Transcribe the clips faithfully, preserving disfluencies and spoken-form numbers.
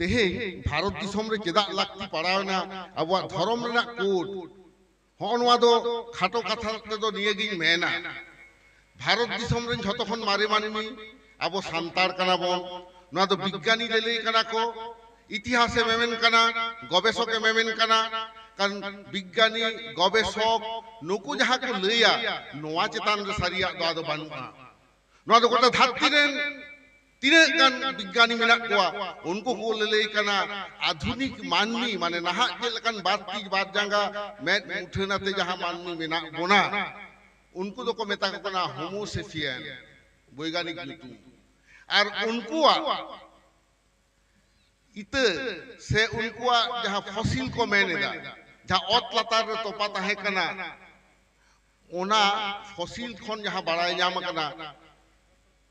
ᱛᱮᱦᱮᱧ ᱵᱷᱟᱨᱚᱛ ᱫᱤᱥᱚᱢ ᱨᱮ ᱪᱮᱫᱟᱜ ᱞᱟᱹᱠᱛᱤ ᱯᱟᱲᱟᱣ ᱮᱱᱟ ᱟᱵᱚᱣᱟᱜ ᱫᱷᱚᱨᱚᱢ ᱨᱮᱱᱟᱜ ᱠᱳᱰ? ᱦᱚᱸᱜᱼᱚ ᱱᱚᱣᱟ ᱫᱚ ᱠᱷᱟᱴᱚ ᱠᱟᱛᱷᱟ ᱛᱮᱫᱚ ᱱᱤᱭᱟᱹ ᱜᱤᱧ ᱢᱮᱱᱟ, ᱵᱷᱟᱨᱚᱛ ᱫᱤᱥᱚᱢ ᱨᱮᱱ ᱡᱷᱚᱛᱚ ᱠᱷᱚᱱ ᱢᱟᱨᱮ ᱢᱟᱹᱱᱢᱤ ᱟᱵᱚ ᱥᱟᱱᱛᱟᱲ ᱠᱟᱱᱟ ᱵᱚᱱ᱾ ᱱᱚᱣᱟ ᱫᱚ ᱵᱤᱜᱽᱜᱟᱱᱤ ᱞᱟᱹᱞᱟᱹᱭ ᱠᱟᱱᱟ ᱠᱚ, ᱤᱛᱤᱦᱟᱥᱮ ᱢᱮᱢᱮᱱ ᱠᱟᱱᱟ, ᱜᱚᱵᱮᱥᱚᱠᱮ ᱢᱮᱢᱮᱱ ᱠᱟᱱᱟ᱾ ᱠᱟᱨᱚᱱ ᱵᱤᱜᱽᱜᱟᱱᱤ, ᱜᱚᱵᱮᱥᱚᱠ ᱱᱩᱠᱩ ᱡᱟᱦᱟᱸ ᱠᱚ ᱞᱟᱹᱭᱟ, ᱱᱚᱣᱟ ᱪᱮᱛᱟᱱ ᱨᱮ ᱥᱟᱹᱨᱤᱭᱟᱜ ᱫᱚ ᱟᱫᱚ ᱵᱟᱹᱱᱩᱜᱼᱟ᱾ ᱱᱚᱣᱟ ᱫᱚ ᱜᱚᱴᱟ ᱫᱷᱟᱹᱨᱛᱤ ᱨᱮᱱ ᱛᱤᱱᱟᱹᱜ ᱜᱟᱱ ᱵᱤᱜᱽᱜᱟᱱᱤ ᱢᱮᱱᱟᱜ ᱠᱚᱣᱟ, ᱩᱱᱠᱩ ᱠᱚ ᱞᱟᱹᱞᱟᱹᱭ ᱠᱟᱱᱟ ᱟᱫᱷᱩᱱᱤᱠ ᱢᱟᱹᱱᱢᱤ, ᱢᱟᱱᱮ ᱱᱟᱦᱟᱜ ᱪᱮᱫ ᱞᱮᱠᱟᱱ ᱵᱟᱨ ᱛᱤ ᱵᱟᱨ ᱡᱟᱸᱜᱟ ᱢᱮᱫ ᱢᱩᱴᱷᱟᱹᱱ ᱟᱛᱮ ᱡᱟᱦᱟᱸ ᱢᱟᱹᱱᱢᱤ ᱢᱮᱱᱟᱜ ᱵᱚᱱᱟ, ᱩᱱᱠᱩ ᱫᱚᱠᱚ ᱢᱮᱛᱟ ᱠᱚ ᱠᱟᱱᱟ Homo sapien, ᱵᱳᱭᱜᱟᱱᱤᱠ ᱧᱩᱛᱩᱢ᱾ ᱟᱨ ᱩᱱᱠᱩᱣᱟᱜ ᱤᱛᱟᱹ ᱥᱮ ᱩᱱᱠᱩᱣᱟᱜ ᱡᱟᱦᱟᱸ ᱯᱷᱚᱥᱤᱞ ᱠᱚ ᱢᱮᱱ ᱮᱫᱟ, ᱡᱟᱦᱟᱸ ᱚᱛ ᱞᱟᱛᱟᱨ ᱨᱮ ᱛᱚᱯᱟ ᱛᱟᱦᱮᱸ ᱠᱟᱱᱟ, ᱚᱱᱟ ᱯᱷᱚᱥᱤᱞ ᱠᱷᱚᱱ ᱡᱟᱦᱟᱸ ᱵᱟᱲᱟᱭ ᱧᱟᱢ ᱟᱠᱟᱱᱟ,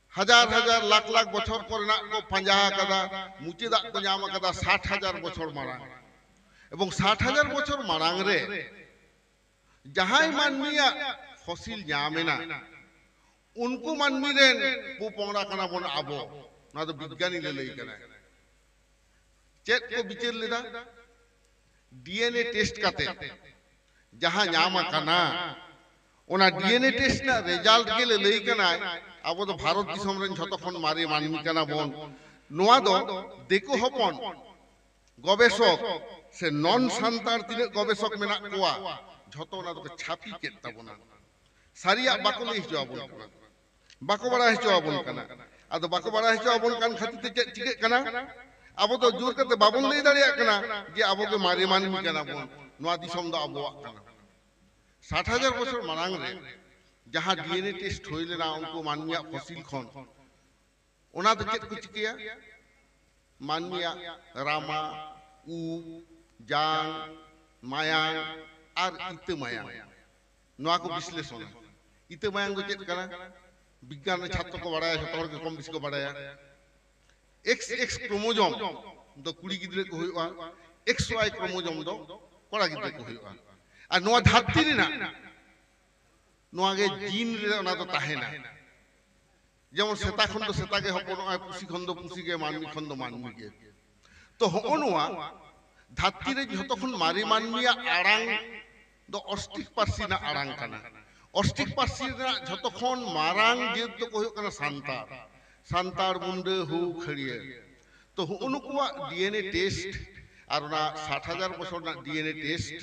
ᱦᱟᱡᱟᱨ ᱦᱟᱡᱟᱨ ᱞᱟᱠᱷ ᱞᱟᱠᱷ ᱵᱚᱪᱷᱚᱨ ᱠᱚᱨᱮᱱᱟᱜ ᱠᱚ ᱯᱟᱸᱡᱟ ᱟᱠᱟᱫᱟ, ᱢᱩᱪᱟᱹᱫᱟᱜ ᱠᱚ ᱧᱟᱢ ᱟᱠᱟᱫᱟ ᱥᱟᱴ ᱦᱟᱡᱟᱨ ᱵᱚᱪᱷᱚᱨ ᱢᱟᱲᱟᱝ᱾ ᱮᱵᱚᱝ ᱥᱟᱴ ᱦᱟᱡᱟᱨ ᱵᱚᱪᱷᱚᱨ ᱢᱟᱲᱟᱝ ᱨᱮ ᱡᱟᱦᱟᱸᱭ ᱢᱟᱹᱱᱢᱤᱭᱟᱜ ᱯᱷᱚᱥᱤᱞ ᱧᱟᱢ ᱮᱱᱟ, ᱩᱱᱠᱩ ᱢᱟᱹᱱᱢᱤ ᱨᱮᱱ ᱯᱚᱯᱚᱝᱲᱟ ᱠᱟᱱᱟ ᱵᱚᱱ ᱟᱵᱚ᱾ ᱱᱚᱣᱟ ᱫᱚ ᱵᱤᱜᱽᱜᱟᱱᱤ ᱞᱟᱹᱞᱟᱹᱭ ᱠᱟᱱᱟᱭ᱾ ᱪᱮᱫ ᱠᱚ ᱵᱤᱪᱟᱹᱨ ᱞᱮᱫᱟ? ᱰᱤ ᱮᱱ ᱮ ᱴᱮᱥᱴ ᱠᱟᱛᱮ ᱡᱟᱦᱟᱸ ᱧᱟᱢ ᱟᱠᱟᱱᱟ, ᱚᱱᱟ ᱰᱤ ᱮᱱ ᱮ ᱴᱮᱥᱴ ᱨᱮᱱᱟᱜ ᱨᱮᱡᱟᱞᱴ ᱜᱮ ᱞᱟᱹᱞᱟᱹᱭ ᱠᱟᱱᱟᱭ ᱟᱵᱚ ᱫᱚ ᱵᱷᱟᱨᱚᱛ ᱫᱤᱥᱚᱢ ᱨᱮᱱ ᱡᱷᱚᱛᱚ ᱠᱷᱚᱱ ᱢᱟᱨᱮ ᱢᱟᱹᱱᱢᱤ ᱠᱟᱱᱟ ᱵᱚᱱ᱾ ᱱᱚᱣᱟ ᱫᱚ ᱫᱤᱠᱩ ᱦᱚᱯᱚᱱ ᱜᱚᱵᱮᱥᱚᱠ ᱥᱮ ᱱᱚᱱ ᱥᱟᱱᱛᱟᱲ ᱛᱤᱱᱟᱹᱜ ᱜᱚᱵᱮᱥᱚᱠ ᱢᱮᱱᱟᱜ ᱠᱚᱣᱟ, ᱡᱷᱚᱛᱚ ᱚᱱᱟ ᱫᱚᱠᱚ ᱪᱷᱟᱹᱯᱤ ᱠᱮᱫ ᱛᱟᱵᱚᱱᱟ᱾ ᱥᱟᱹᱨᱤᱭᱟᱜ ᱵᱟᱠᱚ ᱞᱟᱹᱭ ᱦᱚᱪᱚ ᱟᱵᱚᱱ ᱠᱟᱱᱟ, ᱵᱟᱠᱚ ᱵᱟᱲᱟᱭ ᱦᱚᱪᱚ ᱟᱵᱚᱱ ᱠᱟᱱᱟ᱾ ᱟᱫᱚ ᱵᱟᱠᱚ ᱵᱟᱲᱟᱭ ᱦᱚᱪᱚ ᱟᱵᱚᱱ ᱠᱟᱱ ᱠᱷᱟᱹᱛᱤᱨ ᱛᱮ ᱪᱮᱫ ᱪᱤᱠᱟᱹᱜ ᱠᱟᱱᱟ? ᱟᱵᱚ ᱫᱚ ᱡᱳᱨ ᱠᱟᱛᱮ ᱵᱟᱵᱚᱱ ᱞᱟᱹᱭ ᱫᱟᱲᱮᱭᱟᱜ ᱠᱟᱱᱟ ᱡᱮ ᱟᱵᱚ ᱜᱮ ᱢᱟᱨᱮ ᱢᱟᱹᱱᱢᱤ ᱠᱟᱱᱟ ᱵᱚᱱ, ᱱᱚᱣᱟ ᱫᱤᱥᱚᱢ ᱫᱚ ᱟᱵᱚᱣᱟᱜ ᱠᱟᱱᱟ᱾ ᱥᱟᱴ ᱦᱟᱡᱟᱨ ᱵᱚᱪᱷᱚᱨ ᱢᱟᱲᱟᱝ ᱨᱮ ᱡᱟᱦᱟᱸ ᱰᱤ ᱮᱱ ᱮ ᱴᱮᱥᱴ ᱦᱩᱭ ᱞᱮᱱᱟ ᱩᱱᱠᱩ ᱢᱟᱹᱱᱢᱤᱭᱟᱜ ᱯᱷᱚᱥᱤᱞ ᱠᱷᱚᱱ, ᱚᱱᱟ ᱫᱚ ᱪᱮᱫ ᱠᱚ ᱪᱤᱠᱟᱹᱭᱟ? ᱢᱟᱹᱱᱢᱤᱭᱟᱜ ᱨᱟᱢᱟ, ᱩᱵ, ᱡᱟᱝ, ᱢᱟᱭᱟᱝ ᱟᱨ ᱤᱛᱟᱹ ᱢᱟᱭᱟᱝ, ᱱᱚᱣᱟ ᱠᱚ ᱵᱤᱥᱞᱮᱥᱚᱱᱟ᱾ ᱤᱛᱟᱹ ᱢᱟᱭᱟᱝ ᱫᱚ ᱪᱮᱫ ᱠᱟᱱᱟ? ᱵᱤᱜᱽᱜᱟᱱ ᱨᱮ ᱪᱷᱟᱛᱨᱚ ᱠᱚ ᱵᱟᱲᱟᱭᱟ, ᱡᱷᱚᱛᱚ ᱦᱚᱲ ᱜᱮ ᱠᱚᱢ ᱵᱮᱥᱤ ᱠᱚ ᱵᱟᱲᱟᱭᱟ᱾ ᱮᱠᱥ ᱮᱠᱥ ᱠᱨᱳᱢᱳᱡᱳᱢ ᱫᱚ ᱠᱩᱲᱤ ᱜᱤᱫᱽᱨᱟᱹ ᱠᱚ ᱦᱩᱭᱩᱜᱼᱟ, ᱮᱠᱥ ᱣᱟᱭ ᱠᱨᱳᱢᱳᱡᱳᱢ ᱫᱚ ᱠᱚᱲᱟ ᱜᱤᱫᱽᱨᱟᱹ ᱠᱚ ᱦᱩᱭᱩᱜᱼᱟ᱾ ᱟᱨ ᱱᱚᱣᱟ ᱫᱷᱟᱹᱨᱛᱤ ᱨᱮᱱᱟᱜ ᱱᱚᱣᱟ ᱜᱮ ᱡᱤᱱ ᱨᱮ ᱚᱱᱟ ᱫᱚ ᱛᱟᱦᱮᱱᱟ᱾ ᱡᱮᱢᱚᱱ ᱥᱮᱛᱟ ᱠᱷᱚᱱ ᱫᱚ ᱥᱮᱛᱟ ᱜᱮ ᱦᱚᱯᱚᱱᱚᱜᱼᱟᱭ, ᱯᱩᱥᱤ ᱠᱷᱚᱱ ᱫᱚ ᱯᱩᱥᱤ ᱜᱮ, ᱢᱟᱹᱱᱢᱤ ᱠᱷᱚᱱ ᱫᱚ ᱢᱟᱹᱱᱢᱤ ᱜᱮ᱾ ᱛᱚ ᱦᱚᱸᱜᱼᱚ ᱱᱚᱣᱟ ᱫᱷᱟᱹᱨᱛᱤ ᱨᱮ ᱡᱷᱚᱛᱚ ᱠᱷᱚᱱ ᱢᱟᱨᱮ ᱢᱟᱹᱱᱢᱤᱭᱟᱜ ᱟᱲᱟᱝ ᱫᱚ ᱚᱥᱴᱨᱤᱠ ᱯᱟᱹᱨᱥᱤ ᱨᱮᱱᱟᱜ ᱟᱲᱟᱝ ᱠᱟᱱᱟ᱾ ᱚᱥᱴᱨᱤᱠ ᱯᱟᱹᱨᱥᱤ ᱨᱮᱱᱟᱜ ᱡᱷᱚᱛᱚ ᱠᱷᱚᱱ ᱢᱟᱨᱟᱝ ᱡᱟᱹᱛ ᱫᱚᱠᱚ ᱦᱩᱭᱩᱜ ᱠᱟᱱᱟ ᱥᱟᱱᱛᱟᱲ᱾ ᱥᱟᱱᱛᱟᱲ, ᱢᱩᱱᱰᱟᱹ, ᱦᱳ, ᱠᱷᱟᱹᱲᱭᱟᱹ᱾ ᱛᱚ ᱦᱩᱜᱼᱩ ᱱᱩᱠᱩᱣᱟᱜ ᱰᱤ ᱮᱱ ᱮ ᱴᱮᱥᱴ ᱟᱨ ᱚᱱᱟ ᱥᱟᱴ ᱦᱟᱡᱟᱨ ᱵᱚᱪᱷᱚᱨ ᱨᱮᱱᱟᱜ ᱰᱤ ᱮᱱ ᱮ ᱴᱮᱥᱴ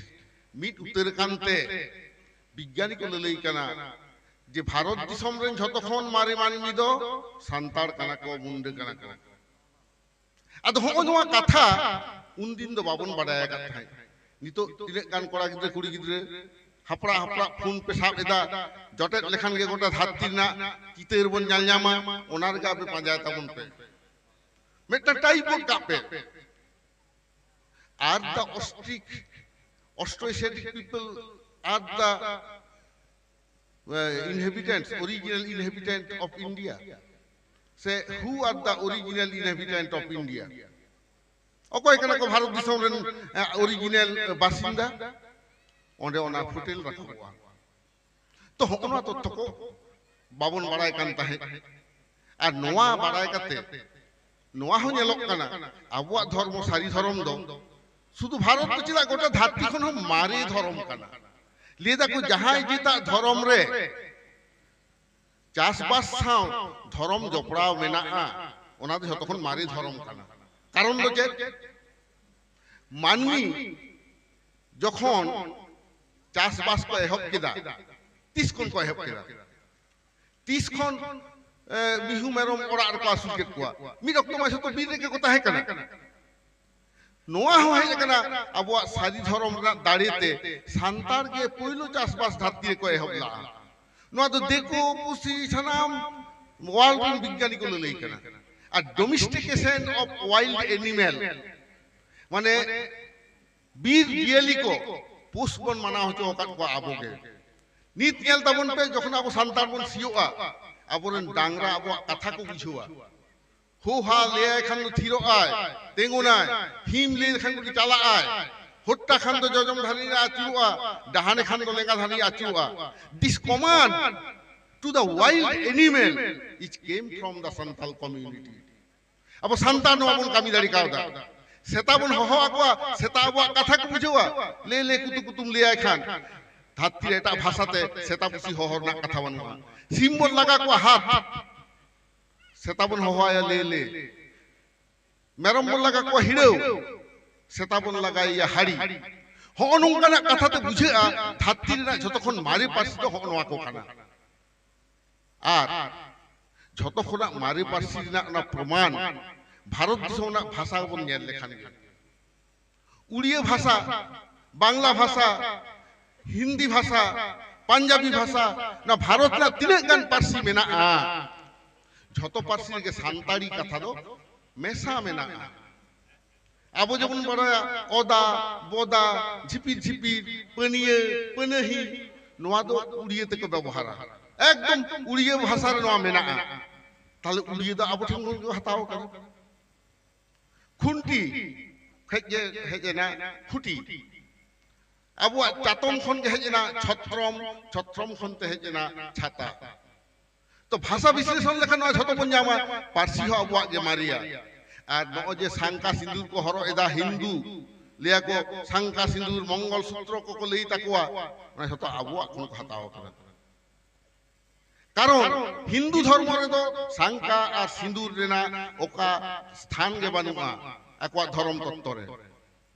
ᱢᱤᱫ ᱩᱛᱟᱹᱨ ᱟᱠᱟᱱ ᱛᱮ ᱵᱤᱜᱽᱜᱟᱱᱤ ᱠᱚ ᱞᱟᱹᱞᱟᱹᱭ ᱠᱟᱱᱟ ᱡᱮ ᱵᱷᱟᱨᱚᱛ ᱫᱤᱥᱚᱢ ᱨᱮᱱ ᱡᱷᱚᱛᱚ ᱠᱷᱚᱱ ᱢᱟᱨᱮ ᱢᱟᱹᱱᱢᱤ ᱫᱚ ᱥᱟᱱᱛᱟᱲ ᱠᱟᱱᱟ ᱠᱚ, ᱢᱩᱱᱰᱟᱹ ᱠᱟᱱᱟ ᱠᱚ᱾ ᱟᱫᱚ ᱦᱚᱸᱜᱼᱚ ᱱᱚᱣᱟ ᱠᱟᱛᱷᱟ ᱩᱱᱫᱤᱱ ᱫᱚ ᱵᱟᱵᱚᱱ ᱵᱟᱰᱟᱭ ᱟᱠᱟᱫ ᱛᱟᱦᱮᱸᱫ᱾ ᱱᱤᱛᱚᱜ ᱛᱤᱱᱟᱹᱜ ᱜᱟᱱ ᱠᱚᱲᱟ ᱜᱤᱫᱽᱨᱟᱹ, ᱠᱩᱲᱤ ᱜᱤᱫᱽᱨᱟᱹ ᱦᱟᱯᱲᱟᱜ ᱦᱟᱯᱲᱟᱜ ᱯᱷᱳᱱ ᱯᱮ ᱥᱟᱵ ᱮᱫᱟ, ᱡᱚᱴᱮᱫ ᱞᱮᱠᱷᱟᱱ ᱜᱮ ᱜᱚᱴᱟ ᱫᱷᱟᱹᱨᱛᱤ ᱨᱮᱱᱟᱜ ᱪᱤᱛᱟᱹᱨ ᱵᱚᱱ ᱧᱮᱞ ᱧᱟᱢᱟ, ᱚᱱᱟ ᱨᱮᱜᱮ ᱟᱯᱮ ᱯᱟᱸᱡᱟᱭ ᱛᱟᱵᱚᱱ ᱯᱮ᱾ ᱢᱤᱫᱴᱟᱝ ᱴᱟᱭᱤᱯ ᱜᱚᱫ ᱠᱟᱜ ᱯᱮ, "Are the ostrich, Austroasiatic people, are the uh, inhabitants, original inhabitant of India?" ᱥᱮ "Who are the original inhabitant of India?" ᱚᱠᱚᱭ ᱠᱟᱱᱟ ᱠᱚ ᱵᱷᱟᱨᱚᱛ ᱫᱤᱥᱚᱢ ᱨᱮᱱ ᱚᱨᱤᱡᱤᱱᱟᱞ ᱵᱟᱥᱤᱱᱫᱟ? ᱚᱸᱰᱮ ᱚᱱᱟ ᱯᱷᱩᱴᱮᱞ ᱨᱟᱠᱟᱵᱚᱜᱼᱟ᱾ ᱛᱚ ᱦᱚᱸᱜᱼᱚ ᱱᱚᱣᱟ ᱛᱚᱛᱛᱷᱚ ᱠᱚ ᱵᱟᱵᱚᱱ ᱵᱟᱲᱟᱭ ᱠᱟᱱ ᱛᱟᱦᱮᱸᱫ᱾ ᱟᱨ ᱱᱚᱣᱟ ᱵᱟᱲᱟᱭ ᱠᱟᱛᱮ ᱱᱚᱣᱟ ᱦᱚᱸ ᱧᱮᱞᱚᱜ ᱠᱟᱱᱟ, ᱟᱵᱚᱣᱟᱜ ᱫᱷᱚᱨᱢᱚ, ᱥᱟᱹᱨᱤ ᱫᱷᱚᱨᱚᱢ ᱫᱚ ᱥᱩᱫᱷᱩ ᱵᱷᱟᱨᱚᱛ ᱫᱚ ᱪᱮᱫᱟᱜ, ᱜᱚᱴᱟ ᱫᱷᱟᱹᱨᱛᱤ ᱠᱷᱚᱱ ᱦᱚᱸ ᱢᱟᱨᱮ ᱫᱷᱚᱨᱚᱢ ᱠᱟᱱᱟ᱾ ᱞᱟᱹᱭ ᱫᱟᱠᱚ ᱡᱟᱦᱟᱸᱭ ᱡᱮᱴᱟᱜ ᱫᱷᱚᱨᱚᱢ ᱨᱮ ᱪᱟᱥᱵᱟᱥ ᱥᱟᱶ ᱫᱷᱚᱨᱚᱢ ᱡᱚᱯᱲᱟᱣ ᱢᱮᱱᱟᱜᱼᱟ, ᱚᱱᱟ ᱫᱚ ᱡᱷᱚᱛᱚ ᱠᱷᱚᱱ ᱢᱟᱨᱮ ᱫᱷᱚᱨᱚᱢ ᱠᱟᱱᱟ᱾ ᱠᱟᱨᱚᱱ ᱫᱚ ᱪᱮᱫ? ᱢᱟᱹᱱᱢᱤ ᱡᱚᱠᱷᱚᱱ ᱪᱟᱥᱵᱟᱥ ᱠᱚ ᱮᱦᱚᱵ ᱠᱮᱫᱟ, ᱛᱤᱥ ᱠᱷᱚᱱ ᱠᱚ ᱮᱦᱚᱵ ᱠᱮᱫᱟ? ᱛᱤᱥ ᱠᱷᱚᱱ, ᱮ, ᱢᱤᱦᱩ ᱢᱮᱨᱚᱢ ᱚᱲᱟᱜ ᱨᱮᱠᱚ ᱟᱹᱥᱩᱞ ᱠᱮᱫ ᱠᱚᱣᱟ? ᱢᱤᱫ ᱚᱠᱛᱚ ᱢᱟ ᱡᱷᱚᱛᱚ ᱵᱤᱨ ᱨᱮᱜᱮ ᱠᱚ ᱛᱟᱦᱮᱸ ᱠᱟᱱᱟ᱾ ᱱᱚᱣᱟ ᱦᱚᱸ ᱦᱮᱡ ᱟᱠᱟᱱᱟ ᱟᱵᱚᱣᱟᱜ ᱥᱟᱹᱨᱤ ᱫᱷᱚᱨᱚᱢ ᱨᱮᱱᱟᱜ ᱫᱟᱲᱮ ᱛᱮ᱾ ᱥᱟᱱᱛᱟᱲ ᱜᱮ ᱯᱳᱭᱞᱳ ᱪᱟᱥᱵᱟᱥ ᱫᱷᱟᱹᱨᱛᱤ ᱨᱮᱠᱚ ᱮᱦᱚᱵ ᱞᱟᱜᱼᱟ᱾ ᱱᱚᱣᱟ ᱫᱚ ᱫᱤᱠᱩ ᱯᱩᱥᱤ ᱥᱟᱱᱟᱢ ᱣᱟᱨᱞᱰ ᱨᱮᱱ ᱵᱤᱜᱽᱜᱟᱱᱤ ᱠᱚ ᱞᱟᱹᱞᱟᱹᱭ ᱠᱟᱱᱟ᱾ ᱟᱨ domestication of wild animal, ᱢᱟᱱᱮ ᱵᱤᱨ ᱡᱤᱭᱟᱹᱞᱤ ᱠᱚ ᱯᱩᱥ ᱵᱚᱱ ᱢᱟᱱᱟᱣ ᱦᱚᱪᱚ ᱟᱠᱟᱫ ᱠᱚᱣᱟ ᱟᱵᱚ ᱜᱮ᱾ ᱱᱤᱛ ᱧᱮᱞ ᱛᱟᱵᱚᱱ ᱯᱮ, ᱡᱚᱠᱷᱚᱱ ᱟᱵᱚ ᱥᱟᱱᱛᱟᱲ ᱵᱚᱱ ᱥᱤᱭᱳᱜᱼᱟ, ᱟᱵᱚᱨᱮᱱ ᱰᱟᱝᱨᱟ ᱟᱵᱚᱣᱟᱜ ᱠᱟᱛᱷᱟ ᱠᱚ ᱵᱩᱡᱷᱟᱹᱣᱟ᱾ ᱦᱳ ᱦᱟ ᱞᱟᱹᱭᱟᱭ ᱠᱷᱟᱱ ᱫᱚ ᱛᱷᱤᱨᱚᱜ ᱟᱭ, ᱛᱤᱸᱜᱩᱱᱟᱭ᱾ ᱦᱤᱢ ᱞᱟᱹᱭ ᱞᱮᱠᱷᱟᱱ ᱫᱚ ᱪᱟᱞᱟᱜ ᱟᱭ᱾ ᱦᱚᱴᱴᱟ ᱠᱷᱟᱱ ᱫᱚ ᱡᱚᱡᱚᱢ ᱫᱷᱟᱨᱮ ᱨᱮ ᱟᱹᱪᱩᱨᱚᱜᱼᱟ, ᱰᱟᱦᱟᱱᱮ ᱠᱷᱟᱱ ᱫᱚ ᱞᱮᱸᱜᱟ ᱫᱷᱟᱨᱮ ᱟᱹᱪᱩᱨᱚᱜᱼᱟ᱾ This command to the wild animal is came from the Santal community. ᱟᱵᱚ ᱥᱟᱱᱛᱟᱲ ᱱᱚᱣᱟ ᱵᱚᱱ ᱠᱟᱹᱢᱤ ᱫᱟᱲᱮ ᱠᱟᱣᱫᱟ᱾ ᱥᱮᱛᱟ ᱵᱚᱱ ᱦᱚᱦᱚ ᱟᱠᱚᱣᱟ, ᱥᱮᱛᱟ ᱟᱵᱚᱣᱟᱜ ᱠᱟᱛᱷᱟ ᱠᱚ ᱵᱩᱡᱷᱟᱹᱣᱟ? ᱞᱮ ᱞᱮ ᱠᱩᱛᱩ ᱠᱩᱛᱩᱢ ᱞᱟᱹᱭᱟᱭ ᱠᱷᱟᱱ᱾ ᱫᱷᱟᱹᱨᱛᱤ ᱨᱮ ᱮᱴᱟᱜ ᱵᱷᱟᱥᱟ ᱛᱮ ᱥᱮᱛᱟ ᱯᱩᱥᱤ ᱦᱚᱦᱚ ᱨᱮᱱᱟᱜ ᱠᱟᱛᱷᱟ ᱵᱟᱹᱱᱩᱜᱼᱟ᱾ ᱥᱤᱢ ᱵᱚᱱ ᱞᱟᱜᱟ ᱠᱚᱣᱟ, ᱦᱟᱛ᱾ ᱥᱮᱛᱟ ᱵᱚᱱ ᱦᱚᱦᱚᱣᱟᱭᱟ ᱞᱮ ᱞᱮ᱾ ᱢᱮᱨᱚᱢ ᱵᱚᱱ ᱞᱟᱜᱟ ᱠᱚᱣᱟ ᱦᱤᱲᱟᱹᱣ, ᱥᱮᱛᱟ ᱵᱚᱱ ᱞᱟᱜᱟᱭᱮᱭᱟ ᱦᱟᱹᱲᱤ᱾ ᱦᱚᱸᱜᱼᱚ ᱱᱚᱝᱠᱟᱱᱟᱜ ᱠᱟᱛᱷᱟ ᱛᱮ ᱵᱩᱡᱷᱟᱹᱜᱼᱟ, ᱫᱷᱟᱹᱨᱛᱤ ᱨᱮᱱᱟᱜ ᱡᱷᱚᱛᱚ ᱠᱷᱚᱱ ᱢᱟᱨᱮ ᱯᱟᱹᱨᱥᱤ ᱫᱚ ᱦᱚᱸᱜᱼᱚ ᱱᱚᱣᱟ ᱠᱚ ᱠᱟᱱᱟ᱾ ᱟᱨ ᱡᱷᱚᱛᱚ ᱠᱷᱚᱱᱟᱜ ᱢᱟᱨᱮ ᱯᱟᱹᱨᱥᱤ ᱨᱮᱱᱟᱜ ᱚᱱᱟ ᱯᱨᱚᱢᱟᱱ ᱵᱷᱟᱨᱚᱛ ᱫᱤᱥᱚᱢ ᱨᱮᱱᱟᱜ ᱵᱷᱟᱥᱟ ᱵᱚᱱ ᱧᱮᱞ ᱞᱮᱠᱷᱟᱱ ᱜᱮ, ᱩᱲᱤᱭᱟᱹ ᱵᱷᱟᱥᱟ, ᱵᱟᱝᱞᱟ ᱵᱷᱟᱥᱟ, ᱦᱤᱱᱫᱤ ᱵᱷᱟᱥᱟ, ᱯᱟᱧᱡᱟᱵᱤ ᱵᱷᱟᱥᱟ, ᱱᱚᱣᱟ ᱵᱷᱟᱨᱚᱛ ᱨᱮᱱᱟᱜ ᱛᱤᱱᱟᱹᱜ ᱜᱟᱱ ᱯᱟᱹᱨᱥᱤ ᱢᱮᱱᱟᱜᱼᱟ, ᱡᱷᱚᱛᱚ ᱯᱟᱹᱨᱥᱤ ᱨᱮᱜᱮ ᱥᱟᱱᱛᱟᱲᱤ ᱠᱟᱛᱷᱟ ᱫᱚ ᱢᱮᱥᱟ ᱢᱮᱱᱟᱜᱼᱟ᱾ ᱟᱵᱚ ᱡᱮᱢᱚᱱ ᱵᱟᱲᱟᱭᱟ ᱚᱫᱟ, ᱵᱚᱫᱟ, ᱡᱷᱤᱯᱤᱨ ᱡᱷᱤᱯᱤᱨ, ᱯᱟᱹᱱᱤᱭᱟᱹ, ᱯᱟᱹᱱᱟᱹᱦᱤ, ᱱᱚᱣᱟ ᱫᱚ ᱩᱲᱤᱭᱟᱹ ᱛᱮᱠᱚ ᱵᱮᱵᱚᱦᱟᱨᱟ᱾ ᱮᱠᱫᱚᱢ ᱩᱲᱤᱭᱟᱹ ᱵᱷᱟᱥᱟ ᱨᱮ ᱱᱚᱣᱟ ᱢᱮᱱᱟᱜᱼᱟ᱾ ᱛᱟᱦᱞᱮ ᱩᱲᱤᱭᱟᱹ ᱫᱚ ᱟᱵᱚ ᱴᱷᱮᱱ ᱠᱷᱚᱱ ᱜᱮ ᱦᱟᱛᱟᱣ ᱟᱠᱟᱱᱟ᱾ ᱠᱷᱩᱱᱴᱤ ᱠᱷᱚᱱ ᱜᱮ ᱦᱮᱡ ᱮᱱᱟ ᱠᱷᱩᱴᱤ᱾ ᱟᱵᱚᱣᱟᱜ ᱪᱟᱛᱚᱢ ᱠᱷᱚᱱ ᱜᱮ ᱦᱮᱡ ᱮᱱᱟ ᱪᱷᱚᱛᱨᱚᱢ, ᱪᱷᱚᱛᱨᱚᱢ ᱠᱷᱚᱱ ᱛᱮ ᱦᱮᱡ ᱮᱱᱟ ᱪᱷᱟᱛᱟ᱾ ᱛᱚ ᱵᱷᱟᱥᱟ ᱵᱤᱥᱞᱮᱥᱚᱱ ᱞᱮᱠᱷᱟᱱ ᱱᱚᱣᱟ ᱡᱷᱚᱛᱚ ᱵᱚᱱ ᱧᱟᱢᱟ, ᱯᱟᱹᱨᱥᱤ ᱦᱚᱸ ᱟᱵᱚᱣᱟᱜ ᱜᱮ ᱢᱟᱨᱮᱭᱟ᱾ ᱟᱨ ᱱᱚᱜᱼᱚᱭ ᱡᱮ ᱥᱟᱝᱠᱟ ᱥᱤᱸᱫᱩᱨ ᱠᱚ ᱦᱚᱨᱚᱜ ᱮᱫᱟ ᱦᱤᱱᱫᱩ, ᱞᱟᱹᱭᱟ ᱠᱚ ᱥᱟᱝᱠᱟ ᱥᱤᱸᱫᱩᱨ, ᱢᱚᱝᱜᱚᱞ ᱥᱩᱛᱨᱚ ᱠᱚᱠᱚ ᱞᱟᱹᱭ ᱛᱟᱠᱚᱣᱟ, ᱚᱱᱟ ᱡᱷᱚᱛᱚ ᱟᱵᱚᱣᱟᱜ ᱠᱷᱚᱱ ᱠᱚ ᱦᱟᱛᱟᱣ ᱟᱠᱟᱫᱟ᱾ ᱠᱟᱨᱚᱱ ᱦᱤᱱᱫᱩ ᱫᱷᱚᱨᱢᱚ ᱨᱮᱫᱚ ᱥᱟᱝᱠᱟ ᱟᱨ ᱥᱤᱸᱫᱩᱨ ᱨᱮᱱᱟᱜ ᱚᱠᱟ ᱥᱛᱷᱟᱱ ᱜᱮ ᱵᱟᱹᱱᱩᱜᱼᱟ ᱟᱠᱚᱣᱟᱜ ᱫᱷᱚᱨᱚᱢ ᱛᱚᱛᱛᱚ ᱨᱮ᱾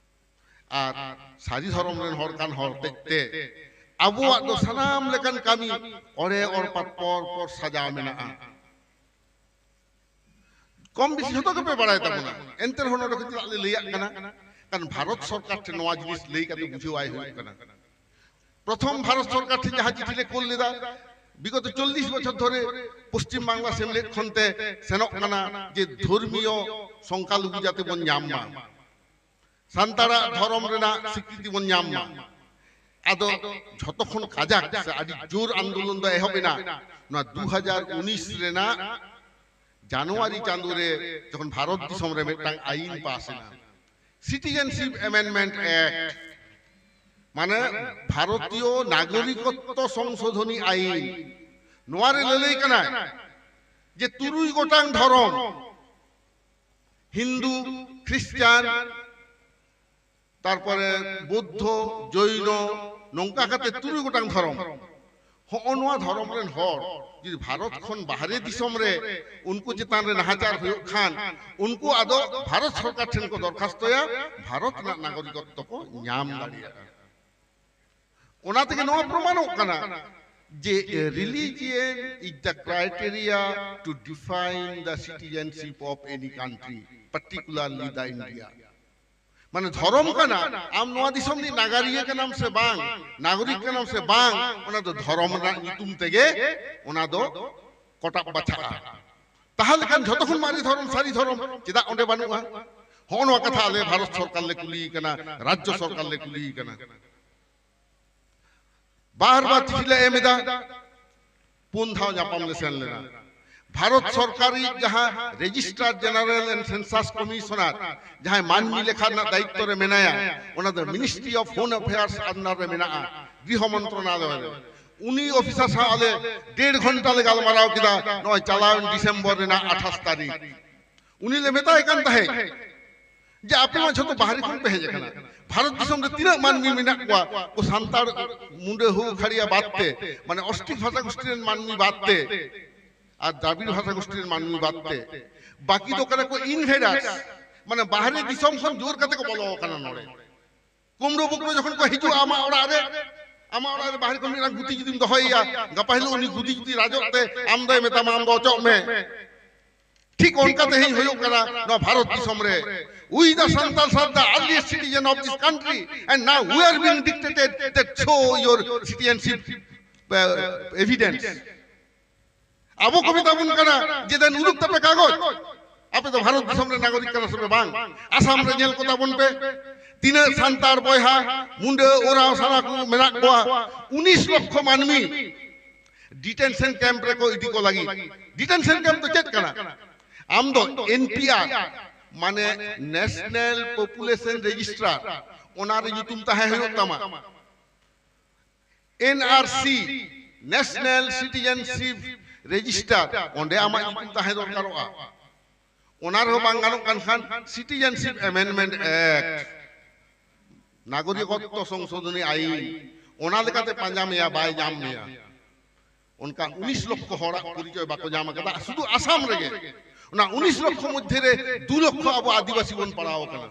ᱟᱨ ᱥᱟᱹᱨᱤ ᱫᱷᱚᱨᱚᱢ ᱨᱮᱱ ᱦᱚᱲ ᱠᱟᱱ ᱦᱚᱲ ᱛᱮᱫ ᱛᱮ ᱟᱵᱚᱣᱟᱜ ᱫᱚ ᱥᱟᱱᱟᱢ ᱞᱮᱠᱟᱱ ᱠᱟᱹᱢᱤ ᱚᱲᱮ ᱚᱲᱯᱟᱛ ᱯᱚᱨ ᱯᱚᱨ ᱥᱟᱡᱟᱣ ᱢᱮᱱᱟᱜᱼᱟ᱾ ᱠᱚᱢ ᱵᱮᱥᱤ ᱡᱷᱚᱛᱚ ᱜᱮᱯᱮ ᱵᱟᱲᱟᱭ ᱛᱟᱵᱚᱱᱟ, ᱮᱱᱛᱮ ᱨᱮᱦᱚᱸ ᱱᱚᱰᱮ ᱠᱷᱚᱱ ᱪᱮᱫᱟᱜ ᱞᱮ ᱞᱟᱹᱭᱟᱜ ᱠᱟᱱᱟ? ᱠᱟᱨᱚᱱ ᱵᱷᱟᱨᱚᱛ ᱥᱚᱨᱠᱟᱨ ᱴᱷᱮᱱ ᱱᱚᱣᱟ ᱡᱤᱱᱤᱥ ᱞᱟᱹᱭ ᱠᱟᱛᱮ ᱵᱩᱡᱷᱟᱹᱣᱟᱭ ᱦᱩᱭᱩᱜ ᱠᱟᱱᱟ᱾ ᱯᱨᱚᱛᱷᱚᱢ ᱵᱷᱟᱨᱚᱛ ᱥᱚᱨᱠᱟᱨ ᱴᱷᱮᱱ ᱡᱟᱦᱟᱸ ᱪᱤᱴᱷᱤ ᱞᱮ ᱠᱳᱞ ᱞᱮᱫᱟ, ᱵᱤᱜᱚᱛᱚ ᱪᱚᱞᱞᱤᱥ ᱵᱚᱪᱷᱚᱨ ᱫᱷᱚᱨᱮ ᱯᱚᱥᱪᱤᱢ ᱵᱟᱝᱞᱟ ᱥᱮᱢᱞᱮᱫ ᱠᱷᱚᱱ ᱛᱮ ᱥᱮᱱᱚᱜ ᱠᱟᱱᱟ ᱡᱮ ᱫᱷᱚᱨᱢᱤᱭᱚ ᱥᱚᱝᱠᱟᱞᱩᱜᱩ ᱡᱟᱛᱮ ᱵᱚᱱ ᱧᱟᱢ ᱢᱟ, ᱥᱟᱱᱛᱟᱲᱟᱜ ᱫᱷᱚᱨᱚᱢ ᱨᱮᱱᱟᱜ ᱥᱤᱠᱨᱤᱛᱤ ᱵᱚᱱ ᱧᱟᱢ ᱢᱟ᱾ ᱟᱫᱚ ᱡᱷᱚᱛᱚ ᱠᱷᱚᱱ ᱠᱟᱡᱟᱠ ᱥᱮ ᱟᱹᱰᱤ ᱡᱳᱨ ᱟᱱᱫᱳᱞᱚᱱ ᱫᱚ ᱮᱦᱚᱵ ᱮᱱᱟ ᱱᱚᱣᱟ ᱫᱩ ᱦᱟᱡᱟᱨ ᱩᱱᱤᱥ ᱨᱮᱱᱟᱜ ᱡᱟᱱᱩᱣᱟᱨᱤ ᱪᱟᱸᱫᱳ ᱨᱮ, ᱡᱚᱠᱷᱚᱱ ᱵᱷᱟᱨᱚᱛ ᱫᱤᱥᱚᱢ ᱨᱮ ᱢᱤᱫᱴᱟᱝ ᱟᱭᱤᱱ ᱯᱟᱥ ᱮᱱᱟ, ᱥᱤᱴᱤᱡᱮᱱᱥᱤᱯ ᱮᱢᱮᱱᱰᱢᱮᱱᱴ ᱮᱠᱴ, ᱢᱟᱱᱮ ᱵᱷᱟᱨᱚᱛᱤᱭᱚ ᱱᱟᱜᱚᱨᱤᱠᱚᱛᱛᱚ ᱥᱚᱝᱥᱳᱫᱷᱚᱱᱤ ᱟᱭᱤᱱ᱾ ᱱᱚᱣᱟ ᱨᱮ ᱞᱟᱹᱞᱟᱹᱭ ᱠᱟᱱᱟᱭ ᱡᱮ ᱛᱩᱨᱩᱭ ᱜᱚᱴᱟᱝ ᱫᱷᱚᱨᱚᱢ, ᱦᱤᱱᱫᱩ, ᱠᱷᱨᱤᱥᱪᱟᱱ, ᱛᱟᱨᱯᱚᱨᱮ ᱵᱩᱫᱫᱷᱚ, ᱡᱚᱭᱱᱚ, ᱱᱚᱝᱠᱟ ᱠᱟᱛᱮ ᱛᱩᱨᱩᱭ ᱜᱚᱴᱟᱝ ᱫᱷᱚᱨᱚᱢ᱾ ᱦᱚᱸᱜᱼᱚ ᱱᱚᱣᱟ ᱫᱷᱚᱨᱚᱢ ᱨᱮᱱ ᱦᱚᱲ ᱡᱩᱫᱤ ᱵᱷᱟᱨᱚᱛ ᱠᱷᱚᱱ ᱵᱟᱦᱨᱮ ᱫᱤᱥᱚᱢ ᱨᱮ ᱩᱱᱠᱩ ᱪᱮᱛᱟᱱ ᱨᱮ ᱱᱟᱦᱟᱪᱟᱨ ᱦᱩᱭᱩᱜ ᱠᱷᱟᱱ, ᱩᱱᱠᱩ ᱟᱫᱚ ᱵᱷᱟᱨᱚᱛ ᱥᱚᱨᱠᱟᱨ ᱴᱷᱮᱱ ᱠᱚ ᱫᱚᱨᱠᱷᱟᱥᱛᱚᱭᱟ, ᱵᱷᱟᱨᱚᱛ ᱨᱮᱱᱟᱜ ᱱᱟᱜᱚᱨᱤᱠᱚᱛᱛᱚ ᱠᱚ ᱧᱟᱢ ᱫᱟᱲᱮᱭᱟᱜᱼᱟ᱾ ᱚᱱᱟ ᱛᱮᱜᱮ ᱱᱚᱣᱟ ᱯᱨᱚᱢᱟᱱᱚᱜ ᱠᱟᱱᱟ ᱡᱮ religion is the criteria to define the citizenship of any country, particularly the India. ᱢᱟᱱᱮ ᱫᱷᱚᱨᱚᱢ ᱠᱟᱱᱟ, ᱟᱢ ᱱᱚᱣᱟ ᱫᱤᱥᱚᱢ ᱨᱤᱱᱤᱡ ᱱᱟᱜᱟᱨᱤᱭᱟᱹ ᱠᱟᱱᱟᱢ ᱥᱮ ᱵᱟᱝ, ᱱᱟᱜᱚᱨᱤᱠ ᱠᱟᱱᱟᱢ ᱥᱮ ᱵᱟᱝ, ᱚᱱᱟ ᱫᱚ ᱫᱷᱚᱨᱚᱢ ᱨᱮᱱᱟᱜ ᱧᱩᱛᱩᱢ ᱛᱮᱜᱮ ᱚᱱᱟ ᱫᱚ ᱠᱚᱴᱟᱵ ᱵᱟᱪᱷᱟᱜᱼᱟ᱾ ᱛᱟᱦᱞᱮ ᱠᱷᱟᱱ ᱡᱷᱚᱛᱚ ᱠᱷᱚᱱ ᱢᱟᱨᱮ ᱫᱷᱚᱨᱚᱢ, ᱥᱟᱹᱨᱤ ᱫᱷᱚᱨᱚᱢ ᱪᱮᱫᱟᱜ ᱚᱸᱰᱮ ᱵᱟᱹᱱᱩᱜᱼᱟ? ᱦᱚᱸᱜᱼᱚ ᱱᱚᱣᱟ ᱠᱟᱛᱷᱟ ᱟᱞᱮ ᱵᱷᱟᱨᱚᱛ ᱥᱚᱨᱠᱟᱨ ᱞᱮ ᱠᱩᱞᱤᱭᱮ ᱠᱟᱱᱟ, ᱨᱟᱡᱽᱡᱚ ᱥᱚᱨᱠᱟᱨ ᱞᱮ ᱠᱩᱞᱤᱭᱮ ᱠᱟᱱᱟ᱾ ᱵᱟᱨ ᱵᱟᱨ ᱪᱤᱴᱷᱤ ᱞᱮ ᱮᱢ ᱮᱫᱟ, ᱯᱩᱱ ᱫᱷᱟᱣ ᱧᱟᱯᱟᱢ ᱞᱮ ᱥᱮᱱ ᱞᱮᱱᱟ᱾ ᱵᱷᱟᱨᱚᱛ ᱥᱚᱨᱠᱟᱨᱤᱡ ᱡᱟᱦᱟᱸ Registrar General and Census Commissioner, ᱡᱟᱦᱟᱸᱭ ᱢᱟᱹᱱᱢᱤ ᱞᱮᱠᱷᱟ ᱨᱮᱱᱟᱜ ᱫᱟᱭᱤᱛᱛᱚ ᱨᱮ ᱢᱮᱱᱟᱭᱟ, ᱚᱱᱟ ᱫᱚ Ministry of Home Affairs under ᱨᱮ ᱢᱮᱱᱟᱜᱼᱟ, ᱜᱨᱤᱦᱚ ᱢᱚᱱᱛᱨᱚᱱᱟᱞᱚᱭ ᱨᱮ᱾ ᱩᱱᱤ ᱚᱯᱷᱤᱥᱟᱨ ᱥᱟᱶ ᱟᱞᱮ ᱰᱮᱲ ᱜᱷᱚᱱᱴᱟ ᱞᱮ ᱜᱟᱞᱢᱟᱨᱟᱣ ᱠᱮᱫᱟ, ᱱᱚᱜᱼᱚᱭ ᱪᱟᱞᱟᱣᱮᱱ ᱰᱤᱥᱮᱢᱵᱚᱨ ᱨᱮᱱᱟᱜ ᱟᱴᱷᱟᱥ ᱛᱟᱹᱨᱤᱠᱷ᱾ ᱩᱱᱤ ᱞᱮ ᱢᱮᱛᱟᱭ ᱠᱟᱱ ᱛᱟᱦᱮᱸᱫ ᱡᱮ, ᱟᱯᱮ ᱢᱟ ᱡᱷᱚᱛᱚ ᱵᱟᱦᱨᱮ ᱠᱷᱚᱱ ᱯᱮ ᱦᱮᱡ ᱟᱠᱟᱱᱟ, ᱵᱷᱟᱨᱚᱛ ᱫᱤᱥᱚᱢ ᱨᱮ ᱛᱤᱱᱟᱹᱜ ᱢᱟᱹᱱᱢᱤ ᱢᱮᱱᱟᱜ ᱠᱚᱣᱟ, ᱩᱱᱠᱩ ᱥᱟᱱᱛᱟᱲ, ᱢᱩᱸᱰᱟᱹ, ᱦᱳ, ᱠᱷᱟᱲᱤᱭᱟ ᱵᱟᱫ ᱛᱮ, ᱢᱟᱱᱮ ᱚᱥᱴᱨᱤᱠ ᱵᱷᱟᱥᱟ ᱜᱳᱥᱴᱤ ᱨᱮᱱ ᱢᱟᱹᱱᱢᱤ ᱵᱟᱫ ᱛᱮ, ᱟᱨ ᱫᱨᱟᱵᱤᱲ ᱵᱷᱟᱥᱟ ᱜᱳᱥᱴᱤ ᱨᱮᱱ ᱢᱟᱹᱱᱢᱤ ᱵᱟᱫ ᱛᱮ, ᱵᱟᱹᱠᱤ ᱫᱚ ᱠᱟᱱᱟ ᱠᱚ invaders, ᱢᱟᱱᱮ ᱵᱟᱦᱨᱮ ᱫᱤᱥᱚᱢ ᱠᱷᱚᱱ ᱡᱳᱨ ᱠᱟᱛᱮ ᱠᱚ ᱵᱚᱞᱚ ᱟᱠᱟᱱᱟ ᱱᱚᱰᱮ᱾ ᱠᱩᱢᱲᱩ ᱵᱩᱠᱲᱩ ᱡᱚᱠᱷᱚᱱ ᱠᱚ ᱦᱤᱡᱩᱜᱼᱟ ᱟᱢᱟᱜ ᱚᱲᱟᱜ ᱨᱮ, ᱟᱢᱟᱜ ᱚᱲᱟᱜ ᱨᱮ ᱵᱟᱦᱨᱮ ᱠᱷᱚᱱ ᱢᱤᱫᱴᱟᱝ ᱜᱩᱛᱤ ᱡᱩᱫᱤᱢ ᱫᱚᱦᱚᱭᱮᱭᱟ, ᱜᱟᱯᱟ ᱦᱤᱞᱳᱜ ᱩᱱᱤ ᱜᱩᱛᱤ ᱡᱩᱫᱤ ᱨᱟᱡᱚᱜ ᱛᱮ ᱟᱢ ᱫᱚᱭ ᱢᱮᱛᱟᱢᱟ, "ᱟᱢ ᱫᱚ ᱚᱪᱚᱜ ᱢᱮ᱾" ᱴᱷᱤᱠ ᱚᱱᱠᱟ ᱛᱮᱦᱮᱧ ᱦᱩᱭᱩᱜ ᱠᱟᱱᱟ ᱱᱚᱣᱟ ᱵᱷᱟᱨᱚᱛ ᱫᱤᱥᱚᱢ ᱨᱮ᱾ We the Santals are the earliest citizen of this country and now we are being dictated that show your citizenship, uh, evidence. ᱟᱵᱚ ᱠᱚ ᱢᱮᱛᱟ ᱵᱚᱱ ᱠᱟᱱᱟ ᱡᱮ, "ᱫᱮᱱ ᱩᱫᱩᱜ ᱛᱟᱯᱮ ᱠᱟᱜᱚᱡᱽ, ᱟᱯᱮ ᱫᱚ ᱵᱷᱟᱨᱚᱛ ᱫᱤᱥᱚᱢ ᱨᱮ ᱱᱟᱜᱚᱨᱤᱠ ᱠᱟᱱᱟ ᱥᱮ ᱯᱮ ᱵᱟᱝ? ᱟᱥᱟᱢ ᱨᱮ ᱧᱮᱞ ᱠᱚ ᱛᱟᱵᱚᱱ ᱯᱮ, ᱛᱤᱱᱟᱹᱜ ᱥᱟᱱᱛᱟᱲ ᱵᱚᱭᱦᱟ, ᱢᱩᱸᱰᱟᱹ, ᱳᱨᱟᱣ, ᱥᱟᱱᱟ ᱠᱚ ᱢᱮᱱᱟᱜ ᱠᱚᱣᱟ, ᱩᱱᱤᱥ ᱞᱚᱠᱷᱚ ᱢᱟᱹᱱᱢᱤ detention camp ᱨᱮᱠᱚ ᱤᱫᱤ ᱠᱚ ᱞᱟᱹᱜᱤᱫ᱾ Detention camp ᱫᱚ ᱪᱮᱫ ᱠᱟᱱᱟ? ᱟᱢ ᱫᱚ N P R, ᱢᱟᱱᱮ National Population Register, ᱚᱱᱟ ᱨᱮ ᱧᱩᱛᱩᱢ ᱛᱟᱦᱮᱸ ᱦᱩᱭᱩᱜ ᱛᱟᱢᱟ᱾ N R C, National Citizenship Register, ᱚᱸᱰᱮ ᱟᱢᱟᱜ ᱧᱩᱛᱩᱢ ᱛᱟᱦᱮᱸ ᱫᱚᱨᱠᱟᱨᱚᱜᱼᱟ᱾ ᱚᱱᱟ ᱨᱮᱦᱚᱸ ᱵᱟᱝ ᱜᱟᱱᱚᱜ ᱠᱟᱱ ᱠᱷᱟᱱ Citizenship Amendment Act, ᱱᱟᱜᱚᱨᱤᱠᱚᱛᱛᱚ ᱥᱚᱝᱥᱳᱫᱷᱚᱱᱤ ᱟᱭᱤᱱ, ᱚᱱᱟ ᱞᱮᱠᱟᱛᱮ ᱯᱟᱸᱡᱟ ᱢᱮᱭᱟ, ᱵᱟᱭ ᱧᱟᱢ ᱢᱮᱭᱟ᱾ ᱚᱱᱠᱟ ᱩᱱᱤᱥ ᱞᱚᱠᱷᱚ ᱦᱚᱲᱟᱜ ᱯᱚᱨᱤᱪᱚᱭ ᱵᱟᱠᱚ ᱧᱟᱢ ᱟᱠᱟᱫᱟ ᱥᱩᱫᱷᱩ ᱟᱥᱟᱢ ᱨᱮᱜᱮ᱾ ᱚᱱᱟ ᱩᱱᱤᱥ ᱞᱚᱠᱷᱚ ᱢᱚᱫᱽᱫᱷᱮ ᱨᱮ ᱫᱩ ᱞᱚᱠᱷᱚ ᱟᱵᱚ ᱟᱹᱫᱤᱵᱟᱹᱥᱤ ᱵᱚᱱ ᱯᱟᱲᱟᱣ ᱟᱠᱟᱱᱟ᱾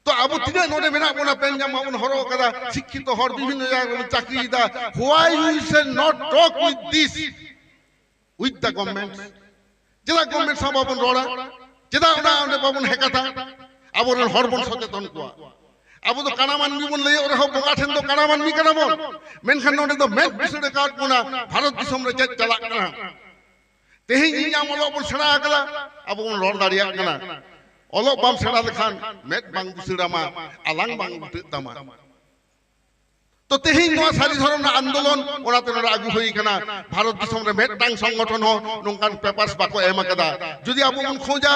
ᱛᱚ ᱟᱵᱚ ᱛᱤᱱᱟᱹᱜ ᱱᱚᱰᱮ ᱢᱮᱱᱟᱜ ᱵᱚᱱᱟ, ᱯᱮᱱ ᱡᱟᱢᱟ ᱵᱚᱱ ᱦᱚᱨᱚᱜ ᱟᱠᱟᱫᱟ, ᱥᱤᱠᱠᱷᱤᱛᱚ ᱦᱚᱲ ᱵᱤᱵᱷᱤᱱᱱᱚ ᱡᱟᱭᱜᱟ ᱨᱮᱵᱚᱱ ᱪᱟᱹᱠᱨᱤᱭᱮᱫᱟ, why we shall not talk with this, with the government? ᱪᱮᱫᱟᱜ government ᱥᱟᱶ ᱵᱟᱵᱚᱱ ᱨᱚᱲᱟ? ᱪᱮᱫᱟᱜ ᱚᱱᱟ ᱚᱸᱰᱮ ᱵᱟᱵᱚᱱ ᱦᱮᱠᱟᱛᱟ? ᱟᱵᱚᱨᱮᱱ ᱦᱚᱲ ᱵᱚᱱ ᱥᱚᱪᱮᱛᱚᱱ ᱠᱚᱣᱟ᱾ ᱟᱵᱚ ᱫᱚ ᱠᱟᱬᱟ ᱢᱟᱹᱱᱢᱤ ᱵᱚᱱ ᱞᱟᱹᱭᱚᱜ ᱨᱮᱦᱚᱸ ᱵᱚᱸᱜᱟ ᱴᱷᱮᱱ ᱫᱚ ᱠᱟᱬᱟ ᱢᱟᱹᱱᱢᱤ ᱠᱟᱱᱟ ᱵᱚᱱ, ᱢᱮᱱᱠᱷᱟᱱ ᱱᱚᱰᱮ ᱫᱚ ᱢᱮᱫ ᱵᱩᱥᱟᱹᱲ ᱟᱠᱟᱫ ᱵᱚᱱᱟ ᱵᱷᱟᱨᱚᱛ ᱫᱤᱥᱚᱢ ᱨᱮ ᱪᱮᱫ ᱪᱟᱞᱟᱜ ᱠᱟᱱᱟ᱾ ᱛᱮᱦᱮᱧ ᱤᱧ ᱟᱢ ᱚᱞᱚᱜ ᱵᱚᱱ ᱥᱮᱬᱟ ᱟᱠᱟᱫᱟ, ᱟᱵᱚ ᱵᱚᱱ ᱨᱚᱲ ᱫᱟᱲᱮᱭᱟᱜ ᱠᱟᱱᱟ᱾ ᱚᱞᱚᱜ ᱵᱟᱢ ᱥᱮᱬᱟ ᱞᱮᱠᱷᱟᱱ ᱢᱮᱫ ᱵᱟᱝ ᱵᱩᱥᱟᱹᱲᱟᱢᱟ, ᱟᱞᱟᱝ ᱵᱟᱝ ᱩᱞᱴᱟᱹᱜ ᱛᱟᱢᱟ᱾ ᱛᱚ ᱛᱮᱦᱮᱧ ᱱᱚᱣᱟ ᱥᱟᱹᱨᱤ ᱫᱷᱚᱨᱚᱢ ᱨᱮᱱᱟᱜ ᱟᱱᱫᱳᱞᱚᱱ ᱚᱱᱟᱛᱮ ᱱᱚᱰᱮ ᱟᱹᱜᱩ ᱦᱩᱭ ᱠᱟᱱᱟ᱾ ᱵᱷᱟᱨᱚᱛ ᱫᱤᱥᱚᱢ ᱨᱮ ᱢᱤᱫᱴᱟᱝ ᱥᱚᱝᱜᱚᱴᱷᱚᱱ ᱦᱚᱸ ᱱᱚᱝᱠᱟᱱ papers ᱵᱟᱠᱚ ᱮᱢ ᱟᱠᱟᱫᱟ᱾ ᱡᱩᱫᱤ ᱟᱵᱚ ᱵᱚᱱ ᱠᱷᱚᱡᱟ,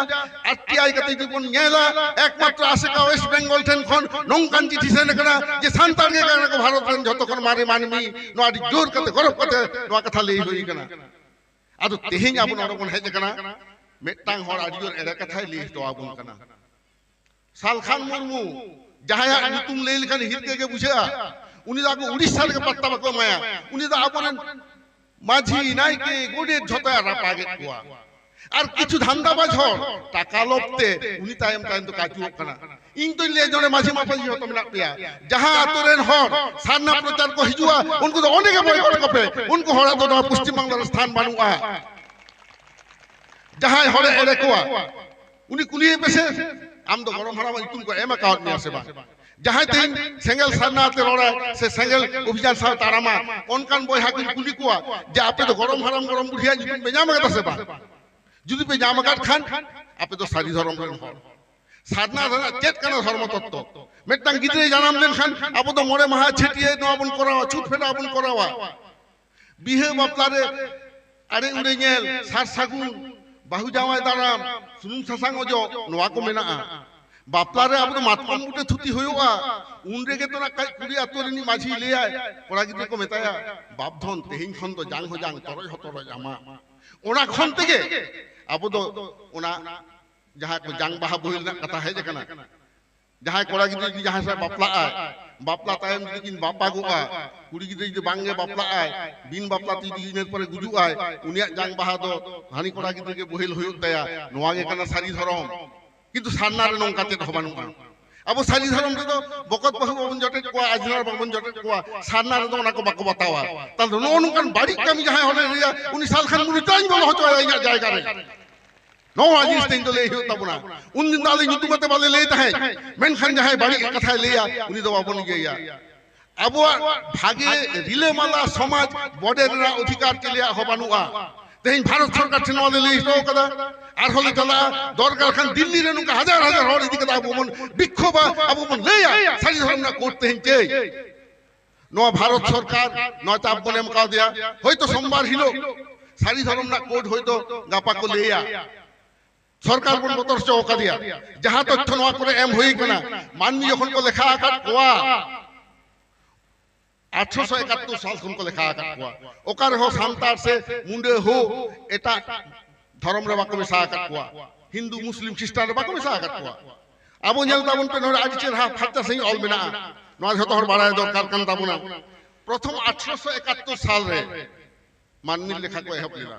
ᱟᱨ ᱴᱤ ᱟᱭ ᱠᱟᱛᱮ ᱡᱩᱫᱤ ᱵᱚᱱ ᱧᱮᱞᱟ, ᱮᱠᱢᱟᱛᱨᱚ ᱟᱥᱮᱠᱟ ᱳᱭᱮᱥᱴ ᱵᱮᱝᱜᱚᱞ ᱴᱷᱮᱱ ᱠᱷᱚᱱ ᱱᱚᱝᱠᱟᱱ ᱪᱤᱴᱷᱤ ᱥᱮᱱ ᱟᱠᱟᱱᱟ ᱡᱮ ᱥᱟᱱᱛᱟᱲ ᱜᱮ ᱠᱟᱱᱟ ᱠᱚ ᱵᱷᱟᱨᱚᱛ ᱨᱮᱱ ᱡᱷᱚᱛᱚ ᱠᱷᱚᱱ ᱢᱟᱨᱮ ᱢᱟᱹᱱᱢᱤ, ᱱᱚᱣᱟ ᱟᱹᱰᱤ ᱡᱳᱨ ᱠᱟᱛᱮ ᱜᱚᱨᱚᱵ ᱠᱟᱛᱮ ᱱᱚᱣᱟ ᱠᱟᱛᱷᱟ ᱞᱟᱹᱭ ᱦᱩᱭ ᱟᱠᱟᱱᱟ᱾ ᱟᱫᱚ ᱛᱮᱦᱮᱧ ᱟᱵᱚ ᱱᱚᱰᱮ ᱵᱚᱱ ᱦᱮᱡ ᱟᱠᱟᱱᱟ, ᱢᱤᱫᱴᱟᱝ ᱦᱚᱲ ᱟᱹᱰᱤ ᱡᱳᱨ ᱮᱲᱮ ᱠᱟᱛᱷᱟᱭ ᱞᱟᱹᱭ ᱦᱚᱴᱚ ᱟᱵᱚᱱ ᱠᱟᱱᱟ᱾ ᱥᱟᱞᱠᱷᱟᱱ ᱢᱩᱨᱢᱩ, ᱡᱟᱦᱟᱸᱭᱟᱜ ᱧᱩᱛᱩᱢ ᱞᱟᱹᱭ ᱞᱮᱠᱷᱟᱱ ᱦᱤᱨᱠᱟᱹ ᱜᱮ ᱵᱩᱡᱷᱟᱹᱜᱼᱟ, ᱩᱱᱤ ᱫᱚ ᱟᱵᱚ ᱩᱲᱤᱥᱥᱟ ᱨᱮᱜᱮ ᱯᱟᱛᱛᱟ ᱵᱟᱠᱚ ᱮᱢᱟᱭᱟ᱾ ᱩᱱᱤ ᱫᱚ ᱟᱵᱚᱨᱮᱱ ᱢᱟᱹᱡᱷᱤ, ᱱᱟᱭᱠᱮ, ᱜᱚᱰᱮᱛ ᱡᱷᱚᱛᱚᱭ ᱨᱟᱯᱟᱜᱮᱫ ᱠᱚᱣᱟ᱾ ᱟᱨ ᱠᱤᱪᱷᱩ ᱫᱷᱟᱱᱫᱟᱵᱟᱡᱽ ᱦᱚᱲ ᱴᱟᱠᱟ ᱞᱚᱵᱽ ᱛᱮ ᱩᱱᱤ ᱛᱟᱭᱚᱢ ᱛᱟᱭᱚᱢ ᱛᱮᱠᱚ ᱟᱹᱪᱩᱨᱚᱜ ᱠᱟᱱᱟ᱾ ᱤᱧ ᱫᱚᱧ ᱞᱟᱹᱭᱟ, ᱱᱚᱰᱮ ᱢᱟᱹᱡᱷᱤ ᱢᱟᱯᱟᱡᱷᱤ ᱡᱷᱚᱛᱚ ᱢᱮᱱᱟᱜ ᱯᱮᱭᱟ, ᱡᱟᱦᱟᱸ ᱟᱛᱳ ᱨᱮᱱ ᱦᱚᱲ ᱥᱟᱨᱱᱟ ᱯᱨᱚᱪᱟᱨ ᱠᱚ ᱦᱤᱡᱩᱜᱼᱟ, ᱩᱱᱠᱩ ᱫᱚ ᱚᱸᱰᱮ ᱜᱮ ᱵᱚᱭᱠᱚᱴ ᱠᱚᱯᱮ᱾ ᱩᱱᱠᱩ ᱦᱚᱲᱟᱜ ᱫᱚ ᱱᱚᱣᱟ ᱯᱚᱥᱪᱤᱢ ᱵᱟᱝᱞᱟ ᱨᱮ ᱥᱛᱷᱟᱱ ᱵᱟᱹᱱᱩᱜᱼᱟ᱾ ᱡᱟᱦᱟᱸᱭ ᱦᱚᱲᱮ ᱮᱲᱮ ᱠᱚᱣᱟ, ᱩᱱᱤ ᱠᱩᱞᱤᱭᱮ ᱯᱮᱥᱮ, ᱟᱢ ᱫᱚ ᱜᱚᱲᱚᱢ ᱦᱟᱲᱟᱢᱟᱜ ᱧᱩᱛᱩᱢ ᱠᱚ ᱮᱢ ᱟᱠᱟᱣᱟᱫ ᱢᱮᱭᱟ ᱥᱮ ᱵᱟᱝ? ᱡᱟᱦᱟᱸᱭ ᱛᱮᱦᱮᱧ ᱥᱮᱸᱜᱮᱞ ᱥᱟᱨᱱᱟ ᱛᱮ ᱨᱚᱲᱟᱭ ᱥᱮ ᱥᱮᱸᱜᱮᱞ ᱚᱵᱷᱤᱡᱟᱱ ᱥᱟᱶ ᱛᱟᱲᱟᱢᱟ, ᱚᱱᱠᱟᱱ ᱵᱚᱭᱦᱟ ᱠᱚᱧ ᱠᱩᱞᱤ ᱠᱚᱣᱟ ᱡᱮ ᱟᱯᱮ ᱫᱚ ᱜᱚᱲᱚᱢ ᱦᱟᱲᱟᱢ ᱜᱚᱲᱚᱢ ᱵᱩᱰᱷᱤᱭᱟᱜ ᱧᱩᱛᱩᱢ ᱯᱮ ᱧᱟᱢ ᱟᱠᱟᱫᱟ ᱥᱮ ᱵᱟᱝ? ᱡᱩᱫᱤ ᱯᱮ ᱧᱟᱢ ᱟᱠᱟᱫ ᱠᱷᱟᱱ, ᱟᱯᱮ ᱫᱚ ᱥᱟᱹᱨᱤ ᱫᱷᱚᱨᱚᱢ ᱨᱮᱱ ᱦᱚᱲ᱾ ᱥᱟᱨᱱᱟ ᱫᱷᱚᱨᱚᱢ ᱪᱮᱫ ᱠᱟᱱᱟ? ᱫᱷᱚᱨᱢᱚ ᱛᱚᱛᱛᱚ᱾ ᱢᱤᱫᱴᱟᱝ ᱜᱤᱫᱽᱨᱟᱹᱭ ᱡᱟᱱᱟᱢ ᱞᱮᱱᱠᱷᱟᱱ ᱟᱵᱚ ᱫᱚ ᱢᱚᱬᱮ ᱢᱟᱦᱟ ᱪᱷᱟᱹᱴᱭᱟᱹᱨ ᱱᱚᱣᱟ ᱵᱚᱱ ᱠᱚᱨᱟᱣᱟ, ᱪᱷᱩᱛ ᱯᱷᱮᱰᱟᱣ ᱵᱚᱱ ᱠᱚᱨᱟᱣᱟ᱾ ᱵᱤᱦᱟᱹ ᱵᱟᱯᱞᱟ ᱨᱮ ᱟᱲᱮ ᱩᱲᱮ ᱧᱮᱞ, ᱥᱟᱨ ᱥᱟᱹᱜᱩᱱ, ᱵᱟᱹᱦᱩ ᱡᱟᱶᱟᱭ ᱫᱟᱨᱟᱢ, ᱥᱩᱱᱩᱢ ᱥᱟᱥᱟᱝ ᱚᱡᱚᱜ, ᱱᱚᱣᱟ ᱠᱚ ᱢᱮᱱᱟᱜᱼᱟ᱾ ᱵᱟᱯᱞᱟ ᱨᱮ ᱟᱵᱚ ᱫᱚ ᱢᱟᱛᱠᱚᱢ ᱵᱩᱴᱟᱹ ᱛᱷᱩᱛᱤ ᱦᱩᱭᱩᱜᱼᱟ᱾ ᱩᱱ ᱨᱮᱜᱮ ᱛᱚ ᱱᱟᱜ ᱠᱷᱟᱡ ᱠᱩᱲᱤ ᱟᱹᱛᱩ ᱨᱤᱱᱤᱡ ᱢᱟᱹᱡᱷᱤ ᱞᱟᱹᱭᱟᱭ, ᱠᱚᱲᱟ ᱜᱤᱫᱽᱨᱟᱹ ᱠᱚ ᱢᱮᱛᱟᱭᱟ, "ᱵᱟᱯ ᱫᱷᱚᱱ, ᱛᱮᱦᱮᱧ ᱠᱷᱚᱱ ᱫᱚ ᱡᱟᱝ ᱦᱚᱸ ᱡᱟᱝ, ᱛᱚᱨᱚᱡ ᱦᱚᱸ ᱛᱚᱨᱚᱡ ᱟᱢᱟᱜ᱾" ᱚᱱᱟ ᱠᱷᱚᱱ ᱛᱮᱜᱮ ᱟᱵᱚ ᱫᱚ ᱚᱱᱟ ᱡᱟᱦᱟᱸ ᱠᱚ ᱡᱟᱝ ᱵᱟᱦᱟ ᱵᱳᱦᱮᱞ ᱨᱮᱱᱟᱜ ᱠᱟᱛᱷᱟ ᱦᱮᱡ ᱟᱠᱟᱱᱟ, ᱡᱟᱦᱟᱸᱭ ᱠᱚᱲᱟ ᱜᱤᱫᱽᱨᱟᱹ ᱡᱩᱫᱤ ᱡᱟᱦᱟᱸᱭ ᱥᱟᱶ ᱵᱟᱯᱞᱟᱜ ᱟᱭ, ᱵᱟᱯᱞᱟ ᱛᱟᱭᱚᱢ ᱡᱩᱫᱤ ᱠᱤᱱ ᱵᱟᱯᱟᱜᱚᱜᱼᱟ, ᱠᱩᱲᱤ ᱜᱤᱫᱽᱨᱟᱹ ᱡᱩᱫᱤ ᱵᱟᱝ ᱜᱮ ᱵᱟᱯᱞᱟᱜ ᱟᱭ, ᱵᱤᱱ ᱵᱟᱯᱞᱟ ᱛᱮ ᱡᱩᱫᱤ ᱤᱱᱟᱹ ᱯᱚᱨᱮ ᱜᱩᱡᱩᱜ ᱟᱭ, ᱩᱱᱤᱭᱟᱜ ᱡᱟᱝ ᱵᱟᱦᱟ ᱫᱚ ᱦᱟᱹᱱᱤ ᱠᱚᱲᱟ ᱜᱤᱫᱽᱨᱟᱹ ᱜᱮ ᱵᱳᱦᱮᱞ ᱦᱩᱭᱩᱜ ᱛᱟᱭᱟ᱾ ᱱᱚᱣᱟ ᱜᱮ ᱠᱟᱱᱟ ᱥᱟᱹᱨᱤ ᱫᱷᱚᱨᱚᱢ᱾ ᱠᱤᱱᱛᱩ ᱥᱟᱨᱱᱟ ᱨᱮ ᱱᱚᱝᱠᱟ ᱪᱮᱫ ᱦᱚᱸ ᱵᱟᱹᱱᱩᱜᱼᱟ᱾ ᱟᱵᱚ ᱥᱟᱹᱨᱤ ᱫᱷᱚᱨᱚᱢ ᱨᱮᱫᱚ ᱵᱚᱠᱚᱛ ᱵᱟᱹᱦᱩ ᱵᱟᱵᱚᱱ ᱡᱚᱴᱮᱫ ᱠᱚᱣᱟ, ᱟᱡᱷᱱᱟᱨ ᱵᱟᱵᱚᱱ ᱡᱚᱴᱮᱫ ᱠᱚᱣᱟ, ᱥᱟᱨᱱᱟ ᱨᱮᱫᱚ ᱚᱱᱟ ᱠᱚ ᱵᱟᱠᱚ ᱵᱟᱛᱟᱣᱟ᱾ ᱛᱟᱦᱞᱮ ᱱᱚᱜᱼᱚ ᱱᱚᱝᱠᱟᱱ ᱵᱟᱹᱲᱤᱡ ᱠᱟᱹᱢᱤ ᱡᱟᱦᱟᱸᱭ ᱦᱚᱲᱮ ᱞᱟᱹᱭᱟ, ᱩᱱᱤ ᱥᱟᱞᱠᱷᱟᱱ ᱢᱩᱨᱢᱩ ᱪᱟᱧ ᱵᱚᱞᱚ ᱦᱚᱪᱚᱣᱟᱭᱟ ᱤᱧᱟᱹᱜ ᱡᱟᱭᱜᱟ ᱨᱮ᱾ ᱱᱚᱣᱟ ᱡᱤᱱᱤᱥ ᱛᱮᱦᱮᱧ ᱫᱚ ᱞᱟᱹᱭ ᱦᱩᱭᱩᱜ ᱛᱟᱵᱚᱱᱟ᱾ ᱩᱱᱫᱤᱱ ᱫᱚ ᱟᱞᱮ ᱧᱩᱛᱩᱢ ᱟᱛᱮ ᱵᱟᱞᱮ ᱞᱟᱹᱭ ᱛᱟᱦᱮᱸᱫ, ᱢᱮᱱᱠᱷᱟᱱ ᱡᱟᱦᱟᱸᱭ ᱵᱟᱹᱲᱤᱡ ᱠᱟᱛᱷᱟᱭ ᱞᱟᱹᱭᱟ, ᱩᱱᱤ ᱫᱚ ᱵᱟᱵᱚᱱ ᱤᱭᱟᱹᱭᱟ᱾ ᱟᱵᱚᱣᱟᱜ ᱵᱷᱟᱜᱮ ᱨᱤᱞᱟᱹᱢᱟᱞᱟ ᱥᱚᱢᱟᱡᱽ ᱵᱚᱰᱮ ᱨᱮᱱᱟᱜ ᱚᱫᱷᱤᱠᱟᱨ ᱪᱮᱞᱮᱭᱟᱜ ᱦᱚᱸ ᱵᱟᱹᱱᱩᱜᱼᱟ᱾ ᱛᱮᱦᱮᱧ ᱵᱷᱟᱨᱚᱛ ᱥᱚᱨᱠᱟᱨ ᱴᱷᱮᱱ ᱱᱚᱣᱟ ᱞᱮ ᱞᱟᱹᱭ ᱦᱚᱴᱚ ᱠᱟᱫᱟ, ᱟᱨᱦᱚᱸ ᱞᱮ ᱪᱟᱞᱟᱜᱼᱟ᱾ ᱫᱚᱨᱠᱟᱨ ᱠᱷᱟᱱ ᱫᱤᱞᱞᱤ ᱨᱮ ᱱᱚᱝᱠᱟ ᱦᱟᱡᱟᱨ ᱦᱟᱡᱟᱨ ᱦᱚᱲ ᱤᱫᱤ ᱠᱟᱛᱮ ᱟᱵᱚ ᱵᱚᱱ ᱵᱤᱠᱠᱷᱳᱵᱟ, ᱟᱵᱚ ᱵᱚᱱ ᱞᱟᱹᱭᱟ ᱥᱟᱹᱨᱤ ᱫᱷᱚᱨᱚᱢ ᱨᱮᱱᱟᱜ ᱠᱳᱰ ᱛᱮᱦᱮᱧ ᱪᱮᱫ᱾ ᱱᱚᱣᱟ ᱵᱷᱟᱨᱚᱛ ᱥᱚᱨᱠᱟᱨ ᱱᱚᱣᱟ ᱪᱟᱯ ᱵᱚᱱ ᱮᱢ ᱠᱟᱣᱫᱮᱭᱟ, ᱦᱚᱭᱛᱳ ᱥᱳᱢᱵᱟᱨ ᱦᱤᱞᱳᱜ ᱥᱟᱹᱨᱤ ᱫᱷᱚᱨᱚᱢ ᱨᱮᱱᱟᱜ ᱠᱳᱰ ᱦᱚᱭᱛᱳ ᱜᱟᱯᱟ ᱠᱚ ᱞᱟᱹᱭᱟ᱾ ᱥᱚᱨᱠᱟᱨ ᱵᱚᱱ ᱵᱚᱛᱚᱨ ᱦᱚᱪᱚ ᱟᱠᱟᱫᱮᱭᱟ᱾ ᱡᱟᱦᱟᱸ ᱛᱚᱛᱛᱷᱚ ᱱᱚᱣᱟ ᱠᱚᱨᱮ ᱮᱢ ᱦᱩᱭ ᱠᱟᱱᱟ, ᱢᱟᱹᱱᱢᱤ ᱡᱚᱠᱷᱚᱱ ᱠᱚ ᱞᱮᱠᱷᱟ ᱟᱠᱟᱫ ᱠᱚᱣᱟ, ᱟᱴᱷᱨᱚᱥᱚ ᱮᱠᱟᱛᱛᱳᱨ ᱥᱟᱞ ᱠᱷᱚᱱ ᱠᱚ ᱞᱮᱠᱷᱟ ᱟᱠᱟᱫ ᱠᱚᱣᱟ᱾ ᱚᱠᱟ ᱨᱮᱦᱚᱸ ᱥᱟᱱᱛᱟᱲ ᱥᱮ ᱢᱩᱸᱰᱟᱹ ᱦᱳ ᱮᱴᱟᱜ ᱫᱷᱚᱨᱚᱢ ᱨᱮ ᱵᱟᱠᱚ ᱢᱮᱥᱟ ᱟᱠᱟᱫ ᱠᱚᱣᱟ, ᱦᱤᱱᱫᱩ, ᱢᱩᱥᱞᱤᱢ, ᱠᱷᱨᱤᱥᱴᱟᱱ ᱨᱮ ᱵᱟᱠᱚ ᱢᱮᱥᱟ ᱟᱠᱟᱫ ᱠᱚᱣᱟ᱾ ᱟᱵᱚ ᱧᱮᱞ ᱛᱟᱵᱚᱱ ᱯᱮ, ᱱᱚᱰᱮ ᱟᱹᱰᱤ ᱪᱮᱦᱨᱟ ᱯᱷᱟᱨᱪᱟ ᱥᱟᱺᱦᱤᱡ ᱚᱞ ᱢᱮᱱᱟᱜᱼᱟ᱾ ᱱᱚᱣᱟ ᱡᱷᱚᱛᱚ ᱦᱚᱲ ᱵᱟᱲᱟᱭ ᱫᱚᱨᱠᱟᱨ ᱠᱟᱱ ᱛᱟᱵᱚᱱᱟ᱾ ᱯᱨᱚᱛᱷᱚᱢ ᱟᱴᱷᱨᱚᱥᱚ ᱮᱠᱟᱛᱛᱳᱨ ᱥᱟᱞ ᱨᱮ ᱢᱟᱹᱱᱢᱤ ᱞᱮᱠᱷᱟ ᱠᱚ ᱮᱦᱚᱵ ᱞᱮᱫᱟ᱾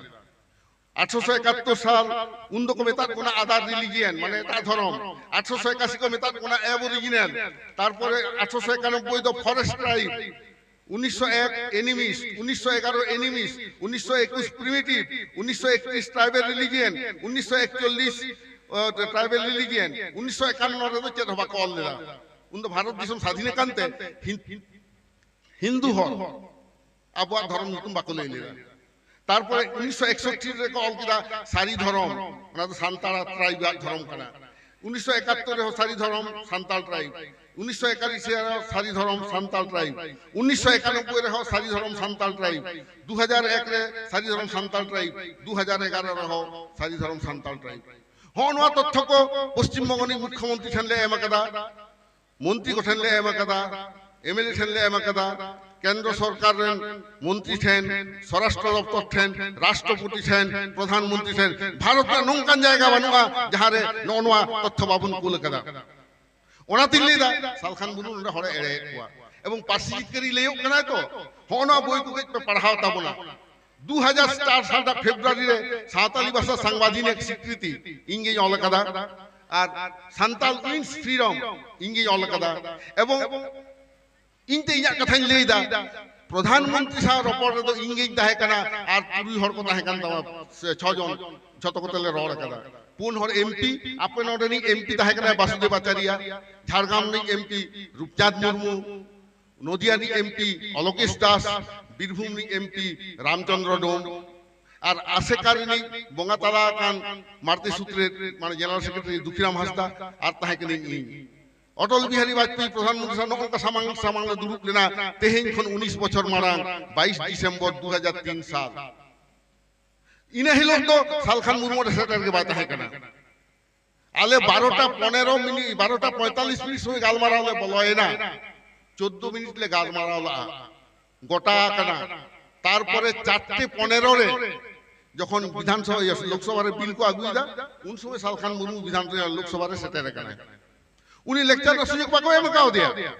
ᱟᱴᱷᱨᱚᱥᱚ ᱮᱠᱟᱛᱛᱳᱨ ᱥᱟᱞ, ᱩᱱ ᱫᱚᱠᱚ ᱢᱮᱛᱟᱫ ᱵᱚᱱᱟ other religion, ᱢᱟᱱᱮ ᱮᱴᱟᱜ ᱫᱷᱚᱨᱚᱢ᱾ ᱟᱴᱷᱨᱚᱥᱚ ᱮᱠᱟᱥᱤ ᱠᱚ ᱢᱮᱛᱟᱫ ᱵᱚᱱᱟ Aboriginal᱾ ᱛᱟᱨᱯᱚᱨᱮ ᱟᱴᱷᱨᱚᱥᱚ ᱮᱠᱟᱱᱚᱵᱵᱳᱭ ᱫᱚ forest tribe᱾ ᱩᱱᱤᱥᱥᱚ ᱮᱠ animist, ᱩᱱᱤᱥᱥᱚ ᱮᱜᱟᱨᱚ animist, ᱩᱱᱤᱥᱥᱚ ᱮᱠᱩᱥ primitive, ᱩᱱᱤᱥᱥᱚ ᱮᱠᱛᱨᱤᱥ tribal religion, ᱩᱱᱤᱥᱥᱚ ᱮᱠᱪᱚᱞᱞᱤᱥ, ᱟᱸ, tribal religion, ᱩᱱᱤᱥᱥᱚ ᱮᱠᱟᱱᱱᱚ ᱨᱮᱫᱚ ᱪᱮᱫ ᱦᱚᱸ ᱵᱟᱠᱚ ᱚᱞ ᱞᱮᱫᱟ᱾ ᱩᱱ ᱫᱚ ᱵᱷᱟᱨᱚᱛ ᱫᱤᱥᱚᱢ ᱥᱟᱫᱷᱤᱱ ᱟᱠᱟᱱ ᱛᱮ ᱦᱤᱱ-, ᱦᱤᱱᱫᱩ ᱦᱚᱲ ᱟᱵᱚᱣᱟᱜ ᱫᱷᱚᱨᱚᱢ ᱧᱩᱛᱩᱢ ᱵᱟᱠᱚ ᱞᱟᱹᱭ ᱞᱮᱫᱟ᱾ ᱛᱟᱨᱯᱚᱨᱮ ᱩᱱᱤᱥᱥᱚ ᱮᱠᱥᱚᱴᱴᱤ ᱨᱮᱠᱚ ᱚᱞ ᱠᱮᱫᱟ ᱥᱟᱹᱨᱤ ᱫᱷᱚᱨᱚᱢ, ᱚᱱᱟ ᱫᱚ ᱥᱟᱱᱛᱟᱲ tribe ᱟᱜ ᱫᱷᱚᱨᱚᱢ ᱠᱟᱱᱟ᱾ ᱩᱱᱤᱥᱥᱚ ᱮᱠᱟᱛᱛᱳᱨ ᱨᱮᱦᱚᱸ ᱥᱟᱹᱨᱤ ᱫᱷᱚᱨᱚᱢ ᱥᱟᱱᱛᱟᱲ tribe, ᱩᱱᱤᱥᱥᱚ ᱮᱠᱟᱞᱤᱥ ᱨᱮᱦᱚᱸ ᱥᱟᱹᱨᱤ ᱫᱷᱚᱨᱚᱢ ᱥᱟᱱᱛᱟᱲ tribe, ᱩᱱᱤᱥᱥᱚ ᱮᱠᱟᱱᱚᱵᱵᱳᱭ ᱨᱮᱦᱚᱸ ᱥᱟᱹᱨᱤ ᱫᱷᱚᱨᱚᱢ ᱥᱟᱱᱛᱟᱲ tribe, ᱫᱩ ᱦᱟᱡᱟᱨ ᱮᱠ ᱨᱮ ᱥᱟᱹᱨᱤ ᱫᱷᱚᱨᱚᱢ ᱥᱟᱱᱛᱟᱲ tribe, ᱫᱩ ᱦᱟᱡᱟᱨ ᱮᱜᱟᱨᱚ ᱨᱮᱦᱚᱸ ᱥᱟᱹᱨᱤ ᱫᱷᱚᱨᱚᱢ ᱥᱟᱱᱛᱟᱲ tribe᱾ ᱦᱚᱸᱜᱼᱚ ᱱᱚᱣᱟ ᱛᱚᱛᱛᱷᱚ ᱠᱚ ᱯᱚᱥᱪᱤᱢ ᱵᱚᱝᱜᱚ ᱨᱤᱱᱤᱡ ᱢᱩᱠᱠᱷᱚᱢᱚᱱᱛᱨᱤ ᱴᱷᱮᱱ ᱞᱮ ᱮᱢ ᱟᱠᱟᱫᱟ, ᱢᱚᱱᱛᱨᱤ ᱠᱚᱴᱷᱮᱱ ᱞᱮ ᱮᱢ ᱟᱠᱟᱫᱟ, ᱮᱢ ᱮᱞ ᱮ ᱴᱷᱮᱱ ᱞᱮ ᱮᱢ ᱟᱠᱟᱫᱟ, ᱠᱮᱱᱫᱨᱚ ᱥᱚᱨᱠᱟᱨ ᱨᱮᱱ ᱢᱚᱱᱛᱨᱤ ᱴᱷᱮᱱ, ᱥᱚᱨᱟᱥᱴᱨᱚ ᱫᱚᱯᱛᱚᱨ ᱴᱷᱮᱱ, ᱨᱟᱥᱴᱨᱚᱯᱚᱛᱤ ᱴᱷᱮᱱ, ᱯᱨᱚᱫᱷᱟᱱ ᱢᱚᱱᱛᱨᱤ ᱴᱷᱮᱱ᱾ ᱵᱷᱟᱨᱚᱛ ᱨᱮ ᱱᱚᱝᱠᱟᱱ ᱡᱟᱭᱜᱟ ᱵᱟᱹᱱᱩᱜᱼᱟ ᱡᱟᱦᱟᱸ ᱨᱮ ᱱᱚᱜᱼᱚ ᱱᱚᱣᱟ ᱛᱚᱛᱛᱷᱚ ᱵᱟᱵᱚᱱ ᱠᱩᱞ ᱟᱠᱟᱫᱟ᱾ ᱚᱱᱟᱛᱤᱧ ᱞᱟᱹᱭᱫᱟ, ᱥᱟᱞᱠᱷᱟᱱ ᱢᱩᱨᱢᱩ ᱱᱚᱰᱮ ᱦᱚᱲᱮ ᱮᱲᱮᱭᱮᱫ ᱠᱚᱣᱟ᱾ ᱮᱵᱚᱝ ᱯᱟᱹᱨᱥᱤ ᱡᱤᱛᱠᱟᱹᱨᱤ ᱞᱟᱹᱭᱚᱜ ᱠᱟᱱᱟᱭ ᱛᱚ, ᱦᱚᱸᱜᱼᱚ ᱱᱚᱣᱟ ᱵᱳᱭ ᱠᱚ ᱠᱟᱹᱡ ᱯᱮ ᱯᱟᱲᱦᱟᱣ ᱛᱟᱵᱚᱱᱟ᱾ ᱫᱩ ᱦᱟᱡᱟᱨ ᱪᱟᱨ ᱥᱟᱞ ᱨᱮᱱᱟᱜ ᱯᱷᱮᱵᱽᱨᱩᱣᱟᱨᱤ ᱨᱮ ᱥᱟᱶᱛᱟᱞᱤ ᱵᱷᱟᱥᱟ ᱥᱟᱝᱵᱤᱫᱷᱟᱱᱤᱠ ᱥᱤᱠᱨᱤᱛᱤ ᱤᱧ ᱜᱤᱧ ᱚᱞ ᱟᱠᱟᱫᱟ, ᱟᱨ ᱥᱟᱱᱛᱟᱞ ᱣᱤᱱᱥ ᱯᱷᱨᱤᱰᱚᱢ ᱤᱧ ᱜᱤᱧ ᱚᱞ ᱟᱠᱟᱫᱟ᱾ ᱮᱵᱚᱝ ᱤᱧ ᱛᱮ ᱤᱧᱟᱹᱜ ᱠᱟᱛᱷᱟᱧ ᱞᱟᱹᱭᱫᱟ, ᱯᱨᱚᱫᱷᱟᱱ ᱢᱚᱱᱛᱨᱤ ᱥᱟᱶ ᱨᱚᱯᱚᱲ ᱨᱮᱫᱚ ᱤᱧ ᱜᱤᱧ ᱛᱟᱦᱮᱸ ᱠᱟᱱᱟ, ᱟᱨ ᱛᱩᱨᱩᱭ ᱦᱚᱲ ᱠᱚ ᱛᱟᱦᱮᱸ ᱠᱟᱱ ᱛᱟᱢᱟ, ᱥᱮ ᱪᱷᱚ ᱡᱚᱱ, ᱡᱷᱚᱛᱚ ᱠᱚᱛᱮ ᱞᱮ ᱨᱚᱲ ᱟᱠᱟᱫᱟ᱾ ᱯᱩᱱ ᱦᱚᱲ ᱮᱢ ᱯᱤ, ᱟᱯᱮ ᱱᱚᱰᱮ ᱨᱤᱱᱤᱡ ᱮᱢ ᱯᱤ ᱛᱟᱦᱮᱸ ᱠᱟᱱᱟᱭ ᱵᱟᱥᱩᱫᱮᱵ ᱟᱪᱟᱨᱤᱭᱟ, ᱡᱷᱟᱲᱜᱨᱟᱢ ᱨᱤᱱᱤᱡ ᱮᱢ ᱯᱤ ᱨᱩᱯᱪᱟᱸᱫᱽ ᱢᱩᱨᱢᱩ, ᱱᱚᱫᱤᱭᱟ ᱨᱤᱱᱤᱡ ᱮᱢ ᱯᱤ ᱚᱞᱚᱠᱮᱥ ᱫᱟᱥ, ᱵᱤᱨᱵᱷᱩᱢ ᱨᱤᱱᱤᱡ ᱮᱢ ᱯᱤ ᱨᱟᱢᱪᱚᱸᱫᱽᱨᱚ ᱰᱳᱢ, ᱟᱨ ᱟᱥᱮᱠᱟ ᱨᱤᱱᱤᱡ ᱵᱚᱸᱜᱟ ᱛᱟᱞᱟ ᱟᱠᱟᱱ ᱢᱟᱨᱛᱤ ᱥᱩᱛᱨᱮᱛ, ᱢᱟᱱᱮ ᱡᱮᱱᱟᱨᱟᱞ ᱥᱮᱠᱨᱮᱴᱟᱨᱤ ᱫᱩᱠᱷᱤᱨᱟᱢ ᱦᱟᱸᱥᱫᱟ, ᱟᱨ ᱛᱟᱦᱮᱸ ᱠᱟᱹᱱᱟᱹᱧ ᱤᱧ᱾ ᱚᱴᱚᱞ ᱵᱤᱦᱟᱨᱤ ᱵᱟᱡᱽᱯᱮᱭᱤ ᱯᱨᱚᱫᱷᱟᱱ ᱢᱚᱱᱛᱨᱤ ᱥᱟᱶ ᱱᱚᱜᱼᱚ ᱱᱚᱝᱠᱟ ᱥᱟᱢᱟᱝ ᱥᱟᱢᱟᱝ ᱞᱮ ᱫᱩᱲᱩᱵ ᱞᱮᱱᱟ, ᱛᱮᱦᱮᱧ ᱠᱷᱚᱱ ᱩᱱᱤᱥ ᱵᱚᱪᱷᱚᱨ ᱢᱟᱲᱟᱝ, ᱵᱟᱭᱤᱥ ᱰᱤᱥᱮᱢᱵᱚᱨ ᱫᱩ ᱦᱟᱡᱟᱨ ᱛᱤᱱ ᱥᱟᱞ᱾ ᱤᱱᱟᱹ ᱦᱤᱞᱳᱜ ᱫᱚ ᱥᱟᱞᱠᱷᱟᱱ ᱢᱩᱨᱢᱩ ᱚᱸᱰᱮ ᱥᱮᱴᱮᱨ ᱜᱮ ᱵᱟᱭ ᱛᱟᱦᱮᱸ ᱠᱟᱱᱟ᱾ ᱟᱞᱮ ᱵᱟᱨᱚᱴᱟ ᱯᱚᱱᱮᱨᱚ ᱢᱤᱱᱤᱴ, ᱵᱟᱨᱚᱴᱟ ᱯᱚᱸᱭᱛᱟᱞᱤᱥ ᱢᱤᱱᱤᱴ ᱥᱚᱢᱚᱭ ᱜᱟᱞᱢᱟᱨᱟᱣ ᱞᱮ ᱵᱚᱞᱚᱭᱮᱱᱟ, ᱪᱳᱫᱽᱫᱳ ᱢᱤᱱᱤᱴ ᱞᱮ ᱜᱟᱞᱢᱟᱨᱟᱣ ᱞᱟᱜᱼᱟ, ᱜᱚᱴᱟ ᱟᱠᱟᱱᱟ᱾ ᱛᱟᱨᱯᱚᱨᱮ ᱪᱟᱨᱴᱮ ᱯᱚᱱᱮᱨᱚ ᱨᱮ ᱡᱚᱠᱷᱚᱱ ᱵᱤᱫᱷᱟᱱ ᱥᱚᱵᱷᱟ, ᱤᱭᱟᱹ, ᱞᱳᱠᱥᱚᱵᱷᱟ ᱨᱮ ᱵᱤᱞ ᱠᱚ ᱟᱹᱜᱩᱭᱮᱫᱟ, ᱩᱱ ᱥᱚᱢᱚᱭ ᱥᱟᱞᱠᱷᱟᱱ ᱢᱩᱨᱢᱩ ᱵᱤᱫᱷᱟᱱ ᱥᱚᱵᱷᱟ, ᱞᱳᱠᱥᱚᱵᱷᱟ ᱨᱮ ᱥᱮᱴᱮᱨ ᱟᱠᱟᱱᱟᱭ᱾ ᱩᱱᱤ ᱞᱮᱠᱪᱟᱨ ᱨᱮᱱᱟᱜ ᱥᱩᱡᱳᱜᱽ ᱵᱟᱠᱚ ᱮᱢ ᱠᱟᱣᱫᱮᱭᱟ᱾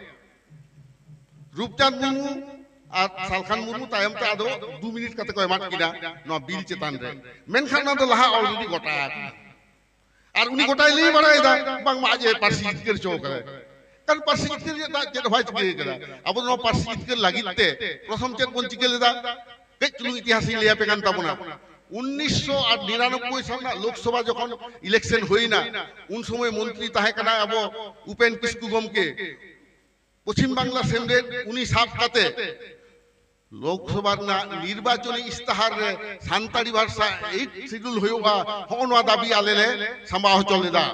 ᱨᱩᱯᱪᱟᱸᱫᱽ ᱢᱩᱨᱢᱩ ᱟᱨ ᱥᱟᱞᱠᱷᱟᱱ ᱢᱩᱨᱢᱩ ᱛᱟᱭᱚᱢ ᱛᱮ ᱟᱫᱚ ᱫᱩ ᱢᱤᱱᱤᱴ ᱠᱟᱛᱮ ᱠᱚ ᱮᱢᱟᱫ ᱠᱤᱱᱟ ᱱᱚᱣᱟ ᱵᱤᱞ ᱪᱮᱛᱟᱱ ᱨᱮ, ᱢᱮᱱᱠᱷᱟᱱ ᱚᱱᱟ ᱫᱚ ᱞᱟᱦᱟ already ᱜᱚᱴᱟ ᱟᱠᱟᱱᱟ᱾ ᱟᱨ ᱩᱱᱤ ᱜᱚᱴᱟᱭ ᱞᱟᱹᱭ ᱵᱟᱲᱟᱭᱮᱫᱟ ᱵᱟᱝᱢᱟ ᱟᱡ ᱮ ᱯᱟᱹᱨᱥᱤ ᱡᱤᱛᱠᱟᱹᱨ ᱦᱚᱪᱚ ᱠᱟᱫᱟᱭ᱾ ᱠᱟᱨᱚᱱ ᱯᱟᱹᱨᱥᱤ ᱡᱤᱛᱠᱟᱹᱨ ᱨᱮᱭᱟᱜ ᱫᱚ ᱟᱡ ᱪᱮᱫ ᱦᱚᱸ ᱵᱟᱭ ᱪᱤᱠᱟᱹ ᱠᱟᱫᱟ᱾ ᱟᱵᱚ ᱱᱚᱣᱟ ᱯᱟᱹᱨᱥᱤ ᱡᱤᱛᱠᱟᱹᱨ ᱞᱟᱹᱜᱤᱫ ᱛᱮ ᱯᱨᱚᱛᱷᱚᱢ ᱪᱮᱫ ᱵᱚᱱ ᱪᱤᱠᱟᱹ ᱞᱮᱫᱟ? ᱠᱟᱹᱡ ᱪᱩᱞᱩᱝ ᱤᱛᱤᱦᱟᱥ ᱤᱧ ᱞᱟᱹᱭ ᱟᱯᱮ ᱠᱟᱱ ᱛᱟᱵᱚᱱᱟ᱾ ᱩᱱᱤᱥᱥᱚ ᱟᱨ ᱱᱤᱨᱟᱱᱚᱵᱵᱳᱭ ᱥᱟᱞ ᱨᱮᱱᱟᱜ ᱞᱳᱠᱥᱚᱵᱷᱟ ᱡᱚᱠᱷᱚᱱ ᱤᱞᱮᱠᱥᱚᱱ ᱦᱩᱭᱱᱟ, ᱩᱱ ᱥᱚᱢᱚᱭ ᱢᱚᱱᱛᱨᱤ ᱛᱟᱦᱮᱸ ᱠᱟᱱᱟᱭ ᱟᱵᱚ ᱩᱯᱮᱱ ᱠᱤᱥᱠᱩ ᱜᱚᱢᱠᱮ᱾ ᱯᱚᱪᱷᱤᱢ ᱵᱟᱝᱞᱟ ᱥᱮᱢᱞᱮᱫ ᱩᱱᱤ ᱥᱟᱵ ᱠᱟᱛᱮ ᱞᱳᱠᱥᱚᱵᱷᱟ ᱨᱮᱱᱟᱜ ᱱᱤᱨᱵᱟᱪᱚᱱᱤ ᱤᱥᱛᱟᱦᱟᱨ ᱨᱮ ᱥᱟᱱᱛᱟᱲᱤ ᱵᱷᱟᱥᱟ ᱮᱭᱤᱴ ᱥᱤᱰᱩᱞ ᱦᱩᱭᱩᱜᱼᱟ, ᱦᱚᱸᱜᱼᱚ ᱱᱚᱣᱟ ᱫᱟᱹᱵᱤ ᱟᱞᱮ ᱞᱮ ᱥᱟᱢᱵᱟᱣ ᱦᱚᱪᱚ ᱞᱮᱫᱟ᱾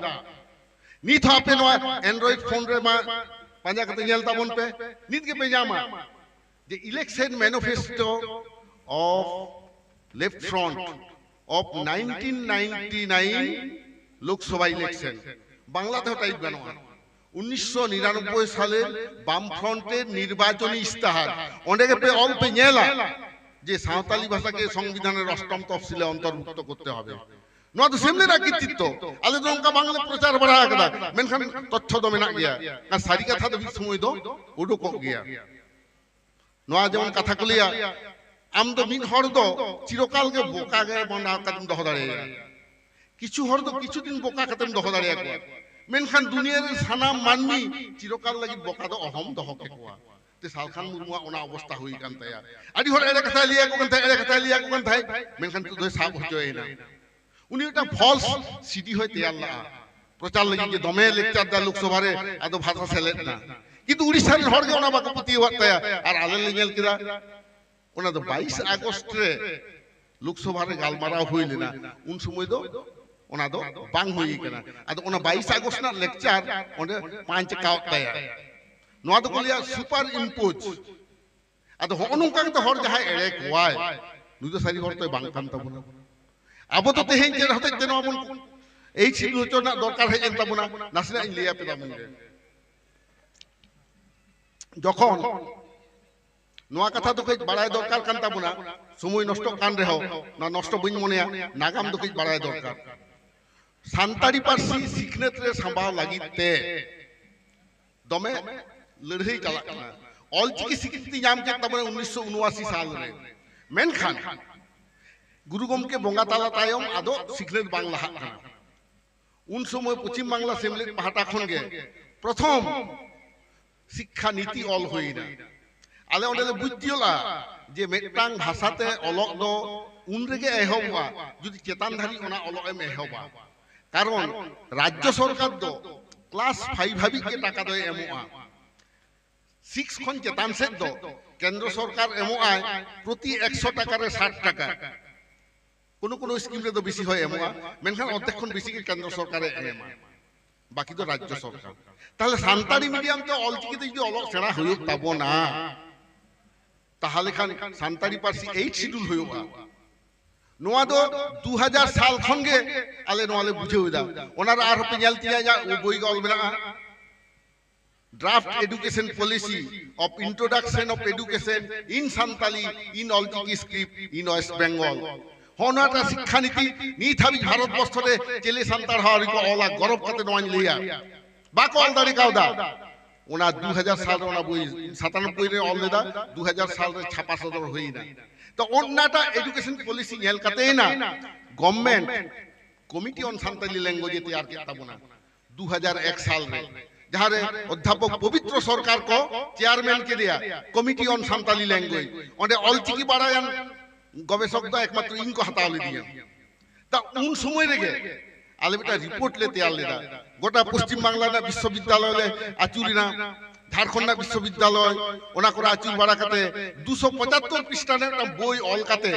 ᱱᱤᱛ ᱦᱚᱸ ᱟᱯᱮ ᱱᱚᱣᱟ ᱮᱱᱰᱨᱚᱭᱮᱰ ᱯᱷᱳᱱ ᱨᱮ ᱢᱟ ᱯᱟᱸᱡᱟ ᱠᱟᱛᱮ ᱧᱮᱞ ᱛᱟᱵᱚᱱ ᱯᱮ, ᱱᱤᱛ ᱜᱮᱯᱮ ᱧᱟᱢᱟ᱾ The Election Manifesto of Left Front of nineteen ninety-nine Lok Sabha Election, Bangla ᱛᱮᱦᱚᱸ ᱴᱟᱭᱤᱯ ᱜᱟᱱᱚᱜᱼᱟ᱾ উনিশশো নিরানব্বই সালের বামফ্রন্টের নির্বাচনী ইস্তাহার, ᱚᱸᱰᱮ ᱜᱮᱯᱮ ᱚᱞ ᱯᱮ ᱧᱮᱞᱟ ᱡᱮ ᱥᱟᱶᱛᱟᱞᱤ ᱵᱷᱟᱥᱟ ᱜᱮ ᱥᱚᱝᱵᱤᱫᱷᱟᱱ ᱨᱮ ᱚᱥᱴᱚᱢ ᱛᱚᱯᱥᱤᱞ ᱮ ᱚᱱᱛᱚᱨᱵᱷᱩᱠᱛᱚ ᱠᱚᱨᱛᱮ ᱦᱚᱵᱮ᱾ ᱱᱚᱣᱟ ᱫᱚ ᱥᱮᱢᱞᱮᱫ ᱟᱜ ᱠᱤᱛᱛᱤᱛᱛᱚ᱾ ᱟᱞᱮ ᱫᱚ ᱚᱱᱠᱟ ᱵᱟᱝᱞᱮ ᱯᱨᱚᱪᱟᱨ ᱵᱟᱲᱟ ᱟᱠᱟᱫᱟ, ᱢᱮᱱᱠᱷᱟᱱ ᱛᱚᱛᱛᱷᱚ ᱫᱚ ᱢᱮᱱᱟᱜ ᱜᱮᱭᱟ᱾ ᱟᱨ ᱥᱟᱹᱨᱤ ᱠᱟᱛᱷᱟ ᱫᱚ ᱢᱤᱫ ᱥᱚᱢᱚᱭ ᱫᱚ ᱩᱰᱩᱠᱚᱜ ᱜᱮᱭᱟ᱾ ᱱᱚᱣᱟ ᱡᱮᱢᱚᱱ ᱠᱟᱛᱷᱟ ᱠᱚ ᱞᱟᱹᱭᱟ, ᱟᱢ ᱫᱚ ᱢᱤᱫ ᱦᱚᱲ ᱫᱚ ᱪᱤᱨᱚᱠᱟᱞ ᱜᱮ ᱵᱚᱠᱟ ᱜᱮ ᱵᱮᱱᱟᱣ ᱠᱟᱛᱮᱢ ᱫᱚᱦᱚ ᱫᱟᱲᱮᱭᱟᱭᱟ᱾ ᱠᱤᱪᱷᱩ ᱦᱚᱲ ᱫᱚ ᱠᱤᱪᱷᱩ ᱫᱤᱱ ᱵᱚᱠᱟ ᱠᱟᱛᱮᱢ ᱫᱚᱦᱚ ᱫᱟᱲᱮᱭᱟᱠᱚᱣᱟ, ᱢᱮᱱᱠᱷᱟᱱ ᱫᱩᱱᱤᱭᱟᱹ ᱨᱮᱱ ᱥᱟᱱᱟᱢ ᱢᱟᱹᱱᱢᱤ ᱪᱤᱨᱚᱠᱟᱞ ᱞᱟᱹᱜᱤᱫ ᱵᱚᱠᱟ ᱫᱚ ᱚᱦᱚᱢ ᱫᱚᱦᱚ ᱠᱮᱠᱚᱣᱟ᱾ ᱛᱮ ᱥᱟᱞᱠᱷᱟᱱ ᱢᱩᱨᱢᱩᱣᱟᱜ ᱚᱱᱟ ᱚᱵᱚᱥᱛᱟ ᱦᱩᱭ ᱟᱠᱟᱱ ᱛᱟᱭᱟ᱾ ᱟᱹᱰᱤ ᱦᱚᱲ ᱮᱲᱮ ᱠᱟᱛᱷᱟᱭ ᱞᱟᱹᱭᱟᱠᱚ ᱠᱟᱱ ᱛᱟᱦᱮᱸᱫ, ᱮᱲᱮ ᱠᱟᱛᱷᱟᱭ ᱞᱟᱹᱭᱟᱠᱚ ᱠᱟᱱ ᱛᱟᱦᱮᱸᱫ, ᱢᱮᱱᱠᱷᱟᱱ ᱱᱤᱛᱚᱜ ᱫᱚᱭ ᱥᱟᱵ ᱦᱚᱪᱚᱭᱮᱱᱟ᱾ ᱩᱱᱤ ᱢᱤᱫᱴᱟᱝ ᱯᱷᱚᱞᱥ ᱥᱤᱰᱤ ᱦᱚᱸᱭ ᱛᱮᱭᱟᱨ ᱞᱟᱜᱼᱟ ᱯᱨᱚᱪᱟᱨ ᱞᱟᱹᱜᱤᱫ, ᱡᱮ ᱫᱚᱢᱮ ᱞᱮᱠᱪᱟᱨ ᱫᱟ ᱞᱳᱠᱥᱚᱵᱷᱟ ᱨᱮ, ᱟᱫᱚ ᱵᱷᱟᱥᱟ ᱥᱮᱞᱮᱫ ᱮᱱᱟ᱾ ᱠᱤᱱᱛᱩ ᱩᱲᱤᱥᱥᱟ ᱨᱮᱱ ᱦᱚᱲ ᱜᱮ ᱚᱱᱟ ᱵᱟᱠᱚ ᱯᱟᱹᱛᱭᱟᱹᱣᱟᱜ ᱛᱟᱭᱟ᱾ ᱟᱨ ᱟᱞᱮ ᱞᱮ ᱧᱮᱞ ᱠᱮᱫᱟ, ᱚᱱᱟ ᱫᱚ ᱵᱟᱭᱤᱥ ᱟᱜᱚᱥᱴ ᱨᱮ ᱞᱳᱠᱥᱚᱵᱷᱟ ᱨᱮ ᱜᱟᱞᱢᱟᱨᱟᱣ ᱦᱩᱭ ᱞᱮᱱᱟ, ᱩᱱ ᱥᱚᱢᱚᱭ ᱫᱚ ᱚᱱᱟ ᱫᱚ ᱵᱟᱝ ᱦᱩᱭ ᱠᱟᱱᱟ᱾ ᱟᱫᱚ ᱚᱱᱟ ᱵᱟᱭᱤᱥ ᱟᱜᱚᱥᱴ ᱨᱮᱱᱟᱜ ᱞᱮᱠᱪᱟᱨ ᱚᱸᱰᱮ ᱯᱟᱸᱪ ᱟᱠᱟᱣᱟᱫ ᱛᱟᱭᱟ᱾ ᱱᱚᱣᱟ ᱫᱚᱠᱚ ᱞᱟᱹᱭᱟ ᱥᱩᱯᱟᱨ ᱤᱢᱯᱳᱡᱽ᱾ ᱟᱫᱚ ᱦᱚᱸᱜᱼᱚ ᱱᱚᱝᱠᱟ ᱠᱟᱛᱮ ᱦᱚᱲ ᱡᱟᱦᱟᱸᱭ ᱮᱲᱮ ᱠᱚᱣᱟᱭ, ᱱᱩᱭ ᱫᱚ ᱥᱟᱹᱨᱤ ᱦᱚᱲ ᱛᱚᱭ ᱵᱟᱝ ᱠᱟᱱ ᱛᱟᱵᱚᱱᱟ᱾ ᱟᱵᱚ ᱫᱚ ᱛᱮᱦᱮᱧ ᱪᱮᱫ ᱦᱚᱛᱮᱡ ᱛᱮ ᱱᱚᱣᱟ ᱵᱚᱱ ᱮᱭᱤᱪ ᱥᱤᱰᱩᱞ ᱦᱚᱪᱚ ᱨᱮᱱᱟᱜ ᱫᱚᱨᱠᱟᱨ ᱦᱮᱡ ᱮᱱ ᱛᱟᱵᱚᱱᱟ, ᱱᱟᱥᱮᱱᱟᱜ ᱤᱧ ᱞᱟᱹᱭ ᱟᱯᱮ ᱛᱟᱵᱚᱱ ᱜᱮ᱾ ᱡᱚᱠᱷᱚᱱ ᱱᱚᱣᱟ ᱠᱟᱛᱷᱟ ᱫᱚ ᱠᱟᱹᱡ ᱵᱟᱲᱟᱭ ᱫᱚᱨᱠᱟᱨ ᱠᱟᱱ ᱛᱟᱵᱚᱱᱟ, ᱥᱚᱢᱚᱭ ᱱᱚᱥᱴᱚᱜ ᱠᱟᱱ ᱨᱮᱦᱚᱸ ᱱᱚᱣᱟ ᱱᱚᱥᱴᱚ ᱵᱟᱹᱧ ᱢᱚᱱᱮᱭᱟ, ᱱᱟᱜᱟᱢ ᱫᱚ ᱠᱟᱹᱡ ᱵᱟᱲᱟᱭ ᱫᱚᱨᱠᱟᱨ᱾ ᱥᱟᱱᱛᱟᱲᱤ ᱯᱟᱹᱨᱥᱤ ᱥᱤᱠᱷᱱᱟᱹᱛ ᱨᱮ ᱥᱟᱢᱵᱟᱣ ᱞᱟᱹᱜᱤᱫ ᱛᱮ ᱫᱚᱢᱮ ᱞᱟᱹᱲᱦᱟᱹᱭ ᱪᱟᱞᱟᱜ ᱠᱟᱱᱟ᱾ ᱚᱞᱪᱤᱠᱤ ᱥᱤᱠᱨᱤᱛᱤ ᱧᱟᱢ ᱠᱮᱫ ᱛᱟᱵᱚᱱᱟ ᱩᱱᱤᱥᱥᱚ ᱩᱱᱩᱟᱥᱤ ᱥᱟᱞ ᱨᱮ, ᱢᱮᱱᱠᱷᱟᱱ ᱜᱩᱨᱩ ᱜᱚᱢᱠᱮ ᱵᱚᱸᱜᱟ ᱛᱟᱞᱟ ᱛᱟᱭᱚᱢ ᱟᱫᱚ ᱥᱤᱠᱷᱱᱟᱹᱛ ᱵᱟᱝ ᱞᱟᱦᱟᱜ ᱠᱟᱱᱟ᱾ ᱩᱱ ᱥᱚᱢᱚᱭ ᱯᱚᱪᱷᱤᱢ ᱵᱟᱝᱞᱟ ᱥᱮᱢᱞᱮᱫ ᱯᱟᱦᱴᱟ ᱠᱷᱚᱱ ᱜᱮ ᱯᱨᱚᱛᱷᱚᱢ ᱥᱤᱠᱠᱷᱟ ᱱᱤᱛᱤ ᱚᱞ ᱦᱩᱭᱱᱟ᱾ ᱟᱞᱮ ᱚᱸᱰᱮ ᱞᱮ ᱵᱩᱡᱽ ᱛᱤᱭᱳᱜᱼᱟ ᱡᱮ ᱢᱤᱫᱴᱟᱝ ᱵᱷᱟᱥᱟᱛᱮ ᱚᱞᱚᱜ ᱫᱚ ᱩᱱ ᱨᱮᱜᱮ ᱮᱦᱚᱵᱚᱜᱼᱟ ᱡᱩᱫᱤ ᱪᱮᱛᱟᱱ ᱫᱷᱟᱹᱨᱤᱡ ᱚᱱᱟ ᱚᱞᱚᱜ ᱮᱢ ᱮᱦᱚᱵᱟ᱾ ᱠᱟᱨᱚᱱ ᱨᱟᱡᱽᱡᱚ ᱥᱚᱨᱠᱟᱨ ᱫᱚ ᱠᱞᱟᱥ ᱯᱷᱟᱭᱤᱵᱷ ᱦᱟᱹᱵᱤᱡ ᱜᱮ ᱴᱟᱠᱟ ᱫᱚᱭ ᱮᱢᱚᱜᱼᱟ᱾ ᱥᱤᱠᱥ ᱠᱷᱚᱱ ᱪᱮᱛᱟᱱ ᱥᱮᱫ ᱫᱚ ᱠᱮᱱᱫᱨᱚ ᱥᱚᱨᱠᱟᱨ ᱮᱢᱚᱜᱼᱟᱭ ᱯᱨᱚᱛᱤ ᱮᱠᱥᱚ ᱴᱟᱠᱟ ᱨᱮ ᱥᱟᱴ ᱴᱟᱠᱟ᱾ ᱠᱳᱱᱳ ᱠᱳᱱᱳ ᱥᱠᱤᱢ ᱨᱮᱫᱚ ᱵᱮᱥᱤ ᱦᱚᱸᱭ ᱮᱢᱚᱜᱼᱟ, ᱢᱮᱱᱠᱷᱟᱱ ᱚᱨᱫᱷᱮᱠ ᱠᱷᱚᱱ ᱵᱮᱥᱤ ᱜᱮ ᱠᱮᱱᱫᱨᱚ ᱥᱚᱨᱠᱟᱨᱮ ᱮᱢᱟ, ᱵᱟᱹᱠᱤ ᱫᱚ ᱨᱟᱡᱽᱡᱚ ᱥᱚᱨᱠᱟᱨ᱾ ᱛᱟᱦᱞᱮ ᱥᱟᱱᱛᱟᱲᱤ ᱢᱤᱰᱤᱭᱟᱢ ᱛᱮ ᱚᱞᱪᱤᱠᱤ ᱛᱮ ᱡᱩᱫᱤ ᱚᱞᱚᱜ ᱥᱮᱬᱟ ᱦᱩᱭᱩᱜ ᱛᱟᱵᱚᱱᱟ, ᱛᱟᱦᱞᱮ ᱠᱷᱟᱱ ᱥᱟᱱᱛᱟᱲᱤ ᱯᱟᱹᱨᱥᱤ ᱮᱭᱤᱴ ᱥᱤᱰᱩᱞ ᱦᱩᱭᱩᱜᱼᱟ᱾ ᱱᱚᱣᱟ ᱫᱚ ᱫᱩ ᱦᱟᱡᱟᱨ ᱥᱟᱞ ᱠᱷᱚᱱ ᱜᱮ ᱟᱞᱮ ᱱᱚᱣᱟ ᱞᱮ ᱵᱩᱡᱷᱟᱹᱣ ᱮᱫᱟ᱾ ᱚᱱᱟ ᱨᱮ ᱟᱨᱦᱚᱸ ᱯᱮ ᱧᱮᱞ ᱛᱤᱧᱟ, ᱤᱧᱟᱹᱜ ᱵᱳᱭ ᱜᱮ ᱚᱞ ᱢᱮᱱᱟᱜᱼᱟ, Draft Education Policy of Introduction of Education in Santali in Olchiki Script in West Bengal. ᱦᱚᱸ, ᱱᱚᱣᱟᱴᱟᱜ ᱥᱤᱠᱠᱷᱟ ᱱᱤᱛᱤ ᱱᱤᱛ ᱦᱟᱹᱵᱤᱡ ᱵᱷᱟᱨᱚᱛ ᱵᱚᱨᱥᱚ ᱨᱮ ᱪᱮᱞᱮ ᱥᱟᱱᱛᱟᱲ ᱦᱚᱸ ᱟᱹᱣᱨᱤ ᱠᱚ ᱚᱞᱟ᱾ ᱜᱚᱨᱚᱵ ᱠᱟᱛᱮ ᱱᱚᱣᱟᱧ ᱞᱟᱹᱭᱟ, ᱵᱟᱠᱚ ᱚᱞ ᱫᱟᱲᱮ ᱠᱟᱣᱫᱟ᱾ ᱚᱱᱟ ᱫᱩ ᱦᱟᱡᱟᱨ ᱥᱟᱞ ᱨᱮ ᱚᱱᱟ ᱵᱳᱭ ᱥᱟᱛᱟᱱᱚᱵᱵᱳᱭ ᱨᱮ ᱚᱞ ᱞᱮᱫᱟ, ᱫᱩ ᱦᱟᱡᱟᱨ ᱥᱟᱞ ᱨᱮ ᱪᱷᱟᱯᱟ ᱥᱚᱫᱚᱨ ᱦᱩᱭᱱᱟ᱾ ᱛᱚ, ᱚᱱᱟᱴᱟᱜ education policy ᱧᱮᱞ ᱠᱟᱛᱮ ᱮᱱᱟ government Committee on Santali Language ᱮ ᱛᱮᱭᱟᱨ ᱠᱮᱫ ᱛᱟᱵᱚᱱᱟ ᱫᱩ ᱦᱟᱡᱟᱨ ᱮᱠ ᱥᱟᱞ ᱨᱮ, ᱡᱟᱦᱟᱸ ᱨᱮ ᱚᱫᱽᱫᱷᱟᱯᱚᱠ ᱯᱚᱵᱤᱛᱨᱚ ᱥᱚᱨᱠᱟᱨ ᱠᱚ chairman ᱠᱮᱫᱮᱭᱟ Committee on Santali Language᱾ ᱚᱸᱰᱮ ᱚᱞᱪᱤᱠᱤ ᱵᱟᱲᱟᱭᱟᱱ ᱜᱚᱵᱮᱥᱚᱠ ᱫᱚ ᱮᱠᱢᱟᱛᱨᱚ ᱤᱧ ᱠᱚ ᱦᱟᱛᱟᱣ ᱞᱮᱫᱤᱧᱟ᱾ ᱛᱟ ᱩᱱ ᱥᱚᱢᱚᱭ ᱨᱮᱜᱮ ᱟᱞᱮ ᱢᱤᱫᱴᱟᱝ report ᱞᱮ ᱛᱮᱭᱟᱨ ᱞᱮᱫᱟ᱾ ᱜᱚᱴᱟ ᱯᱚᱥᱪᱤᱢ ᱵᱟᱝᱞᱟ ᱨᱮᱱᱟᱜ ᱵᱤᱥᱥᱚᱵᱤᱫᱽᱫᱟᱞᱚᱭ ᱞᱮ ᱟᱹᱪᱩᱨᱮᱱᱟ, ᱡᱷᱟᱲᱠᱷᱚᱸᱰ ᱨᱮᱱᱟᱜ ᱵᱤᱥᱥᱚᱵᱤᱫᱽᱫᱟᱞᱚᱭ, ᱚᱱᱟ ᱠᱚᱨᱮ ᱟᱹᱪᱩᱨ ᱵᱟᱲᱟ ᱠᱟᱛᱮ ᱫᱩᱥᱚ ᱯᱚᱸᱪᱟᱛᱛᱳᱨ ᱯᱨᱤᱥᱴᱟ ᱨᱮᱱᱟᱜ ᱢᱤᱫᱴᱟᱝ ᱵᱳᱭ ᱚᱞ ᱠᱟᱛᱮ,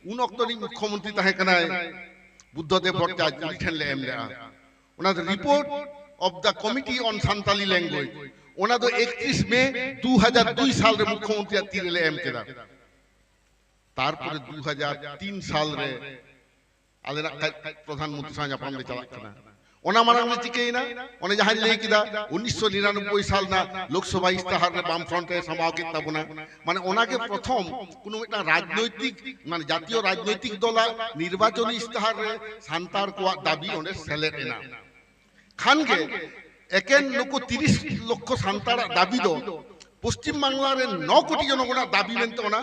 ᱩᱱ ᱚᱠᱛᱚ ᱨᱤᱱ ᱢᱩᱠᱠᱷᱚᱢᱚᱱᱛᱨᱤ ᱛᱟᱦᱮᱸ ᱠᱟᱱᱟᱭ ᱵᱩᱫᱽᱫᱷᱚᱫᱮᱵ ᱵᱷᱚᱴᱴᱟᱪᱟᱨᱡᱚ, ᱩᱱᱤ ᱴᱷᱮᱱ ᱞᱮ ᱮᱢ ᱞᱮᱫᱼᱟ᱾ ᱚᱱᱟ ᱫᱚ Report of the Committee on Santali Language, ᱚᱱᱟ ᱫᱚ ᱮᱠᱛᱨᱤᱥ ᱢᱮ ᱫᱩ ᱦᱟᱡᱟᱨ ᱫᱩᱭ ᱥᱟᱞ ᱨᱮ ᱢᱩᱠᱠᱷᱚᱢᱚᱱᱛᱨᱤᱭᱟᱜ ᱛᱤ ᱨᱮᱞᱮ ᱮᱢ ᱠᱮᱫᱟ᱾ ᱛᱟᱨᱯᱚᱨᱮ ᱫᱩ ᱦᱟᱡᱟᱨ ᱛᱤᱱ ᱥᱟᱞ ᱨᱮ ᱟᱞᱮ ᱱᱟᱜ ᱠᱷᱟᱡ ᱯᱨᱚᱫᱷᱟᱱ ᱢᱚᱱᱛᱨᱤ ᱥᱟᱶ ᱧᱟᱯᱟᱢ ᱞᱮ ᱪᱟᱞᱟᱜ ᱠᱟᱱᱟ᱾ ᱚᱱᱟ ᱢᱟᱲᱟᱝ ᱨᱮ ᱪᱤᱠᱟᱹᱭᱮᱱᱟ? ᱚᱱᱮ ᱡᱟᱦᱟᱸᱧ ᱞᱟᱹᱭ ᱠᱮᱫᱟ, ᱩᱱᱤᱥᱥᱚ ᱱᱤᱨᱟᱱᱚᱵᱵᱳᱭ ᱥᱟᱞ ᱨᱮᱱᱟᱜ ᱞᱳᱠᱥᱚᱵᱷᱟ ᱤᱥᱛᱟᱦᱟᱨ ᱨᱮ ᱵᱟᱢ ᱯᱷᱨᱚᱱᱴ ᱮ ᱥᱟᱢᱵᱟᱣ ᱠᱮᱫ ᱛᱟᱵᱚᱱᱟ᱾ ᱢᱟᱱᱮ, ᱚᱱᱟᱜᱮ ᱯᱨᱚᱛᱷᱚᱢ ᱠᱳᱱᱳ ᱢᱤᱫᱴᱟᱝ ᱨᱟᱡᱽᱱᱳᱭᱛᱤᱠ, ᱢᱟᱱᱮ, ᱡᱟᱛᱤᱭᱚ ᱨᱟᱡᱽᱱᱳᱭᱛᱤᱠ ᱫᱚᱞᱟᱜ ᱱᱤᱨᱵᱟᱪᱚᱱᱤ ᱤᱥᱛᱟᱦᱟᱨ ᱨᱮ ᱥᱟᱱᱛᱟᱲ ᱠᱚᱣᱟᱜ ᱫᱟᱹᱵᱤ ᱚᱸᱰᱮ ᱥᱮᱞᱮᱫ ᱮᱱᱟ᱾ ᱠᱷᱟᱱ ᱜᱮ ᱮᱠᱮᱱ ᱱᱩᱠᱩ ᱛᱤᱨᱤᱥ ᱞᱚᱠᱠᱷᱚ ᱥᱟᱱᱛᱟᱲᱟᱜ ᱫᱟᱹᱵᱤ ᱫᱚ ᱯᱚᱥᱪᱤᱢ ᱵᱟᱝᱞᱟ ᱨᱮ ᱱᱚ ᱠᱳᱴᱤ ᱡᱚᱱᱚᱜᱚᱱᱟᱜ ᱫᱟᱹᱵᱤ ᱢᱮᱱᱛᱮ ᱚᱱᱟ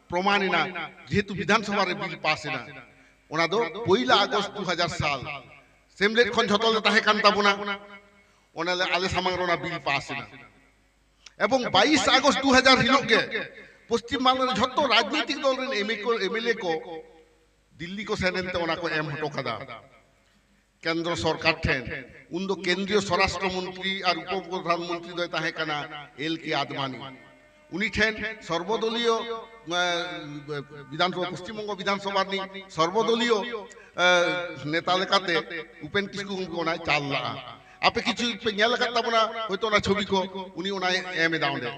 ᱯᱨᱚᱢᱟᱱ ᱮᱱᱟ, ᱡᱮᱦᱮᱛᱩ ᱵᱤᱫᱷᱟᱱ ᱥᱚᱵᱷᱟ ᱨᱮ ᱵᱤᱞ ᱯᱟᱥ ᱮᱱᱟ᱾ ᱚᱱᱟ ᱫᱚ ᱯᱚᱭᱞᱟ ᱟᱜᱚᱥᱴ ᱫᱩ ᱦᱟᱡᱟᱨ ᱥᱟᱞ, ᱥᱮᱢᱞᱮᱫ ᱠᱷᱚᱱ ᱡᱷᱚᱛᱚ ᱞᱮ ᱛᱟᱦᱮᱸ ᱠᱟᱱ ᱛᱟᱵᱚᱱᱟ, ᱚᱱᱟ ᱞᱮ, ᱟᱞᱮ ᱥᱟᱢᱟᱝ ᱨᱮ ᱚᱱᱟ ᱵᱤᱞ ᱯᱟᱥ ᱮᱱᱟ᱾ ᱮᱵᱚᱝ ᱵᱟᱭᱤᱥ ᱟᱜᱚᱥᱴ ᱫᱩ ᱦᱟᱡᱟᱨ ᱦᱤᱞᱳᱜ ᱜᱮ ᱯᱚᱥᱪᱤᱢ ᱵᱟᱝᱞᱟ ᱨᱮ ᱡᱷᱚᱛᱚ ᱨᱟᱡᱽᱱᱳᱭᱛᱤᱠ ᱫᱚᱞ ᱨᱮᱱ ᱮᱢ ᱮ ᱠᱚ, ᱮᱢ ᱮᱞ ᱮ ᱠᱚ ᱫᱤᱞᱞᱤ ᱠᱚ ᱥᱮᱱ ᱮᱱᱛᱮ ᱚᱱᱟ ᱠᱚ ᱮᱢ ᱦᱚᱴᱚ ᱠᱟᱫᱟ ᱠᱮᱱᱫᱨᱚ ᱥᱚᱨᱠᱟᱨ ᱴᱷᱮᱱ᱾ ᱩᱱᱫᱚ ᱠᱮᱱᱫᱨᱤᱭᱚ ᱥᱚᱨᱟᱥᱴᱨᱚ ᱢᱚᱱᱛᱨᱤ ᱟᱨ ᱩᱯᱚ ᱯᱨᱚᱫᱷᱟᱱ ᱢᱚᱱᱛᱨᱤ ᱫᱚᱭ ᱛᱟᱦᱮᱸ ᱠᱟᱱᱟ ᱮᱞ ᱠᱮ ᱟᱫᱵᱟᱱᱤ᱾ ᱩᱱᱤ ᱴᱷᱮᱱ ᱥᱚᱨᱵᱚᱫᱚᱞᱤᱭᱚ, ᱮ, ᱵᱤᱫᱷᱟᱱ ᱥᱚᱵᱷᱟ, ᱯᱚᱥᱪᱤᱢ ᱵᱚᱝᱜᱚ ᱵᱤᱫᱷᱟᱱ ᱥᱚᱵᱷᱟ ᱨᱤᱱᱤᱡ ᱥᱚᱨᱵᱚᱫᱚᱞᱤᱭᱚ, ᱮ, ᱱᱮᱛᱟ ᱞᱮᱠᱟᱛᱮ ᱩᱯᱮᱱ ᱠᱤᱥᱠᱩ ᱜᱚᱢᱠᱮ ᱚᱱᱟᱭ ᱪᱟᱞ ᱞᱟᱜᱼᱟ᱾ ᱟᱯᱮ ᱠᱤᱪᱷᱩ ᱯᱮ ᱧᱮᱞ ᱟᱠᱟᱫ ᱛᱟᱵᱚᱱᱟ ᱦᱚᱭᱛᱳ ᱚᱱᱟ ᱪᱷᱚᱵᱤ ᱠᱚ, ᱩᱱᱤ ᱚᱱᱟᱭ ᱮᱢ ᱮᱫᱟ ᱚᱸᱰᱮ᱾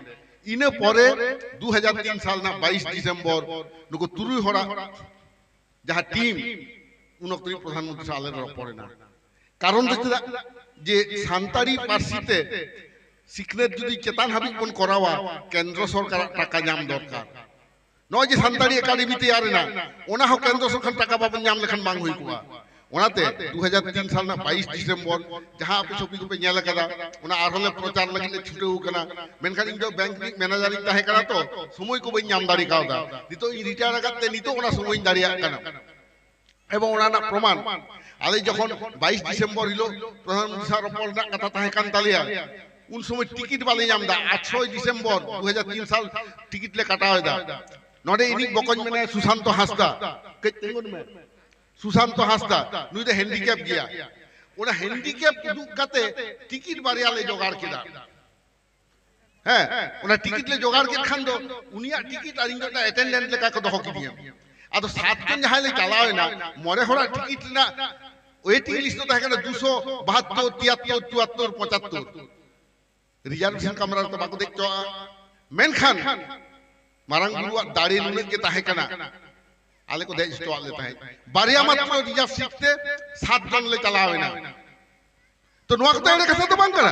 ᱤᱱᱟᱹ ᱯᱚᱨᱮ ᱫᱩ ᱦᱟᱡᱟᱨ ᱛᱤᱱ ᱥᱟᱞ ᱨᱮᱱᱟᱜ ᱵᱟᱭᱤᱥ ᱰᱤᱥᱮᱢᱵᱚᱨ ᱱᱩᱠᱩ ᱛᱩᱨᱩᱭ ᱦᱚᱲᱟᱜ ᱡᱟᱦᱟᱸ ᱴᱤᱢ, ᱩᱱ ᱚᱠᱛᱚ ᱨᱮ ᱯᱨᱚᱫᱷᱟᱱ ᱢᱚᱱᱛᱨᱤ ᱥᱟᱶ ᱟᱞᱮ ᱞᱮ ᱨᱚᱯᱚᱲ ᱮᱱᱟ᱾ ᱠᱟᱨᱚᱱ ᱫᱚ ᱪᱮᱫᱟᱜ? ᱡᱮ ᱥᱟᱱᱛᱟᱲᱤ ᱯᱟᱹᱨᱥᱤ ᱛᱮ ᱥᱤᱠᱷᱱᱟᱹᱛ ᱡᱩᱫᱤ ᱪᱮᱛᱟᱱ ᱦᱟᱹᱵᱤᱡ ᱵᱚᱱ ᱠᱚᱨᱟᱣᱟ, ᱠᱮᱱᱫᱨᱚ ᱥᱚᱨᱠᱟᱨᱟᱜ ᱴᱟᱠᱟ ᱧᱟᱢ ᱫᱚᱨᱠᱟᱨ᱾ ᱱᱚᱜᱼᱚᱭ ᱡᱮ ᱥᱟᱱᱛᱟᱲᱤ ᱮᱠᱟᱰᱮᱢᱤ ᱛᱮᱭᱟᱨ ᱮᱱᱟ, ᱚᱱᱟ ᱦᱚᱸ ᱠᱮᱱᱫᱨᱚ ᱥᱚᱨᱠᱟᱨ ᱴᱟᱠᱟ ᱵᱟᱵᱚᱱ ᱧᱟᱢ ᱞᱮᱠᱷᱟᱱ ᱵᱟᱝ ᱦᱩᱭ ᱠᱚᱜᱼᱟ᱾ ᱚᱱᱟᱛᱮ ᱫᱩ ᱦᱟᱡᱟᱨ ᱛᱤᱱ ᱥᱟᱞ ᱨᱮᱱᱟᱜ ᱵᱟᱭᱤᱥ ᱰᱤᱥᱮᱢᱵᱚᱨ, ᱡᱟᱦᱟᱸ ᱟᱯᱮ ᱥᱚᱵ ᱠᱚᱯᱮ ᱧᱮᱞ ᱟᱠᱟᱫᱟ, ᱚᱱᱟ ᱟᱨᱦᱚᱸ ᱞᱮ ᱯᱨᱚᱪᱟᱨ ᱞᱟᱹᱜᱤᱫ ᱞᱮ ᱪᱷᱩᱴᱟᱹᱣ ᱟᱠᱟᱱᱟ᱾ ᱢᱮᱱᱠᱷᱟᱱ ᱤᱧ ᱫᱚ ᱵᱮᱝᱠ ᱨᱤᱱᱤᱡ ᱢᱮᱱᱮᱡᱟᱨ ᱤᱧ ᱛᱟᱦᱮᱸ ᱠᱟᱱᱟ, ᱛᱚ ᱥᱚᱢᱚᱭ ᱠᱚ ᱵᱟᱹᱧ ᱧᱟᱢ ᱫᱟᱲᱮ ᱠᱟᱣᱫᱟ᱾ ᱱᱤᱛᱚᱜ ᱤᱧ ᱨᱤᱴᱟᱭᱟᱨ ᱟᱠᱟᱫ ᱛᱮ ᱱᱤᱛᱚᱜ ᱚᱱᱟ ᱥᱚᱢᱚᱭ ᱤᱧ ᱫᱟᱲᱮᱭᱟᱜ ᱠᱟᱱᱟ᱾ ᱮᱵᱚᱝ ᱚᱱᱟ ᱨᱮᱱᱟᱜ ᱯᱨᱚᱢᱟᱱ, ᱟᱞᱮ ᱡᱚᱠᱷᱚᱱ ᱵᱟᱭᱤᱥ ᱰᱤᱥᱮᱢᱵᱚᱨ ᱦᱤᱞᱳᱜ ᱯᱨᱚᱫᱷᱟᱱ ᱢᱚᱱᱛᱨᱤ ᱥᱟᱶ ᱨᱚᱯᱚᱲ ᱨᱮᱱᱟᱜ ᱠᱟᱛᱷᱟ ᱛᱟᱦᱮᱸ ᱠᱟᱱ ᱛᱟᱞᱮᱭᱟ, ᱩᱱ ᱥᱚᱢᱚᱭ ᱴᱤᱠᱤᱴ ᱵᱟᱞᱮ ᱧᱟᱢ ᱮᱫᱟ᱾ ᱟᱴᱷᱨᱚᱭ ᱰᱤᱥᱮᱢᱵᱚᱨ ᱫᱩ ᱦᱟᱡᱟᱨ ᱛᱤᱱ ᱥᱟᱞ ᱴᱤᱠᱤᱴ ᱞᱮ ᱠᱟᱴᱟᱣ ᱮᱫᱟ᱾ ᱱᱚᱰᱮ ᱤᱧᱤᱡ ᱵᱚᱠᱚᱧ ᱢᱮᱱᱟᱭᱟ ᱥᱩᱥᱟᱱᱛᱚ ᱦᱟᱸᱥᱫᱟ, ᱠᱟᱹᱡ ᱛᱤᱸᱜᱩᱱ ᱢᱮ᱾ ᱥᱩᱥᱟᱱᱛᱚ ᱦᱟᱸᱥᱫᱟ, ᱱᱩᱭ ᱫᱚ ᱦᱮᱱᱰᱤᱠᱮᱯ ᱜᱮᱭᱟ᱾ ᱚᱱᱟ ᱦᱮᱱᱰᱤᱠᱮᱯ ᱩᱫᱩᱜ ᱠᱟᱛᱮ ᱴᱤᱠᱤᱴ ᱵᱟᱨᱭᱟ ᱞᱮ ᱡᱚᱜᱟᱲ ᱠᱮᱫᱟ᱾ ᱦᱮᱸ, ᱚᱱᱟ ᱴᱤᱠᱤᱴ ᱞᱮ ᱡᱚᱜᱟᱲ ᱠᱮᱫ ᱠᱷᱟᱱ ᱫᱚ ᱩᱱᱤᱭᱟᱜ ᱴᱤᱠᱤᱴ ᱟᱨ ᱤᱧ ᱫᱚ ᱢᱤᱫᱴᱟᱝ ᱮᱴᱮᱱᱰᱮᱱᱴ ᱞᱮᱠᱟ ᱠᱚ ᱫᱚᱦᱚ ᱠᱤᱫᱤᱧᱟ᱾ ᱟᱫᱚ ᱥᱟᱛ ᱡᱚᱱ ᱡᱟᱦᱟᱸᱭ ᱞᱮ ᱪᱟᱞᱟᱣ ᱮᱱᱟ, ᱢᱚᱬᱮ ᱦᱚᱲᱟᱜ ᱴᱤᱠᱤᱴ ᱨᱮᱱᱟᱜ ᱳᱭᱮᱴᱤᱝ ᱞᱤᱥᱴ ᱫᱚ ᱛᱟᱦᱮᱸ ᱠᱟᱱᱟ ᱫᱩᱥᱚ ᱵᱟᱦᱟᱛᱛᱳᱨ, ᱛᱤᱭᱟᱛᱛᱳᱨ, ᱪᱩᱣᱟᱛᱛᱳᱨ, ᱯᱚᱸᱪᱟᱛᱛᱳᱨ᱾ ᱨᱤᱡᱟᱨᱵᱷᱮᱥᱚᱱ ᱠᱟᱢᱨᱟ ᱨᱮᱫᱚ ᱵᱟᱠᱚ ᱫᱮᱡ ᱦᱚᱪᱚᱣᱟᱜᱼᱟ᱾ ᱢᱮᱱᱠᱷᱟᱱ ᱢᱟᱨᱟᱝ ᱵᱩᱨᱩᱣᱟᱜ ᱫᱟᱲᱮ ᱱᱩᱱᱟᱹᱜ ᱜᱮ ᱛᱟᱦᱮᱸ ᱠᱟᱱᱟ, ᱟᱞᱮ ᱠᱚ ᱫᱮᱡ ᱦᱚᱪᱚᱣᱟᱜ ᱞᱮ ᱛᱟᱦᱮᱸᱫ᱾ ᱵᱟᱨᱭᱟ ᱢᱟᱛᱨᱚ ᱨᱤᱡᱟᱨᱵᱷ ᱥᱤᱴ ᱛᱮ ᱥᱟᱛ ᱡᱚᱱ ᱞᱮ ᱪᱟᱞᱟᱣ ᱮᱱᱟ᱾ ᱛᱚ ᱱᱚᱣᱟ ᱠᱚᱫᱚ ᱮᱲᱮ ᱠᱟᱛᱷᱟ ᱫᱚ ᱵᱟᱝ ᱠᱟᱱᱟ᱾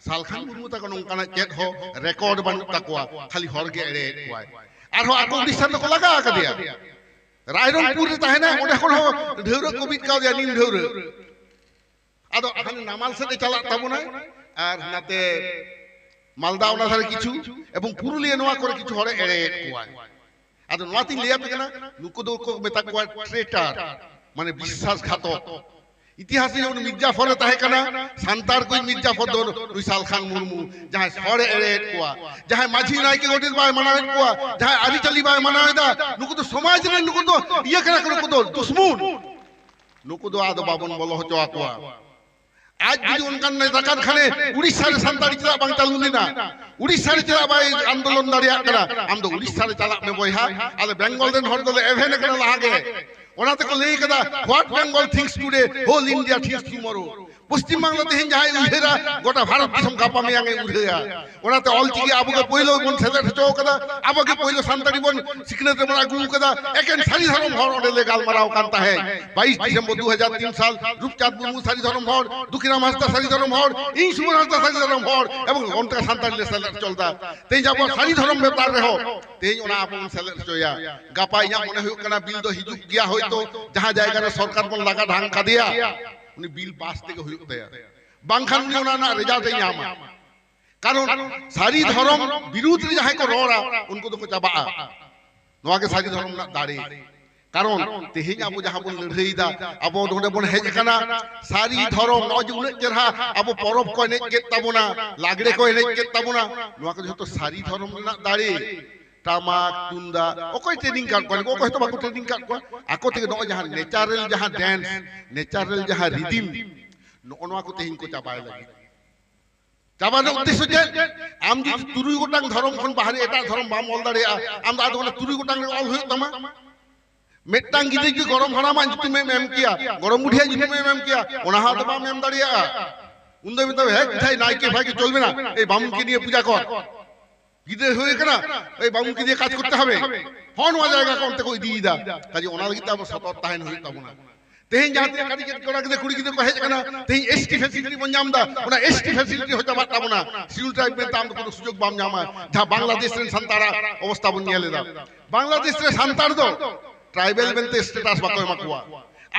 ᱥᱟᱞᱠᱷᱟᱱ ᱢᱩᱨᱢᱩ ᱛᱟᱠᱚ ᱱᱚᱝᱠᱟᱱᱟᱜ ᱪᱮᱫ ᱦᱚᱸ ᱨᱮᱠᱚᱨᱰ ᱵᱟᱹᱱᱩᱜ ᱛᱟᱠᱚᱣᱟ, ᱠᱷᱟᱹᱞᱤ ᱦᱚᱲ ᱜᱮ ᱮᱲᱮᱭᱮᱫ ᱠᱚᱣᱟᱭ᱾ ᱟᱨᱦᱚᱸ ᱟᱠᱚ ᱩᱲᱤᱥᱥᱟ ᱨᱮᱫᱚ ᱠᱚ ᱞᱟᱜᱟ ᱟᱠᱟᱫᱮᱭᱟ, ᱨᱟᱭᱨᱚᱝᱯᱩᱨ ᱨᱮ ᱛᱟᱦᱮᱱᱟᱭ, ᱚᱸᱰᱮ ᱠᱷᱚᱱ ᱦᱚᱸ ᱰᱷᱟᱹᱣᱨᱟᱹ ᱠᱚ ᱵᱤᱫ ᱠᱟᱣᱫᱮᱭᱟ, ᱱᱤᱢ ᱰᱷᱟᱹᱣᱨᱟᱹ᱾ ᱟᱫᱚ ᱦᱟᱱᱮ ᱱᱟᱢᱟᱞ ᱥᱮᱫ ᱮ ᱪᱟᱞᱟᱜ ᱛᱟᱵᱚᱱᱟᱭ ᱟᱨ ᱱᱟᱛᱮ ᱢᱟᱞᱫᱟ ᱚᱱᱟ ᱫᱷᱟᱨᱮ ᱠᱤᱪᱷᱩ ᱮᱵᱚᱝ ᱯᱩᱨᱩᱞᱤᱭᱟᱹ ᱱᱚᱣᱟ ᱠᱚᱨᱮ ᱠᱤᱪᱷᱩ ᱦᱚᱲᱮ ᱮᱲᱮᱭᱮᱫ ᱠᱚᱣᱟᱭ᱾ ᱟᱫᱚ ᱱᱚᱣᱟᱛᱤᱧ ᱞᱟᱹᱭ ᱟᱯᱮ ᱠᱟᱱᱟ, ᱱᱩᱠᱩ ᱫᱚᱠᱚ ᱢᱮᱛᱟ ᱠᱚᱣᱟ ᱴᱨᱮᱴᱟᱨ, ᱢᱟᱱᱮ ᱵᱤᱥᱥᱟᱥᱜᱷᱟᱛᱚᱠ᱾ ᱤᱛᱤᱦᱟᱥ ᱨᱮ ᱡᱮᱢᱚᱱ ᱢᱤᱨᱡᱟᱯᱷᱚᱨ ᱮ ᱛᱟᱦᱮᱸ ᱠᱟᱱᱟ, ᱥᱟᱱᱛᱟᱲ ᱠᱚ ᱢᱤᱨᱡᱟᱯᱷᱚᱨ ᱫᱚ ᱱᱩᱭ ᱥᱟᱞᱠᱷᱟᱱ ᱢᱩᱨᱢᱩ, ᱡᱟᱦᱟᱸᱭ ᱦᱚᱲᱮ ᱮᱲᱮᱭᱮᱫ ᱠᱚᱣᱟ, ᱡᱟᱦᱟᱸᱭ ᱢᱟᱹᱡᱷᱤ ᱱᱟᱭᱠᱮ ᱜᱚᱰᱮᱛ ᱵᱟᱭ ᱢᱟᱱᱟᱣᱮᱫ ᱠᱚᱣᱟ, ᱡᱟᱦᱟᱸᱭ ᱟᱹᱨᱤᱪᱟᱹᱞᱤ ᱵᱟᱭ ᱢᱟᱱᱟᱣᱮᱫᱟ, ᱱᱩᱠᱩ ᱫᱚ ᱥᱚᱢᱟᱡᱽ ᱨᱮᱱ, ᱱᱩᱠᱩ ᱫᱚ ᱤᱭᱟᱹ ᱠᱟᱱᱟ ᱠᱚ, ᱱᱩᱠᱩ ᱫᱚ ᱫᱩᱥᱢᱩᱱ᱾ ᱱᱩᱠᱩ ᱫᱚ ᱟᱫᱚ ᱵᱟᱵᱚᱱ ᱵᱚᱞᱚ ᱦᱚᱪᱚ ᱟᱠᱚᱣᱟ᱾ ᱟᱡ ᱡᱩᱫᱤ ᱚᱱᱠᱟᱱ ᱱᱮᱛᱟ ᱠᱟᱱ ᱠᱷᱟᱱᱮ, ᱩᱲᱤᱥᱥᱟ ᱨᱮ ᱥᱟᱱᱛᱟᱲᱤ ᱪᱮᱫᱟᱜ ᱵᱟᱝ ᱪᱟᱹᱞᱩ ᱞᱮᱱᱟ? ᱩᱲᱤᱥᱥᱟ ᱨᱮ ᱪᱮᱫᱟᱜ ᱵᱟᱭ ᱟᱱᱫᱳᱞᱚᱱ ᱫᱟᱲᱮᱭᱟᱜ ᱠᱟᱱᱟ? ᱟᱢ ᱫᱚ ᱩᱲᱤᱥᱥᱟ ᱨᱮ ᱪᱟᱞᱟᱜ ᱢᱮ ᱵᱚᱭᱦᱟ᱾ ᱟᱞᱮ ᱵᱮᱝᱜᱚᱞ ᱨᱮᱱ ᱦᱚᱲ ᱫᱚᱞᱮ ᱮᱵᱷᱮᱱ ᱟᱠᱟᱱᱟ ᱞᱟᱦᱟ ᱜᱮ᱾ ᱚᱱᱟ ᱛᱮᱠᱚ ᱞᱟᱹᱭ ᱠᱟᱫᱟ, "What Bengal thinks today, whole India thinks tomorrow." Paschim Bangla ᱛᱮᱦᱮᱧ ᱡᱟᱦᱟᱸᱭ ᱩᱭᱦᱟᱹᱨᱟ, ᱜᱚᱴᱟ ᱵᱷᱟᱨᱚᱛ ᱫᱤᱥᱚᱢ ᱜᱟᱯᱟ ᱢᱮᱭᱟᱝ ᱮ ᱩᱭᱦᱟᱹᱨᱟ᱾ ᱚᱱᱟᱛᱮ ᱚᱞᱪᱤᱠᱤ ᱟᱵᱚ ᱜᱮ ᱯᱳᱭᱞᱳ ᱵᱚᱱ ᱥᱮᱞᱮᱫ ᱦᱚᱪᱚ ᱠᱟᱫᱟ, ᱟᱵᱚ ᱜᱮ ᱯᱳᱭᱞᱳ ᱥᱟᱱᱛᱟᱲᱤ ᱵᱚᱱ ᱥᱤᱠᱷᱱᱟᱹᱛ ᱨᱮᱵᱚᱱ ᱟᱹᱜᱩ ᱠᱟᱫᱟ᱾ ᱮᱠᱮᱱ ᱥᱟᱹᱨᱤ ᱫᱷᱚᱨᱚᱢ ᱦᱚᱲ ᱚᱸᱰᱮ ᱞᱮ ᱜᱟᱞᱢᱟᱨᱟᱣ ᱠᱟᱱ ᱛᱟᱦᱮᱸᱫ᱾ ᱵᱟᱭᱤᱥ ᱰᱤᱥᱮᱢᱵᱚᱨ ᱫᱩ ᱦᱟᱡᱟᱨ ᱛᱤᱱ ᱥᱟᱞ, ᱨᱩᱯᱪᱟᱸᱫᱽ ᱢᱩᱨᱢᱩ ᱥᱟᱹᱨᱤ ᱫᱷᱚᱨᱚᱢ ᱦᱚᱲ, ᱫᱩᱠᱷᱤᱨᱟᱢ ᱦᱟᱸᱥᱫᱟ ᱥᱟᱹᱨᱤ ᱫᱷᱚᱨᱚᱢ ᱦᱚᱲ, ᱮᱵᱚᱝ ᱚᱱᱛᱮ ᱥᱟᱱᱛᱟᱲᱤ ᱞᱮ ᱥᱮᱞᱮᱫ ᱦᱚᱪᱚ ᱞᱮᱫᱟ᱾ ᱛᱮᱦᱮᱧ ᱟᱵᱚ ᱥᱟᱹᱨᱤ ᱫᱷᱚᱨᱚᱢ ᱵᱮᱯᱟᱨ ᱨᱮᱦᱚᱸ ᱛᱮᱦᱮᱧ ᱚᱱᱟ ᱟᱵᱚ ᱵᱚᱱ ᱥᱮᱞᱮᱫ ᱦᱚᱪᱚᱭᱟ᱾ ᱜᱟᱯᱟ ᱤᱧᱟᱹᱜ ᱢᱚᱱᱮ ᱦᱩᱭᱩᱜ ᱠᱟᱱᱟ ᱵᱤᱞ ᱫᱚ ᱦᱤᱡᱩᱜ ᱜᱮᱭᱟ ᱦᱚᱭᱛᱳ, ᱡᱟᱦᱟᱸ ᱡᱟᱭᱜᱟ ᱨᱮ ᱥᱚᱨᱠᱟᱨ ᱵᱚᱱ ᱞᱟᱜᱟ ᱰᱷᱟᱝ ᱠᱟᱫᱮᱭᱟ, ᱩᱱᱤ ᱵᱤᱞ ᱯᱟᱥ ᱛᱮᱜᱮ ᱦᱩᱭᱩᱜ ᱛᱟᱭᱟ, ᱵᱟᱝᱠᱷᱟᱱ ᱩᱱᱤ ᱚᱱᱟ ᱨᱮᱱᱟᱜ ᱨᱮᱡᱟᱞᱴ ᱮ ᱧᱟᱢᱟ᱾ ᱠᱟᱨᱚᱱ ᱥᱟᱹᱨᱤ ᱫᱷᱚᱨᱚᱢ ᱵᱤᱨᱩᱫᱷ ᱨᱮ ᱡᱟᱦᱟᱸᱭ ᱠᱚ ᱨᱚᱲᱟ, ᱩᱱᱠᱩ ᱫᱚᱠᱚ ᱪᱟᱵᱟᱜᱼᱟ᱾ ᱱᱚᱣᱟ ᱜᱮ ᱥᱟᱹᱨᱤ ᱫᱷᱚᱨᱚᱢ ᱨᱮᱱᱟᱜ ᱫᱟᱲᱮ᱾ ᱠᱟᱨᱚᱱ ᱛᱮᱦᱮᱧ ᱟᱵᱚ ᱡᱟᱦᱟᱸ ᱵᱚᱱ ᱞᱟᱹᱲᱦᱟᱹᱭᱮᱫᱟ, ᱟᱵᱚ ᱱᱚᱰᱮ ᱵᱚᱱ ᱦᱮᱡ ᱟᱠᱟᱱᱟ ᱥᱟᱹᱨᱤ ᱫᱷᱚᱨᱚᱢ, ᱱᱚᱜᱼᱚᱭ ᱡᱮ ᱩᱱᱟᱹᱜ ᱪᱮᱨᱦᱟ ᱟᱵᱚ ᱯᱚᱨᱚᱵᱽ ᱠᱚ ᱮᱱᱮᱡ ᱠᱮᱫ ᱛᱟᱵᱚᱱᱟ, ᱞᱟᱜᱽᱲᱮ ᱠᱚ ᱮᱱᱮᱡ ᱠᱮᱫ ᱛᱟᱵᱚᱱᱟ, ᱱᱚᱣᱟ ᱠᱚ ᱡᱷᱚᱛᱚ ᱥᱟᱹᱨᱤ ᱫᱷᱚᱨᱚᱢ ᱨᱮᱱᱟᱜ ᱫᱟᱲᱮ᱾ ᱴᱟᱢᱟᱠ ᱛᱩᱢᱫᱟᱜ ᱚᱠᱚᱭ ᱴᱨᱮᱱᱤᱝ ᱠᱟᱫ ᱠᱚᱣᱟ? ᱚᱠᱚᱭ ᱦᱚᱸᱛᱚ ᱵᱟᱠᱚ ᱴᱨᱮᱱᱤᱝ ᱠᱟᱫ ᱠᱚᱣᱟ᱾ ᱟᱠᱚ ᱛᱮᱜᱮ ᱱᱚᱜᱼᱚᱭ ᱡᱟᱦᱟᱸ ᱱᱮᱪᱟᱨᱟᱞ ᱡᱟᱦᱟᱸ ᱰᱮᱱᱥ, ᱱᱮᱪᱟᱨᱟᱞ ᱡᱟᱦᱟᱸ ᱨᱤᱫᱤᱢ, ᱱᱚᱜᱼᱚ ᱱᱚᱣᱟ ᱠᱚ ᱛᱮᱦᱮᱧ ᱠᱚ ᱪᱟᱵᱟᱭ ᱞᱟᱹᱜᱤᱫ᱾ ᱪᱟᱵᱟ ᱨᱮᱱᱟᱜ ᱩᱫᱽᱫᱮᱥᱥᱚ ᱪᱮᱫ? ᱟᱢ ᱡᱩᱫᱤ ᱛᱩᱨᱩᱭ ᱜᱚᱴᱟᱝ ᱫᱷᱚᱨᱚᱢ ᱠᱷᱚᱱ ᱵᱟᱦᱨᱮ ᱮᱴᱟᱜ ᱫᱷᱚᱨᱚᱢ ᱵᱟᱢ ᱚᱞ ᱫᱟᱲᱮᱭᱟᱜᱼᱟ, ᱟᱢ ᱫᱚ ᱟᱫᱚ ᱚᱱᱟ ᱛᱩᱨᱩᱭ ᱜᱚᱴᱟᱝ ᱨᱮ ᱚᱞ ᱦᱩᱭᱩᱜ ᱛᱟᱢᱟ᱾ ᱢᱤᱫᱴᱟᱝ ᱜᱤᱫᱽᱨᱟᱹ ᱡᱩᱫᱤ ᱜᱚᱲᱚᱢ ᱦᱟᱲᱟᱢᱟᱜ ᱧᱩᱛᱩᱢᱮᱢ ᱮᱢ ᱠᱮᱭᱟ, ᱜᱚᱲᱚᱢ ᱵᱩᱰᱷᱤᱭᱟᱜ ᱧᱩᱛᱩᱢᱮᱢ ᱮᱢ ᱠᱮᱭᱟ, ᱚᱱᱟ ᱦᱚᱸ ᱟᱫᱚ ᱵᱟᱢ ᱮᱢ ᱫᱟᱲᱮᱭᱟᱜᱼᱟ᱾ ᱩᱱᱫᱚ ᱢᱮᱛᱟᱢ, "ᱦᱮᱡ ᱡᱟᱦᱟᱸᱭ ᱱᱟᱭᱠᱮ ᱯᱷᱟᱭᱠᱮ ᱪᱚᱞ ᱵᱮᱱᱟ, ᱮᱭ ᱵᱟᱢᱩᱱ ᱠᱮ ᱱᱤᱭᱮ ᱯᱩᱡᱟ ᱠᱚᱨ, ᱜᱤᱫᱽᱨᱟᱹ ᱦᱩᱭ ᱠᱟᱱᱟ, ᱮᱭ ᱵᱟᱢᱩᱱ ᱠᱮ ᱱᱤᱭᱮ ᱠᱟᱡᱽ ᱠᱚᱨᱛᱮ ᱦᱚᱵᱮ", ᱦᱚᱸ ᱱᱚᱣᱟ ᱡᱟᱭᱜᱟ ᱠᱚ ᱚᱱᱛᱮ ᱠᱚ ᱤᱫᱤᱭᱮᱫᱟ᱾ ᱠᱟᱡᱮ ᱚᱱᱟ ᱞᱟᱹᱜᱤᱫ ᱛᱮ ᱟᱵᱚ ᱥᱚᱛᱚᱨ ᱛᱟᱦᱮᱱ ᱦᱩᱭᱩᱜ ᱛᱟᱵᱚᱱᱟ᱾ ᱛᱮᱦᱮᱧ ᱡᱟᱦᱟᱸ ᱛᱤᱱᱟᱹᱜ ᱠᱟᱹᱴᱤᱡ ᱠᱟᱹᱴᱤᱡ ᱠᱚᱲᱟ ᱜᱤᱫᱽᱨᱟᱹ ᱠᱩᱲᱤ ᱜᱤᱫᱽᱨᱟᱹ ᱠᱚ ᱦᱮᱡ ᱟᱠᱟᱱᱟ, ᱛᱮᱦᱮᱧ ᱮᱥ ᱴᱤ ᱯᱷᱮᱥᱤᱞᱤᱴᱤ ᱵᱚᱱ ᱧᱟᱢ ᱮᱫᱟ, ᱚᱱᱟ ᱮᱥ ᱴᱤ ᱯᱷᱮᱥᱤᱞᱤᱴᱤ ᱦᱚᱸ ᱪᱟᱵᱟᱜ ᱛᱟᱵᱚᱱᱟ᱾ ᱥᱤᱰᱩᱞ ᱴᱨᱟᱭᱤᱵ ᱢᱮᱱᱛᱮ ᱟᱢ ᱫᱚ ᱠᱳᱱᱳ ᱥᱩᱡᱳᱜᱽ ᱵᱟᱢ ᱧᱟᱢᱟ᱾ ᱡᱟᱦᱟᱸ ᱵᱟᱝᱞᱟᱫᱮᱥ ᱨᱮᱱ ᱥᱟᱱᱛᱟᱲᱟᱜ ᱚᱵᱚᱥᱛᱟ ᱵᱚᱱ ᱧᱮᱞ ᱮᱫᱟ, ᱵᱟᱝᱞᱟᱫᱮᱥ ᱨᱮ ᱥᱟᱱᱛᱟᱲ ᱫᱚ ᱴᱨᱟᱭᱵᱮᱞ ᱢᱮᱱᱛᱮ ᱥᱴᱮᱴᱟᱥ ᱵᱟᱠᱚ ᱮᱢᱟ ᱠᱚᱣᱟ᱾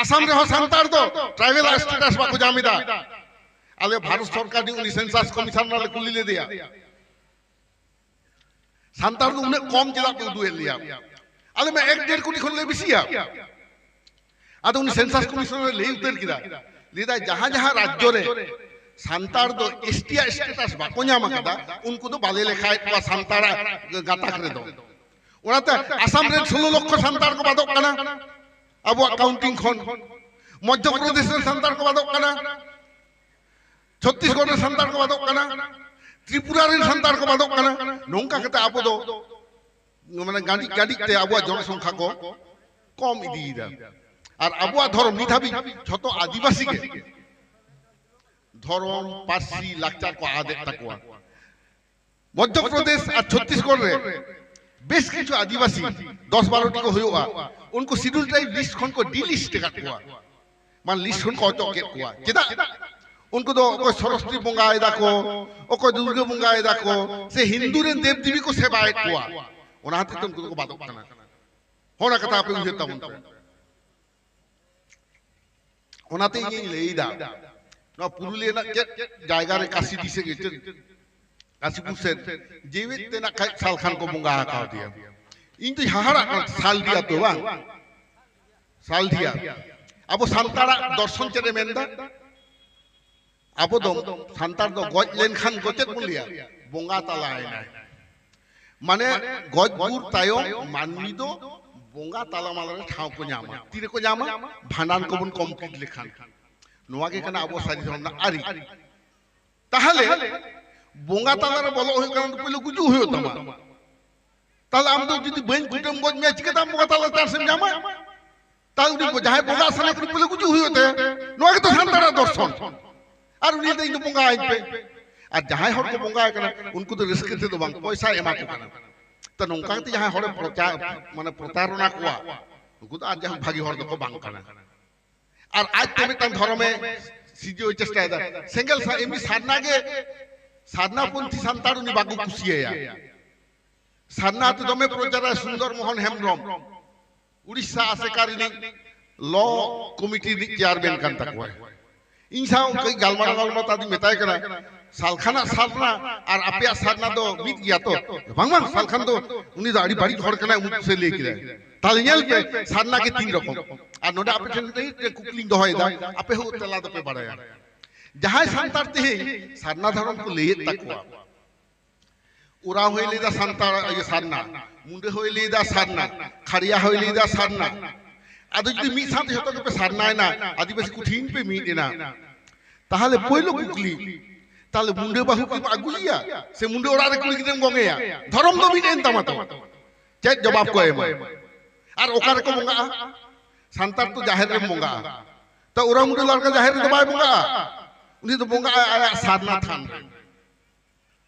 ᱟᱥᱟᱢ ᱨᱮᱦᱚᱸ ᱥᱟᱱᱛᱟᱲ ᱫᱚ ᱴᱨᱟᱭᱵᱮᱞ ᱥᱴᱮᱴᱟᱥ ᱵᱟᱠᱚ ᱧᱟᱢ ᱮᱫᱟ᱾ ᱟᱞᱮ ᱵᱷᱟᱨᱚᱛ ᱥᱚᱨᱠᱟᱨ ᱨᱤᱱ ᱩᱱᱤ ᱥᱮᱱᱥᱟᱥ ᱠᱚᱢᱤᱥᱚᱱᱟᱨ ᱞᱮ ᱠᱩᱞᱤ ᱞᱮᱫᱮᱭᱟ, "ᱥᱟᱱᱛᱟᱲ ᱫᱚ ᱩᱱᱟᱹᱜ ᱠᱚᱢ ᱪᱮᱫᱟᱜ ᱯᱮ ᱩᱫᱩᱜ ᱮᱫ ᱞᱮᱭᱟ? ᱟᱞᱮ ᱢᱟ ᱮᱠ ᱰᱮᱲ ᱠᱳᱴᱤ ᱠᱷᱚᱱ ᱞᱮ ᱵᱮᱥᱤᱭᱟ᱾" ᱟᱫᱚ ᱩᱱᱤ ᱥᱮᱱᱥᱟᱥ ᱠᱚᱢᱤᱥᱚᱱᱟᱨ ᱞᱟᱹᱭ ᱩᱛᱟᱹᱨ ᱠᱮᱫᱟ, ᱞᱟᱹᱭ ᱫᱟᱭ, ᱡᱟᱦᱟᱸ ᱡᱟᱦᱟᱸ ᱨᱟᱡᱽᱡᱚ ᱨᱮ ᱥᱟᱱᱛᱟᱲ ᱫᱚ ᱮᱥ ᱴᱤ ᱟᱜ ᱥᱴᱮᱴᱟᱥ ᱵᱟᱠᱚ ᱧᱟᱢ ᱟᱠᱟᱫᱟ, ᱩᱱᱠᱩ ᱫᱚ ᱵᱟᱞᱮ ᱞᱮᱠᱷᱟᱭᱮᱫ ᱠᱚᱣᱟ ᱥᱟᱱᱛᱟᱲᱟᱜ ᱜᱟᱛᱟᱠ ᱨᱮᱫᱚ᱾ ᱚᱱᱟᱛᱮ ᱟᱥᱟᱢ ᱨᱮᱱ ᱥᱳᱞᱳ ᱞᱚᱠᱠᱷᱚ ᱥᱟᱱᱛᱟᱲ ᱠᱚ ᱵᱟᱫᱚᱜ ᱠᱟᱱᱟ ᱟᱵᱚᱣᱟᱜ ᱠᱟᱣᱩᱱᱴᱤᱝ ᱠᱷᱚᱱ, ᱢᱚᱫᱽᱫᱷᱚ ᱯᱨᱚᱫᱮᱥ ᱨᱮᱱ ᱥᱟᱱᱛᱟᱲ ᱠᱚ ᱵᱟᱫᱚᱜ ᱠᱟᱱᱟ, ᱪᱷᱚᱛᱛᱤᱥᱜᱚᱲ ᱨᱮᱱ ᱥᱟᱱᱛᱟᱲ ᱠᱚ ᱵᱟᱫᱚᱜ ᱠᱟᱱᱟ, ᱛᱨᱤᱯᱩᱨᱟ ᱨᱮᱱ ᱥᱟᱱᱛᱟᱲ ᱠᱚ ᱵᱟᱫᱚᱜ ᱠᱟᱱᱟ᱾ ᱱᱚᱝᱠᱟ ᱠᱟᱛᱮ ᱟᱵᱚ ᱫᱚ ᱢᱟᱱᱮ ᱜᱟᱹᱰᱤ ᱜᱟᱹᱰᱤ ᱛᱮ ᱟᱵᱚᱣᱟᱜ ᱡᱚᱱᱚᱥᱚᱝᱠᱷᱟ ᱠᱚ ᱠᱚᱢ ᱤᱫᱤᱭᱮᱫᱟ᱾ ᱟᱨ ᱟᱵᱚᱣᱟᱜ ᱫᱷᱚᱨᱚᱢ ᱱᱤᱛ ᱦᱟᱹᱵᱤᱡ ᱡᱷᱚᱛᱚ ᱟᱹᱫᱤᱵᱟᱹᱥᱤ ᱜᱮ ᱫᱷᱚᱨᱚᱢ, ᱯᱟᱹᱨᱥᱤ, ᱞᱟᱠᱪᱟᱨ ᱠᱚ ᱟᱫᱮᱫ ᱛᱟᱠᱚᱣᱟ᱾ ᱢᱚᱫᱽᱫᱷᱚ ᱯᱨᱚᱫᱮᱥ ᱟᱨ ᱪᱷᱚᱛᱛᱤᱥᱜᱚᱲ ᱨᱮ ᱵᱮᱥ ᱠᱤᱪᱷᱩ ᱟᱹᱫᱤᱵᱟᱹᱥᱤ, ᱫᱚᱥ ᱵᱟᱨᱚ ᱴᱤ ᱠᱚ ᱦᱩᱭᱩᱜᱼᱟ, ᱩᱱᱠᱩ ᱥᱤᱰᱩᱞ ᱴᱨᱟᱭᱤᱵᱽ ᱞᱤᱥᱴ ᱠᱷᱚᱱ ᱠᱚ ᱰᱤᱞᱤᱥᱴ ᱟᱠᱟᱫ ᱠᱚᱣᱟ, ᱢᱟᱱᱮ ᱞᱤᱥᱴ ᱠᱷᱚᱱ ᱠᱚ ᱚᱪᱚᱜ ᱠᱮᱫ ᱠᱚᱣᱟ᱾ ᱪᱮᱫᱟᱜ? ᱩᱱᱠᱩ ᱫᱚ ᱚᱠᱚᱭ ᱥᱚᱨᱚᱥᱚᱛᱤ ᱵᱚᱸᱜᱟᱭ ᱫᱟᱠᱚ, ᱚᱠᱚᱭ ᱫᱩᱨᱜᱟᱹ ᱵᱚᱸᱜᱟᱭ ᱫᱟᱠᱚ, ᱥᱮ ᱦᱤᱱᱫᱩ ᱨᱮᱱ ᱫᱮᱵᱽ ᱫᱮᱵᱤ ᱠᱚ ᱥᱮᱵᱟᱭᱮᱫ ᱠᱚᱣᱟ, ᱚᱱᱟ ᱦᱚᱛᱮᱡ ᱛᱮ ᱩᱱᱠᱩ ᱫᱚᱠᱚ ᱵᱟᱫᱚᱜ ᱠᱟᱱᱟ᱾ ᱚᱱᱟ ᱠᱟᱛᱷᱟ ᱟᱯᱮ ᱩᱭᱦᱟᱹᱨ ᱛᱟᱵᱚᱱ ᱯᱮ᱾ ᱚᱱᱟᱛᱮ ᱤᱧᱤᱧ ᱞᱟᱹᱭᱫᱟ, ᱱᱚᱣᱟ ᱯᱩᱨᱩᱞᱤᱭᱟᱹ ᱨᱮᱱᱟᱜ ᱪᱮᱫ ᱡᱟᱭᱜᱟ ᱨᱮ ᱠᱟᱥᱤᱰᱤ ᱥᱮ ᱪᱮᱫ, ᱠᱟᱥᱤᱯᱩᱨ ᱥᱮᱫ ᱡᱮᱣᱮᱫ ᱛᱮ ᱱᱟᱜ ᱠᱷᱟᱡ ᱥᱟᱞᱠᱷᱟᱱ ᱠᱚ ᱵᱚᱸᱜᱟ ᱟᱠᱟᱣᱫᱮᱭᱟ᱾ ᱤᱧ ᱫᱚᱧ ᱦᱟᱦᱟᱲᱟᱜ ᱠᱟᱱᱟ, ᱥᱟᱞᱰᱤ ᱟᱛᱳ ᱵᱟᱝ? ᱥᱟᱞᱰᱤᱭᱟ᱾ ᱟᱵᱚ ᱥᱟᱱᱛᱟᱲᱟᱜ ᱫᱚᱨᱥᱚᱱ ᱪᱮᱫ ᱮ ᱢᱮᱱᱫᱟ? ᱟᱵᱚ ᱫᱚ, ᱥᱟᱱᱛᱟᱲ ᱫᱚ ᱜᱚᱡ ᱞᱮᱱᱠᱷᱟᱱ ᱠᱚ ᱪᱮᱫ ᱵᱚᱱ ᱞᱟᱹᱭᱟ? ᱵᱚᱸᱜᱟ ᱛᱟᱞᱟᱭᱮᱱᱟᱭ᱾ ᱢᱟᱱᱮ ᱜᱚᱡ ᱜᱩᱨ ᱛᱟᱭᱚᱢ ᱢᱟᱹᱱᱢᱤ ᱫᱚ ᱵᱚᱸᱜᱟ ᱛᱟᱞᱟ ᱢᱟᱞᱟ ᱨᱮ ᱴᱷᱟᱶ ᱠᱚ ᱧᱟᱢᱟ᱾ ᱛᱤᱨᱮᱠᱚ ᱧᱟᱢᱟ? ᱵᱷᱟᱸᱰᱟᱱ ᱠᱚᱵᱚᱱ ᱠᱚᱢᱯᱞᱤᱴ ᱞᱮᱠᱷᱟᱱ᱾ ᱱᱚᱣᱟ ᱜᱮ ᱠᱟᱱᱟ ᱟᱵᱚ ᱥᱟᱹᱨᱤ ᱫᱷᱚᱨᱚᱢ ᱨᱮᱱᱟᱜ ᱟᱹᱨᱤ᱾ ᱛᱟᱦᱞᱮ ᱵᱚᱸᱜᱟ ᱛᱟᱞᱟ ᱨᱮ ᱵᱚᱞᱚᱜ ᱦᱩᱭᱩᱜ ᱠᱟᱱᱟ, ᱯᱳᱭᱞᱳ ᱜᱩᱡᱩᱜ ᱦᱩᱭᱩᱜ ᱛᱟᱢᱟ᱾ ᱛᱟᱦᱞᱮ ᱟᱢ ᱫᱚ ᱡᱩᱫᱤ ᱵᱟᱹᱧ ᱠᱩᱴᱟᱹᱢ ᱜᱚᱡ ᱢᱮᱭᱟ, ᱪᱤᱠᱟᱹᱛᱮ ᱟᱢ ᱵᱚᱸᱜᱟ ᱛᱟᱞᱟ ᱪᱟᱱᱥ ᱮᱢ ᱧᱟᱢᱟ? ᱛᱟᱦᱞᱮ ᱩᱱᱤ ᱡᱟᱦᱟᱸᱭ ᱵᱚᱸᱜᱟ ᱥᱟᱱᱟᱭ ᱠᱟᱱᱟ, ᱯᱳᱭᱞᱳ ᱜᱩᱡᱩᱜ ᱦᱩᱭᱩᱜ ᱛᱟᱭᱟ᱾ ᱱᱚᱣᱟ ᱜᱮᱛᱚ ᱥᱟᱱᱛᱟᱲᱟᱜ ᱫᱚᱨᱥᱚᱱ᱾ ᱟᱨ ᱩᱱᱤ ᱞᱟᱹᱭᱫᱟ, "ᱤᱧ ᱫᱚ ᱵᱚᱸᱜᱟ ᱟᱹᱧ ᱯᱮ᱾" ᱟᱨ ᱡᱟᱦᱟᱸᱭ ᱦᱚᱲ ᱠᱚ ᱵᱚᱸᱜᱟ ᱟᱭ ᱠᱟᱱᱟ, ᱩᱱᱠᱩ ᱫᱚ ᱨᱟᱹᱥᱠᱟᱹ ᱛᱮᱫᱚ ᱵᱟᱝ, ᱯᱚᱭᱥᱟᱭ ᱮᱢᱟ ᱠᱚ ᱠᱟᱱᱟ᱾ ᱛᱚ ᱱᱚᱝᱠᱟ ᱠᱟᱛᱮ ᱡᱟᱦᱟᱸᱭ ᱦᱚᱲᱮ ᱯᱨᱚᱪᱟᱨ, ᱢᱟᱱᱮ ᱯᱨᱚᱛᱟᱨᱚᱱᱟ ᱠᱚᱣᱟ, ᱩᱱᱠᱩ ᱫᱚ ᱟᱨ ᱡᱟᱦᱟᱸ ᱵᱷᱟᱹᱜᱤ ᱦᱚᱲ ᱫᱚᱠᱚ ᱵᱟᱝ ᱠᱟᱱᱟ᱾ ᱟᱨ ᱟᱡ ᱛᱮ ᱢᱤᱫᱴᱟᱝ ᱫᱷᱚᱨᱚᱢᱮ ᱥᱤᱨᱡᱟᱹᱣ ᱪᱮᱥᱴᱟᱭᱮᱫᱟ᱾ ᱥᱮᱸᱜᱮᱞ ᱥᱟ-, ᱮᱢᱱᱤ ᱥᱟᱨᱱᱟ ᱜᱮ, ᱥᱟᱨᱱᱟ ᱯᱚᱱᱛᱷᱤ ᱥᱟᱱᱛᱟᱲ ᱩᱱᱤ ᱵᱟᱠᱚ ᱠᱩᱥᱤᱭᱟᱭᱟ᱾ ᱥᱟᱨᱱᱟ ᱟᱛᱮ ᱫᱚᱢᱮ ᱯᱨᱚᱪᱟᱨᱟ ᱥᱩᱱᱫᱚᱨ ᱢᱳᱦᱚᱱ ᱦᱮᱢᱵᱨᱚᱢ, ᱩᱲᱤᱥᱥᱟ ᱟᱥᱮᱠᱟ ᱨᱤᱱᱤᱡ ᱞᱚ ᱠᱚᱢᱤᱴᱤ ᱨᱤᱱᱤᱡ ᱪᱮᱭᱟᱨᱢᱮᱱ ᱠᱟᱱ ᱛᱟᱠᱚᱣᱟᱭ᱾ ᱤᱧ ᱥᱟᱶ ᱠᱟᱹᱡ ᱜᱟᱞᱢᱟᱨᱟᱣ ᱜᱟᱞᱢᱟᱨᱟᱣ ᱛᱮ ᱟᱫᱚᱧ ᱢᱮᱛᱟᱭ ᱠᱟᱱᱟ, "ᱥᱟᱞᱠᱷᱟᱱᱟᱜ ᱥᱟᱨᱱᱟ ᱟᱨ ᱟᱯᱮᱭᱟᱜ ᱥᱟᱨᱱᱟ ᱫᱚ ᱢᱤᱫ ᱜᱮᱭᱟ ᱛᱚ?" "ᱵᱟᱝ, ᱵᱟᱝ, ᱥᱟᱞᱠᱷᱟᱱ ᱫᱚ, ᱩᱱᱤ ᱫᱚ ᱟᱹᱰᱤ ᱵᱟᱹᱲᱤᱡ ᱦᱚᱲ ᱠᱟᱱᱟᱭ, ᱩᱢᱩᱠ ᱥᱮ ᱞᱟᱹᱭ ᱠᱮᱫᱟᱭ᱾" ᱛᱟᱦᱞᱮ ᱧᱮᱞ ᱯᱮ, ᱥᱟᱨᱱᱟ ᱜᱮ ᱛᱤᱱ ᱨᱚᱠᱚᱢ᱾ ᱟᱨ ᱱᱚᱰᱮ ᱟᱯᱮ ᱴᱷᱮᱱ ᱢᱤᱫᱴᱮᱱ ᱠᱩᱠᱞᱤᱧ ᱫᱚᱦᱚᱭᱮᱫᱟ, ᱟᱯᱮ ᱦᱚᱸ ᱛᱮᱞᱟ ᱫᱚᱯᱮ ᱵᱟᱲᱟᱭᱟ᱾ ᱡᱟᱦᱟᱸᱭ ᱥᱟᱱᱛᱟᱲ ᱛᱮᱦᱮᱧ ᱥᱟᱨᱱᱟ ᱫᱷᱚᱨᱚᱢ ᱠᱚ ᱞᱟᱹᱭᱮᱫ ᱛᱟᱠᱚᱣᱟ, ᱳᱨᱟᱣ ᱦᱚᱸᱭ ᱞᱟᱹᱭᱫᱟ ᱥᱟᱱᱛᱟᱲ, ᱤᱭᱟᱹ, ᱥᱟᱨᱱᱟ, ᱢᱩᱱᱰᱟᱹ ᱦᱚᱸᱭ ᱞᱟᱹᱭᱫᱟ ᱥᱟᱨᱱᱟ, ᱠᱷᱟᱲᱭᱟ ᱦᱚᱸᱭ ᱞᱟᱹᱭᱫᱟ ᱥᱟᱨᱱᱟ᱾ ᱟᱫᱚ ᱡᱩᱫᱤ ᱢᱤᱫ ᱥᱟᱶᱛᱮ ᱡᱷᱚᱛᱚ ᱜᱮᱯᱮ ᱥᱟᱨᱱᱟᱭᱮᱱᱟ, ᱟᱹᱫᱤᱵᱟᱹᱥᱤ ᱠᱚᱴᱷᱤᱱ ᱯᱮ ᱢᱤᱫ ᱮᱱᱟ, ᱛᱟᱦᱞᱮ ᱯᱳᱭᱞᱳ ᱠᱩᱠᱞᱤ, ᱛᱟᱦᱞᱮ ᱢᱩᱱᱰᱟᱹ ᱵᱟᱹᱦᱩ ᱠᱤᱢ ᱟᱹᱜᱩᱭᱮᱭᱟ ᱥᱮ ᱢᱩᱱᱰᱟᱹ ᱚᱲᱟᱜ ᱨᱮ ᱠᱩᱲᱤ ᱜᱤᱫᱽᱨᱟᱹᱢ ᱜᱚᱝᱮᱭᱟ? ᱫᱷᱚᱨᱚᱢ ᱫᱚ ᱢᱤᱫ ᱮᱱ ᱛᱟᱢᱟ ᱛᱚ᱾ ᱪᱮᱫ ᱡᱚᱵᱟᱵ ᱠᱚ ᱮᱢᱟ? ᱟᱨ ᱚᱠᱟ ᱨᱮᱠᱚ ᱵᱚᱸᱜᱟᱜᱼᱟ? ᱥᱟᱱᱛᱟᱲ ᱛᱚ ᱡᱟᱦᱮᱨ ᱨᱮᱢ ᱵᱚᱸᱜᱟᱜᱼᱟ, ᱛᱚ ᱳᱨᱟᱣ ᱢᱩᱱᱰᱟᱹ ᱞᱟᱲᱠᱟ ᱡᱟᱦᱮᱨ ᱨᱮᱫᱚ ᱵᱟᱭ ᱵᱚᱸᱜᱟᱜᱼᱟ᱾ ᱩᱱᱤ ᱫᱚ ᱵᱚᱸᱜᱟᱜᱼᱟᱭ ᱟᱭᱟᱜ ᱥᱟᱨᱱᱟ ᱛᱷᱟᱱ ᱨᱮ᱾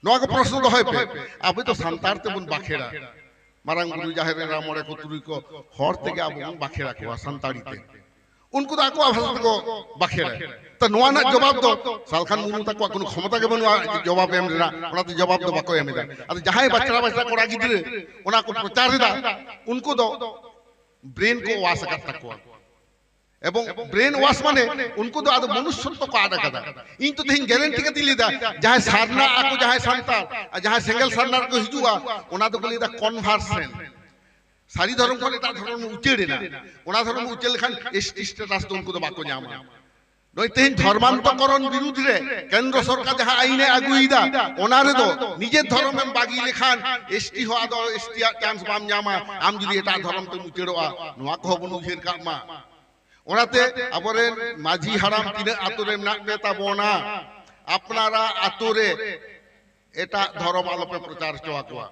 ᱱᱚᱣᱟ ᱠᱚ ᱯᱨᱚᱥᱱᱚ ᱫᱚᱦᱚᱭ ᱯᱮ᱾ ᱟᱵᱚ ᱫᱚ ᱥᱟᱱᱛᱟᱲ ᱛᱮᱵᱚᱱ ᱵᱟᱠᱷᱮᱲᱟ᱾ ᱢᱟᱨᱟᱝ ᱵᱩᱨᱩ, ᱡᱟᱦᱮᱨ ᱮᱨᱟ, ᱢᱚᱬᱮ ᱠᱚ, ᱛᱩᱨᱩᱭ ᱠᱚ, ᱦᱚᱲ ᱛᱮᱜᱮ ᱟᱵᱚ ᱵᱚᱱ ᱵᱟᱠᱷᱮᱲ ᱟᱠᱚᱣᱟ ᱥᱟᱱᱛᱟᱲᱤ ᱛᱮ᱾ ᱩᱱᱠᱩ ᱫᱚ ᱟᱠᱚᱣᱟᱜ ᱵᱷᱟᱥᱟ ᱛᱮᱠᱚ ᱵᱟᱠᱷᱮᱲᱟ᱾ ᱛᱚ, ᱱᱚᱣᱟ ᱨᱮᱱᱟᱜ ᱡᱚᱵᱟᱵ ᱫᱚ ᱥᱟᱞᱠᱷᱟᱱ ᱢᱩᱨᱢᱩ ᱛᱟᱠᱚᱣᱟᱜ ᱠᱳᱱᱳ ᱠᱷᱚᱢᱚᱛᱟ ᱜᱮ ᱵᱟᱹᱱᱩᱜᱼᱟ ᱡᱚᱵᱟᱵ ᱮᱢ ᱨᱮᱱᱟᱜ, ᱚᱱᱟᱛᱮ ᱡᱚᱵᱟᱵ ᱫᱚ ᱵᱟᱠᱚ ᱮᱢ ᱮᱫᱟ᱾ ᱟᱫᱚ ᱡᱟᱦᱟᱸᱭ ᱵᱟᱪᱷᱲᱟ ᱵᱟᱪᱷᱲᱟ ᱠᱚᱲᱟ ᱜᱤᱫᱽᱨᱟᱹ ᱚᱱᱟ ᱠᱚ ᱯᱨᱚᱪᱟᱨ ᱮᱫᱟ, ᱩᱱᱠᱩ ᱫᱚ ᱵᱨᱮᱱ ᱠᱚ ᱣᱟᱥ ᱟᱠᱟᱫ ᱛᱟᱠᱚᱣᱟ᱾ ᱮᱵᱚᱝ ᱵᱨᱮᱱ ᱣᱟᱥ ᱢᱟᱱᱮ ᱩᱱᱠᱩ ᱫᱚ ᱟᱫᱚ ᱢᱚᱱᱩᱥᱥᱚᱛᱛᱚ ᱠᱚ ᱟᱫ ᱟᱠᱟᱫᱟ᱾ ᱤᱧ ᱛᱚ ᱛᱮᱦᱮᱧ ᱜᱮᱨᱮᱱᱴᱤ ᱠᱟᱛᱮᱧ ᱞᱟᱹᱭᱫᱟ, ᱡᱟᱦᱟᱸᱭ ᱥᱟᱨᱱᱟ ᱟᱠᱚ, ᱡᱟᱦᱟᱸᱭ ᱥᱟᱱᱛᱟᱲ, ᱟᱨ ᱡᱟᱦᱟᱸᱭ ᱥᱮᱸᱜᱮᱞ ᱥᱟᱨᱱᱟ ᱨᱮᱠᱚ ᱦᱤᱡᱩᱜᱼᱟ, ᱚᱱᱟ ᱫᱚᱠᱚ ᱞᱟᱹᱭᱫᱟ ᱠᱚᱱᱵᱷᱟᱨᱥᱮᱱ᱾ ᱥᱟᱹᱨᱤ ᱫᱷᱚᱨᱚᱢ ᱠᱷᱚᱱ ᱮᱴᱟᱜ ᱫᱷᱚᱨᱚᱢ ᱩᱪᱟᱹᱲ ᱮᱱᱟ, ᱚᱱᱟ ᱫᱷᱚᱨᱚᱢ ᱩᱪᱟᱹᱲ ᱞᱮᱠᱷᱟᱱ ᱮᱥᱴᱤ ᱥᱴᱮᱴᱟᱥ ᱫᱚ ᱩᱱᱠᱩ ᱫᱚ ᱵᱟᱠᱚ ᱧᱟᱢᱟ᱾ ᱱᱚᱜᱼᱚᱭ ᱛᱮᱦᱮᱧ ᱫᱷᱚᱨᱢᱟᱱᱛᱚᱠᱚᱨᱚᱱ ᱵᱤᱨᱩᱫᱷ ᱨᱮ ᱠᱮᱱᱫᱨᱚ ᱥᱚᱨᱠᱟᱨ ᱡᱟᱦᱟᱸ ᱟᱭᱤᱱᱮ ᱟᱹᱜᱩᱭᱮᱫᱟ, ᱚᱱᱟ ᱨᱮᱫᱚ ᱱᱤᱡᱮ ᱫᱷᱚᱨᱚᱢᱮᱢ ᱵᱟᱹᱜᱤ ᱞᱮᱠᱷᱟᱱ ᱮᱥᱴᱤ ᱦᱚᱸ ᱟᱫᱚ ᱮᱥᱴᱤ ᱟᱜ ᱪᱟᱱᱥ ᱵᱟᱢ ᱧᱟᱢᱟ, ᱟᱢ ᱡᱩᱫᱤ ᱮᱴᱟᱜ ᱫᱷᱚᱨᱚᱢ ᱛᱮᱢ ᱩᱪᱟᱹᱲᱚᱜᱼᱟ᱾ ᱱᱚᱣᱟ ᱠᱚᱦᱚᱸ ᱵᱚᱱ ᱩᱭᱦᱟᱹᱨ ᱠᱟᱜ ᱢᱟ᱾ ᱚᱱᱟᱛᱮ ᱟᱵᱚᱨᱮᱱ ᱢᱟᱹᱡᱷᱤ ᱦᱟᱲᱟᱢ ᱛᱤᱱᱟᱹᱜ ᱟᱛᱳ ᱨᱮ ᱢᱮᱱᱟᱜ ᱯᱮ ᱛᱟᱵᱚᱱᱟ, ᱟᱯᱱᱟᱨᱟᱜ ᱟᱛᱳ ᱨᱮ ᱮᱴᱟᱜ ᱫᱷᱚᱨᱚᱢ ᱟᱞᱚᱯᱮ ᱯᱨᱚᱪᱟᱨ ᱦᱚᱪᱚ ᱟᱠᱚᱣᱟ᱾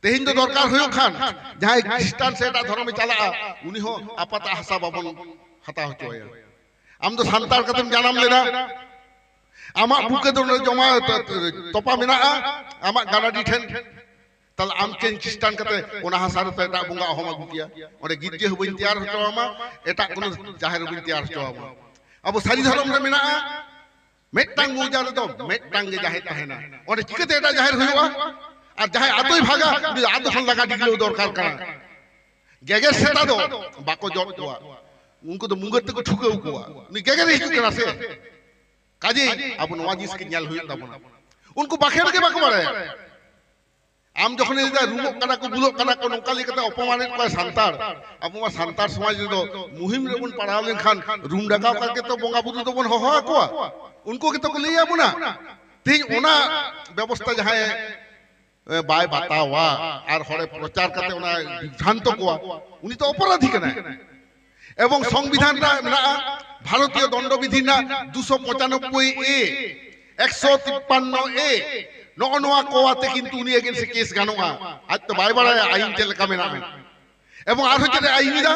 ᱛᱮᱦᱮᱧ ᱫᱚ ᱫᱚᱨᱠᱟᱨ ᱦᱩᱭᱩᱜ ᱠᱷᱟᱱ ᱡᱟᱦᱟᱸᱭ ᱠᱷᱨᱤᱥᱴᱟᱱ ᱥᱮ ᱮᱴᱟᱜ ᱫᱷᱚᱨᱚᱢᱮ ᱪᱟᱞᱟᱜᱼᱟ, ᱩᱱᱤ ᱦᱚᱸ ᱟᱯᱟᱛᱟᱜ ᱦᱟᱥᱟ ᱵᱟᱵᱚᱱ ᱦᱟᱛᱟᱣ ᱦᱚᱪᱚ ᱟᱭᱟ᱾ ᱟᱢ ᱫᱚ ᱥᱟᱱᱛᱟᱲ ᱠᱟᱛᱮᱢ ᱡᱟᱱᱟᱢ ᱞᱮᱱᱟ, ᱟᱢᱟᱜ ᱵᱩᱠᱟᱹ ᱫᱚ ᱱᱚᱰᱮ ᱡᱚᱢᱟ ᱛᱚᱯᱟ ᱢᱮᱱᱟᱜᱼᱟ ᱟᱢᱟᱜ ᱜᱟᱱᱟᱰᱤ ᱴᱷᱮᱱ᱾ ᱛᱟᱦᱞᱮ ᱟᱢ ᱪᱮᱫ ᱠᱷᱨᱤᱥᱴᱟᱱ ᱠᱟᱛᱮ ᱚᱱᱟ ᱦᱟᱥᱟ ᱨᱮ ᱮᱴᱟᱜ ᱵᱚᱸᱜᱟ ᱚᱦᱚᱢ ᱟᱹᱜᱩ ᱠᱮᱭᱟ? ᱚᱸᱰᱮ ᱜᱤᱨᱡᱟᱹ ᱦᱚᱸ ᱵᱟᱹᱧ ᱛᱮᱭᱟᱨ ᱦᱚᱪᱚ ᱟᱢᱟ, ᱮᱴᱟᱜ ᱠᱳᱱᱳ ᱡᱟᱦᱮᱨ ᱦᱚᱸ ᱵᱟᱹᱧ ᱛᱮᱭᱟᱨ ᱦᱚᱪᱚ ᱟᱢᱟ᱾ ᱟᱵᱚ ᱥᱟᱹᱨᱤ ᱫᱷᱚᱨᱚᱢ ᱨᱮ ᱢᱮᱱᱟᱜᱼᱟ, ᱢᱤᱫᱴᱟᱝ ᱢᱚᱣᱡᱟ ᱨᱮᱫᱚ ᱢᱤᱫᱴᱟᱝ ᱜᱮ ᱡᱟᱦᱮᱨ ᱛᱟᱦᱮᱱᱟ᱾ ᱚᱸᱰᱮ ᱪᱤᱠᱟᱹᱛᱮ ᱮᱴᱟᱜ ᱡᱟᱦᱮᱨ ᱦᱩᱭᱩᱜᱼᱟ? ᱟᱨ ᱡᱟᱦᱟᱸᱭ ᱟᱛᱳᱭ ᱵᱷᱟᱜᱟ, ᱩᱱᱤ ᱫᱚ ᱟᱛᱳ ᱠᱷᱚᱱ ᱞᱟᱜᱟ ᱰᱤᱜᱽᱞᱟᱹᱣ ᱫᱚᱨᱠᱟᱨ ᱠᱟᱱᱟ᱾ ᱜᱮᱜᱮᱨ ᱥᱮᱛᱟ ᱫᱚ ᱵᱟᱠᱚ ᱡᱚᱢ ᱠᱚᱣᱟ, ᱩᱱᱠᱩ ᱫᱚ ᱢᱩᱸᱜᱟᱹᱨ ᱛᱮᱠᱚ ᱴᱷᱩᱠᱟᱹᱣ ᱠᱚᱣᱟ᱾ ᱩᱱᱤ ᱜᱮᱜᱮᱨᱮ ᱦᱤᱡᱩᱜ ᱠᱟᱱᱟ ᱥᱮ᱾ ᱠᱟᱡᱮᱭ ᱟᱵᱚ ᱱᱚᱣᱟ ᱡᱤᱱᱤᱥ ᱜᱮ ᱧᱮᱞ ᱦᱩᱭᱩᱜ ᱛᱟᱵᱚᱱᱟ᱾ ᱩᱱᱠᱩ ᱵᱟᱠᱷᱮᱲ ᱜᱮ ᱵᱟᱠᱚ ᱵᱟᱲᱟᱭᱟ᱾ ᱟᱢ ᱡᱚᱠᱷᱚᱱᱮᱢ ᱞᱟᱹᱭᱫᱟ ᱨᱩᱢᱚᱜ ᱠᱟᱱᱟ ᱠᱚ, ᱵᱩᱞᱚᱜ ᱠᱟᱱᱟ ᱠᱚ, ᱱᱚᱝᱠᱟ ᱞᱟᱹᱭ ᱠᱟᱛᱮ ᱚᱯᱚᱢᱟᱱᱮᱫ ᱠᱚᱣᱟ ᱥᱟᱱᱛᱟᱲ᱾ ᱟᱵᱚ ᱢᱟ ᱥᱟᱱᱛᱟᱲ ᱥᱚᱢᱟᱡᱽ ᱨᱮᱫᱚ ᱢᱩᱦᱤᱢ ᱨᱮᱵᱚᱱ ᱯᱟᱲᱟᱣ ᱞᱮᱱᱠᱷᱟᱱ ᱨᱩᱢ ᱰᱟᱠᱟᱣ ᱠᱟᱛᱮ ᱛᱚ ᱵᱚᱸᱜᱟ ᱵᱩᱨᱩ ᱫᱚᱵᱚᱱ ᱦᱚᱦᱚ ᱟᱠᱚᱣᱟ, ᱩᱱᱠᱩ ᱜᱮᱛᱚ ᱠᱚ ᱞᱟᱹᱭ ᱟᱵᱚᱱᱟ᱾ ᱛᱮᱦᱮᱧ ᱚᱱᱟ ᱵᱮᱵᱚᱥᱛᱷᱟ ᱡᱟᱦᱟᱸᱭ, ᱮ, ᱵᱟᱭ ᱵᱟᱛᱟᱣᱟ ᱟᱨ ᱦᱚᱲᱮ ᱯᱨᱚᱪᱟᱨ ᱠᱟᱛᱮ ᱚᱱᱟ ᱵᱤᱵᱷᱨᱟᱱᱛᱚ ᱠᱚᱣᱟ, ᱩᱱᱤ ᱛᱚ ᱚᱯᱚᱨᱟᱫᱷᱤ ᱠᱟᱱᱟᱭ᱾ ᱮᱵᱚᱝ ᱥᱚᱝᱵᱤᱫᱷᱟᱱ ᱨᱮ ᱢᱮᱱᱟᱜᱼᱟ, ᱵᱷᱟᱨᱚᱛᱤᱭᱚ ᱫᱚᱱᱰᱚ ᱵᱤᱫᱷᱤ ᱨᱮᱱᱟᱜ ᱫᱩᱥᱚ ᱯᱚᱸᱪᱟᱱᱚᱵᱵᱳᱭ ᱮ, ᱮᱠᱥᱚ ᱛᱤᱯᱯᱟᱱᱱᱚ ᱮ, ᱱᱚᱜᱼᱚ ᱱᱚᱣᱟ ᱠᱚ ᱟᱛᱮ ᱠᱤᱱᱛᱩ ᱩᱱᱤ against ᱮ ᱠᱮᱥ ᱜᱟᱱᱚᱜᱼᱟ᱾ ᱟᱡ ᱛᱚ ᱵᱟᱭ ᱵᱟᱲᱟᱭᱟ ᱟᱭᱤᱱ ᱪᱮᱫ ᱞᱮᱠᱟ ᱢᱮᱱᱟᱜᱼᱟ᱾ ᱮᱵᱚᱝ ᱟᱨᱦᱚᱸ ᱪᱮᱫ ᱮ ᱟᱭᱤᱱ ᱮᱫᱟ?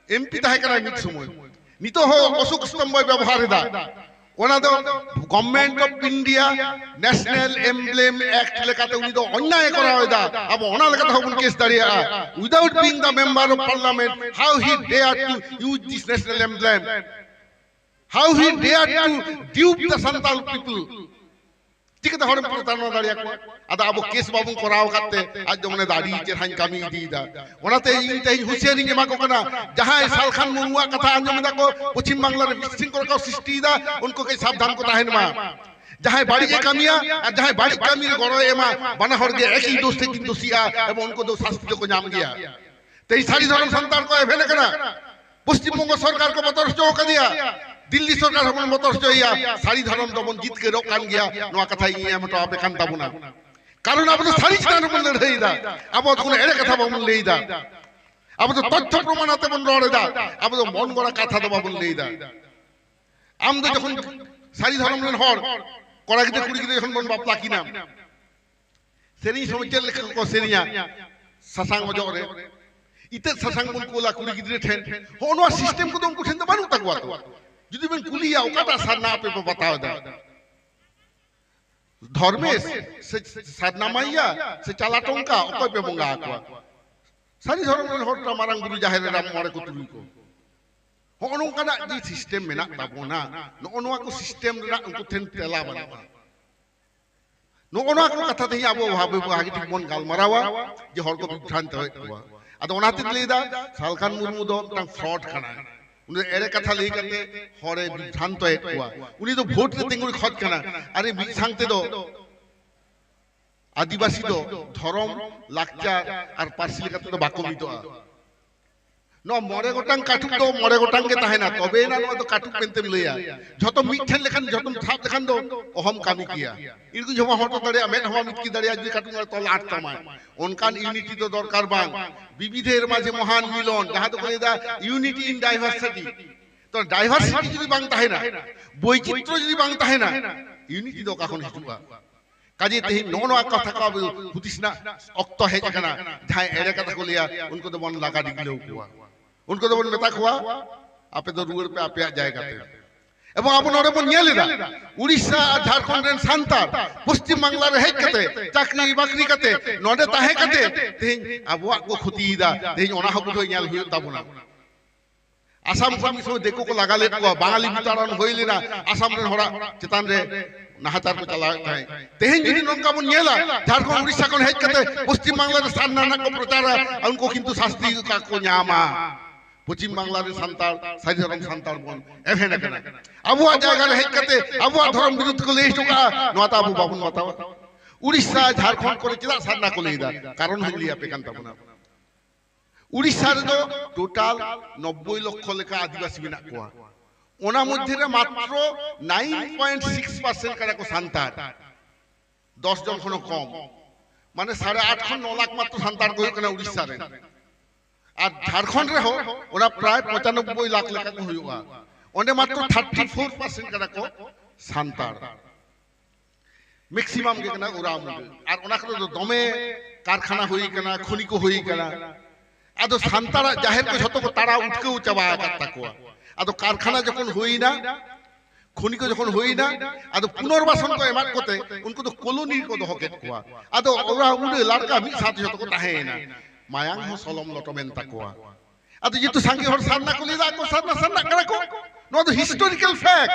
ᱮᱢᱯᱤ ᱛᱟᱦᱮᱸ ᱠᱟᱱᱟᱭ ᱢᱤᱫ ᱥᱚᱢᱚᱭ, ᱱᱤᱛᱚᱜ ᱦᱚᱸ ᱚᱥᱳᱠ ᱥᱛᱚᱢᱵᱷᱚᱭ ᱵᱮᱵᱚᱦᱟᱨ ᱮᱫᱟ᱾ ᱚᱱᱟ ᱫᱚ Government of India National Emblem Act ᱞᱮᱠᱟᱛᱮ ᱩᱱᱤ ᱫᱚ ᱚᱱᱱᱟᱭ ᱮ ᱠᱚᱨᱟᱣ ᱮᱫᱟ᱾ ᱟᱵᱚ ᱚᱱᱟ ᱞᱮᱠᱟᱛᱮ ᱦᱚᱸᱵᱚᱱ ᱠᱮᱥ ᱫᱟᱲᱮᱭᱟᱜᱼᱟ᱾ Without being the member of parliament, how he dare to use this national emblem? How he dare to dupe the Santal people? ᱪᱤᱠᱟᱹᱛᱮ ᱦᱚᱲᱮᱢ ᱯᱨᱚᱛᱟᱨᱚᱱᱟ ᱫᱟᱲᱮᱭᱟᱠᱚᱣᱟ? ᱟᱫᱚ ᱟᱵᱚ ᱠᱮᱥ ᱵᱟᱵᱚᱱ ᱠᱚᱨᱟᱣ ᱟᱠᱟᱫ ᱛᱮ ᱟᱡ ᱫᱚ ᱢᱚᱱᱮ ᱫᱚ ᱟᱹᱰᱤ ᱪᱮᱦᱨᱟᱧ ᱠᱟᱹᱢᱤ ᱤᱫᱤᱭᱮᱫᱟ᱾ ᱚᱱᱟᱛᱮ ᱤᱧ ᱛᱮᱦᱮᱧ ᱦᱩᱸᱥᱤᱭᱟᱨᱤᱧ ᱮᱢᱟ ᱠᱚ ᱠᱟᱱᱟ, ᱡᱟᱦᱟᱸᱭ ᱥᱟᱞᱠᱷᱟᱱ ᱢᱩᱨᱢᱩᱣᱟᱜ ᱠᱟᱛᱷᱟ ᱟᱸᱡᱚᱢ ᱮᱫᱟ ᱠᱚ, ᱯᱚᱪᱷᱤᱢ ᱵᱟᱝᱞᱟ ᱨᱮ ᱵᱤᱥᱨᱤᱝᱠᱷᱚᱞᱟ ᱠᱚ ᱥᱨᱤᱥᱴᱤᱭᱮᱫᱟ, ᱩᱱᱠᱩ ᱠᱟᱹᱡ ᱥᱟᱵᱫᱷᱟᱱ ᱠᱚ ᱛᱟᱦᱮᱱ ᱢᱟ᱾ ᱡᱟᱦᱟᱸᱭ ᱵᱟᱹᱲᱤᱡ ᱮ ᱠᱟᱹᱢᱤᱭᱟ ᱟᱨ ᱡᱟᱦᱟᱸᱭ ᱵᱟᱹᱲᱤᱡ ᱠᱟᱹᱢᱤ ᱨᱮ ᱜᱚᱲᱚᱭ ᱮᱢᱟ, ᱵᱟᱱᱟ ᱦᱚᱲ ᱜᱮ ᱮᱠᱤ ᱫᱳᱥ ᱛᱮᱠᱤᱱ ᱫᱳᱥᱤᱜᱼᱟ ᱮᱵᱚᱝ ᱩᱱᱠᱩ ᱫᱚ ᱥᱟᱥᱛᱤ ᱫᱚᱠᱚ ᱧᱟᱢ ᱜᱮᱭᱟ᱾ ᱛᱮᱦᱮᱧ ᱥᱟᱹᱨᱤ ᱫᱷᱚᱨᱚᱢ ᱥᱟᱱᱛᱟᱲ ᱠᱚ ᱮᱵᱷᱮᱱ ᱟᱠᱟᱱᱟ᱾ ᱯᱚᱥᱪᱤᱢ ᱵᱚᱝᱜᱚ ᱥᱚᱨᱠᱟᱨ ᱠᱚ ᱵᱚᱛᱚᱨ ᱦᱚᱪᱚ ᱟᱠᱟᱫᱮᱭᱟ, ᱫᱤᱞᱞᱤ ᱥᱚᱨᱠᱟᱨ ᱦᱚᱸᱵᱚᱱ ᱵᱚᱛᱚᱨ ᱦᱚᱪᱚᱭᱮᱭᱟ᱾ ᱥᱟᱹᱨᱤ ᱫᱷᱚᱨᱚᱢ ᱫᱚᱵᱚᱱ ᱡᱤᱛᱠᱟᱹᱨᱚᱜ ᱠᱟᱱ ᱜᱮᱭᱟ, ᱱᱚᱣᱟ ᱠᱟᱛᱷᱟ ᱤᱧ ᱮᱢ ᱦᱚᱴᱚ ᱟᱯᱮ ᱠᱟᱱ ᱛᱟᱵᱚᱱᱟ᱾ ᱠᱟᱨᱚᱱ ᱟᱵᱚ ᱫᱚ ᱥᱟᱹᱨᱤ ᱪᱮᱛᱟᱱ ᱨᱮᱵᱚᱱ ᱞᱟᱹᱲᱦᱟᱹᱭ ᱮᱫᱟ, ᱟᱵᱚ ᱫᱚ ᱠᱳᱱᱳ ᱮᱲᱮ ᱠᱟᱛᱷᱟ ᱵᱟᱵᱚᱱ ᱞᱟᱹᱭ ᱮᱫᱟ, ᱟᱵᱚ ᱫᱚ ᱛᱚᱛᱛᱷᱚ ᱯᱨᱚᱢᱟᱱ ᱟᱛᱮ ᱵᱚᱱ ᱨᱚᱲ ᱮᱫᱟ, ᱟᱵᱚ ᱫᱚ ᱢᱚᱱ ᱜᱚᱲᱟ ᱠᱟᱛᱷᱟ ᱫᱚ ᱵᱟᱵᱚᱱ ᱞᱟᱹᱭ ᱮᱫᱟ᱾ ᱟᱢ ᱫᱚ ᱡᱚᱠᱷᱚᱱ ᱥᱟᱹᱨᱤ ᱫᱷᱚᱨᱚᱢ ᱨᱮᱱ ᱦᱚᱲ, ᱠᱚᱲᱟ ᱜᱤᱫᱽᱨᱟᱹ ᱠᱩᱲᱤ ᱜᱤᱫᱽᱨᱟᱹ ᱡᱚᱠᱷᱚᱱ ᱵᱚᱱ ᱵᱟᱯᱞᱟ ᱠᱤᱱᱟ, ᱥᱮᱨᱮᱧ ᱥᱚᱢᱚᱭ ᱪᱮᱫ ᱞᱮᱠᱟ ᱠᱚ ᱥᱮᱨᱮᱧᱟ? ᱥᱟᱥᱟᱝ ᱚᱡᱚᱜ ᱨᱮ ᱤᱛᱟᱹᱫ ᱥᱟᱥᱟᱝ ᱵᱚᱱ ᱠᱳᱞᱟ ᱠᱩᱲᱤ ᱜᱤᱫᱽᱨᱟᱹ ᱴᱷᱮᱱ᱾ ᱦᱚᱸᱜᱼᱚ ᱱᱚᱣᱟ ᱥᱤᱥᱴᱮᱢ ᱠᱚᱫᱚ ᱩᱱᱠᱩ ᱴᱷᱮᱱ ᱫᱚ ᱵᱟᱹᱱᱩᱜ ᱛᱟᱠᱚᱣᱟ ᱛᱚ᱾ ᱡᱩᱫᱤ ᱵᱮᱱ ᱠᱩᱞᱤᱭᱟ, "ᱚᱠᱟᱴᱟᱜ ᱥᱟᱨᱱᱟ ᱟᱯᱮ ᱯᱮ ᱵᱟᱛᱟᱣ ᱮᱫᱟ, ᱫᱷᱚᱨᱢᱮᱥ ᱥᱮ ᱥᱟᱨᱱᱟ ᱢᱟᱭᱭᱟ ᱥᱮ ᱪᱟᱞᱟ ᱴᱚᱝᱠᱟ, ᱚᱠᱚᱭ ᱯᱮ ᱵᱚᱸᱜᱟ ᱟᱠᱚᱣᱟ?" ᱥᱟᱹᱨᱤ ᱫᱷᱚᱨᱚᱢ ᱨᱮᱱ ᱦᱚᱲ ᱛᱚ ᱢᱟᱨᱟᱝ ᱵᱩᱨᱩ, ᱡᱟᱦᱮᱨ ᱮᱨᱟ, ᱢᱚᱬᱮ ᱠᱚ, ᱛᱩᱨᱩᱭ ᱠᱚ᱾ ᱦᱚᱸᱜᱼᱚ ᱱᱚᱝᱠᱟᱱᱟᱜ ᱡᱮ ᱥᱤᱥᱴᱮᱢ ᱢᱮᱱᱟᱜ ᱛᱟᱵᱚᱱᱟ, ᱱᱚᱜᱼᱚ ᱱᱚᱣᱟ ᱠᱚ ᱥᱤᱥᱴᱮᱢ ᱨᱮᱱᱟᱜ ᱩᱱᱠᱩ ᱴᱷᱮᱱ ᱛᱮᱞᱟ ᱵᱟᱹᱱᱩᱜᱼᱟ᱾ ᱱᱚᱜᱼᱚ ᱱᱚᱣᱟ ᱠᱚ ᱠᱟᱛᱷᱟ ᱛᱮᱦᱮᱧ ᱟᱵᱚ ᱵᱷᱟᱵᱮ ᱵᱷᱟᱜᱮ ᱴᱷᱤᱠ ᱵᱚᱱ ᱜᱟᱞᱢᱟᱨᱟᱣᱟ ᱡᱮ ᱦᱚᱲ ᱠᱚ ᱵᱤᱵᱷᱨᱟᱱᱛᱚᱭᱮᱫ ᱠᱚᱣᱟ᱾ ᱟᱫᱚ ᱚᱱᱟᱛᱮᱧ ᱞᱟᱹᱭᱫᱟ, ᱥᱟᱞᱠᱷᱟᱱ ᱢᱩᱨᱢᱩ ᱫᱚ ᱢᱤᱫᱴᱟᱝ ᱯᱷᱨᱚᱰ ᱠᱟᱱᱟᱭ᱾ ᱩᱱᱤ ᱫᱚ ᱮᱲᱮ ᱠᱟᱛᱷᱟ ᱞᱟᱹᱭ ᱠᱟᱛᱮ ᱦᱚᱲᱮ ᱵᱤᱵᱷᱨᱟᱱᱛᱚᱭᱮᱫ ᱠᱚᱣᱟ᱾ ᱩᱱᱤ ᱫᱚ ᱵᱷᱳᱴ ᱨᱮ ᱛᱤᱸᱜᱩᱱ ᱠᱷᱚᱡ ᱠᱟᱱᱟ᱾ ᱟᱨ ᱢᱤᱫ ᱥᱟᱝ ᱛᱮᱫᱚ ᱟᱹᱫᱤᱵᱟᱹᱥᱤ ᱫᱚ ᱫᱷᱚᱨᱚᱢ, ᱞᱟᱠᱪᱟᱨ ᱟᱨ ᱯᱟᱹᱨᱥᱤ ᱞᱮᱠᱟ ᱛᱮᱫᱚ ᱵᱟᱠᱚ ᱢᱤᱫᱚᱜᱼᱟ᱾ ᱱᱚᱣᱟ ᱢᱚᱬᱮ ᱜᱚᱴᱟᱝ ᱠᱟᱹᱴᱩᱵ ᱫᱚ ᱢᱚᱬᱮ ᱜᱚᱴᱟᱝ ᱜᱮ ᱛᱟᱦᱮᱱᱟ, ᱛᱚᱵᱮᱭᱮᱱᱟ ᱱᱚᱣᱟ ᱫᱚ ᱠᱟᱹᱴᱩᱵ ᱢᱮᱱᱛᱮᱢ ᱞᱟᱹᱭᱟ᱾ ᱡᱷᱚᱛᱚ ᱢᱤᱫ ᱴᱷᱮᱱ ᱞᱮᱠᱷᱟᱱ, ᱡᱷᱚᱛᱚᱢ ᱥᱟᱵ ᱞᱮᱠᱷᱟᱱ ᱫᱚ ᱚᱦᱚᱢ ᱠᱟᱹᱢᱤ ᱠᱮᱭᱟ᱾ ᱤᱲᱜᱩᱡ ᱦᱚᱸ ᱦᱚᱸ ᱦᱚᱴᱚ ᱫᱟᱲᱮᱭᱟᱜᱼᱟ, ᱢᱮᱫ ᱦᱚᱸ ᱵᱟᱢ ᱤᱛᱠᱤ ᱫᱟᱲᱮᱭᱟᱜᱼᱟ, ᱡᱩᱫᱤ ᱠᱟᱹᱴᱩᱵ ᱨᱮ ᱛᱚᱞ ᱟᱴ ᱛᱟᱢᱟᱭ᱾ ᱚᱱᱠᱟᱱ ᱤᱭᱩᱱᱤᱴᱤ ᱫᱚ ᱫᱚᱨᱠᱟᱨ ᱵᱟᱝ᱾ ᱵᱤᱵᱤᱫᱷᱮᱨ ᱢᱟᱡᱷᱮ ᱢᱚᱦᱟᱱ ᱢᱤᱞᱚᱱ, ᱡᱟᱦᱟᱸ ᱫᱚᱠᱚ ᱞᱟᱹᱭᱫᱟ unity in diversity᱾ ᱛᱚ, ᱰᱟᱭᱵᱷᱟᱨᱥᱤᱴᱤ ᱡᱩᱫᱤ ᱵᱟᱝ ᱛᱟᱦᱮᱱᱟ, ᱵᱳᱭᱪᱤᱛᱨᱚ ᱡᱩᱫᱤ ᱵᱟᱝ ᱛᱟᱦᱮᱱᱟ, ᱤᱭᱩᱱᱤᱴᱤ ᱫᱚ ᱚᱠᱟ ᱠᱷᱚᱱ ᱦᱤᱡᱩᱜᱼᱟ? ᱠᱟᱡᱮ ᱛᱮᱦᱮᱧ ᱱᱚᱜᱼᱚ ᱱᱚᱣᱟ ᱠᱟᱛᱷᱟ ᱠᱚ ᱟᱵᱚ ᱦᱩᱫᱤᱥ ᱨᱮᱱᱟᱜ ᱚᱠᱛᱚ ᱦᱮᱡ ᱟᱠᱟᱱᱟ᱾ ᱡᱟᱦᱟᱸᱭ ᱮᱲᱮ ᱠᱟᱛᱷᱟ ᱠᱚ ᱞᱟᱹᱭᱟ, ᱩᱱᱠᱩ ᱫᱚᱵᱚᱱ ᱞᱟᱜᱟ ᱰᱤᱜᱞᱟᱹᱣ ᱠᱚᱣᱟ, ᱩᱱᱠᱩ ᱫᱚᱵᱚᱱ ᱢᱮᱛᱟ ᱠᱚᱣᱟ, "ᱟᱯᱮ ᱫᱚ ᱨᱩᱣᱟᱹᱲ ᱯᱮ ᱟᱯᱮᱭᱟᱜ ᱡᱟᱭᱜᱟ ᱛᱮ, ᱮᱵᱚᱝ ᱟᱵᱚ ᱱᱚᱰᱮ ᱵᱚᱱ ᱧᱮᱞ ᱮᱫᱟ, ᱩᱲᱤᱥᱥᱟ ᱟᱨ ᱡᱷᱟᱲᱠᱷᱚᱸᱰ ᱨᱮᱱ ᱥᱟᱱᱛᱟᱲ ᱯᱚᱥᱪᱤᱢ ᱵᱟᱝᱞᱟ ᱨᱮ ᱦᱮᱡ ᱠᱟᱛᱮ, ᱪᱟᱠᱨᱤ ᱵᱟᱠᱨᱤ ᱠᱟᱛᱮ, ᱱᱚᱰᱮ ᱛᱟᱦᱮᱸ ᱠᱟᱛᱮ ᱛᱮᱦᱮᱧ ᱟᱵᱚᱣᱟᱜ ᱠᱚ ᱠᱷᱚᱛᱤᱭᱮᱫᱟ᱾ ᱛᱮᱦᱮᱧ ᱚᱱᱟ ᱦᱚᱸ ᱵᱩᱡᱷᱟᱹᱣ ᱧᱮᱞ ᱦᱩᱭᱩᱜ ᱛᱟᱵᱚᱱᱟ᱾ ᱟᱥᱟᱢ ᱠᱷᱚᱱ ᱢᱤᱫ ᱥᱚᱢᱚᱭ ᱫᱤᱠᱩ ᱠᱚ ᱞᱟᱜᱟ ᱞᱮᱫ ᱠᱚᱣᱟ, ᱵᱟᱝᱟᱞᱤ ᱵᱤᱛᱟᱲᱚᱱ ᱦᱩᱭ ᱞᱮᱱᱟ, ᱟᱥᱟᱢ ᱨᱮᱱ ᱦᱚᱲᱟᱜ ᱪᱮᱛᱟᱱ ᱨᱮ ᱱᱟᱦᱟᱪᱟᱨ ᱠᱚ ᱪᱟᱞᱟᱣᱮᱫ ᱛᱟᱦᱮᱸᱫ᱾ ᱛᱮᱦᱮᱧ ᱡᱩᱫᱤ ᱱᱚᱝᱠᱟ ᱵᱚᱱ ᱧᱮᱞᱟ, ᱡᱷᱟᱲᱠᱷᱚᱸᱰ ᱩᱲᱤᱥᱥᱟ ᱠᱷᱚᱱ ᱦᱮᱡ ᱠᱟᱛᱮ ᱯᱚᱥᱪᱤᱢ ᱵᱟᱝᱞᱟ ᱨᱮ ᱥᱟᱨᱱᱟ ᱨᱮᱱᱟᱜ ᱠᱚ ᱯᱨᱚᱪᱟᱨᱟ, ᱩᱱᱠᱩ ᱠᱤᱱᱛᱩ ᱥᱟᱥᱛᱤ ᱠᱚ ᱧᱟᱢᱟ᱾ ᱯᱚᱪᱷᱤᱢ ᱵᱟᱝᱞᱟ ᱨᱮᱱ ᱥᱟᱱᱛᱟᱲ, ᱥᱟᱹᱨᱤ ᱫᱷᱚᱨᱚᱢ ᱥᱟᱱᱛᱟᱲ ᱵᱚᱱ ᱮᱵᱷᱮᱱ ᱟᱠᱟᱱᱟ᱾ ᱟᱵᱚᱣᱟᱜ ᱡᱟᱭᱜᱟ ᱨᱮ ᱦᱮᱡ ᱠᱟᱛᱮ ᱟᱵᱚᱣᱟᱜ ᱫᱷᱚᱨᱚᱢ ᱵᱤᱨᱩᱫᱷ ᱠᱚ ᱞᱟᱹᱭ ᱦᱚᱪᱚ ᱠᱟᱜᱼᱟ, ᱱᱚᱣᱟ ᱫᱚ ᱟᱵᱚ ᱵᱟᱵᱚᱱ ᱵᱟᱛᱟᱣᱟ᱾ ᱩᱲᱤᱥᱥᱟ, ᱡᱷᱟᱲᱠᱷᱚᱸᱰ ᱠᱚᱨᱮ ᱪᱮᱫᱟᱜ ᱥᱟᱨᱱᱟ ᱠᱚ ᱞᱟᱹᱭ ᱮᱫᱟ? ᱠᱟᱨᱚᱱ ᱦᱚᱧ ᱞᱟᱹᱭ ᱟᱯᱮ ᱠᱟᱱ ᱛᱟᱵᱚᱱᱟ᱾ ᱩᱲᱤᱥᱥᱟ ᱨᱮᱫᱚ ᱴᱳᱴᱟᱞ ᱱᱚᱵᱵᱳᱭ ᱞᱚᱠᱠᱷᱚ ᱞᱮᱠᱟ ᱟᱹᱫᱤᱵᱟᱹᱥᱤ ᱢᱮᱱᱟᱜ ᱠᱚᱣᱟ᱾ ᱚᱱᱟ ᱢᱚᱫᱽᱫᱷᱮ ᱨᱮ ᱢᱟᱛᱨᱚ ᱱᱟᱭᱤᱱ ᱯᱚᱭᱮᱱᱴ ᱥᱤᱠᱥ ᱯᱟᱨᱥᱮᱱᱴ ᱠᱟᱱᱟ ᱠᱚ ᱥᱟᱱᱛᱟᱲ, ᱫᱚᱥ ᱡᱚᱱ ᱠᱷᱚᱱ ᱦᱚᱸ ᱠᱚᱢ᱾ ᱢᱟᱱᱮ ᱥᱟᱲᱮ ᱟᱴ ᱠᱷᱚᱱ ᱱᱚ ᱞᱟᱠᱷ ᱢᱟᱛᱨᱚ ᱥᱟᱱᱛᱟᱲ ᱠᱚ ᱦᱩᱭᱩᱜ ᱠᱟᱱᱟ ᱩᱲᱤᱥᱥᱟ ᱨᱮᱱ᱾ ᱟᱨ ᱡᱷᱟᱲᱠᱷᱚᱸᱰ ᱨᱮᱦᱚᱸ ᱚᱱᱟ ᱯᱨᱟᱭ ᱯᱚᱸᱪᱟᱱᱚᱵᱵᱳᱭ ᱞᱟᱠᱷ ᱞᱮᱠᱟ ᱠᱚ ᱦᱩᱭᱩᱜᱼᱟ᱾ ᱚᱸᱰᱮ ᱢᱟᱛᱨᱚ ᱛᱷᱟᱨᱴᱤ ᱯᱷᱳᱨ ᱯᱟᱨᱥᱮᱱᱴ ᱠᱟᱱᱟ ᱠᱚ ᱥᱟᱱᱛᱟᱲ᱾ ᱢᱮᱠᱥᱤᱢᱟᱢ ᱜᱮ ᱠᱟᱱᱟ ᱳᱨᱟᱣ ᱢᱩᱰᱟᱹ᱾ ᱟᱨ ᱚᱱᱟ ᱠᱚᱨᱮ ᱫᱚ ᱫᱚᱢᱮ ᱠᱟᱨᱠᱷᱟᱱᱟ ᱦᱩᱭ ᱠᱟᱱᱟ, ᱠᱷᱚᱱᱤ ᱠᱚ ᱦᱩᱭ ᱠᱟᱱᱟ᱾ ᱟᱫᱚ ᱥᱟᱱᱛᱟᱲᱟᱜ ᱡᱟᱦᱮᱨ ᱠᱚ ᱡᱷᱚᱛᱚ ᱠᱚ ᱛᱟᱲᱟᱣ ᱩᱴᱠᱟᱹᱣ ᱪᱟᱵᱟ ᱟᱠᱟᱫ ᱛᱟᱠᱚᱣᱟ᱾ ᱟᱫᱚ ᱠᱟᱨᱠᱷᱟᱱᱟ ᱡᱚᱠᱷᱚᱱ ᱦᱩᱭᱱᱟ, ᱠᱷᱚᱱᱤ ᱠᱚ ᱡᱚᱠᱷᱚᱱ ᱦᱩᱭᱱᱟ, ᱟᱫᱚ ᱯᱩᱱᱚᱨᱵᱟᱥᱚᱱ ᱠᱚ ᱮᱢᱟᱫ ᱠᱚᱛᱮ ᱩᱱᱠᱩ ᱫᱚ ᱠᱚᱞᱳᱱᱤ ᱨᱮᱠᱚ ᱫᱚᱦᱚ ᱠᱮᱫ ᱠᱚᱣᱟ᱾ ᱟᱫᱚ ᱳᱨᱟᱣ ᱢᱩᱰᱟᱹ ᱞᱟᱲᱠᱟ ᱢᱤᱫ ᱥᱟᱶᱛᱮ ᱡᱷᱚᱛᱚ ᱠᱚ ᱛᱟᱦᱮᱸᱭᱮᱱᱟ᱾ ᱢᱟᱭᱟᱝ ᱦᱚᱸ ᱥᱚᱞᱚᱢ ᱞᱚᱴᱚᱢᱮᱱ ᱛᱟᱠᱚᱣᱟ᱾ ᱟᱫᱚ ᱡᱮᱦᱮᱛᱩ ᱥᱟᱸᱜᱮ ᱦᱚᱲ ᱥᱟᱨᱱᱟ ᱠᱚ ᱞᱟᱹᱭᱫᱟ, ᱟᱠᱚ ᱥᱟᱨᱱᱟ, ᱥᱟᱨᱱᱟᱜ ᱠᱟᱱᱟ ᱠᱚ, ᱱᱚᱣᱟ ᱫᱚ ᱦᱤᱥᱴᱳᱨᱤᱠᱟᱞ ᱯᱷᱮᱠᱴ,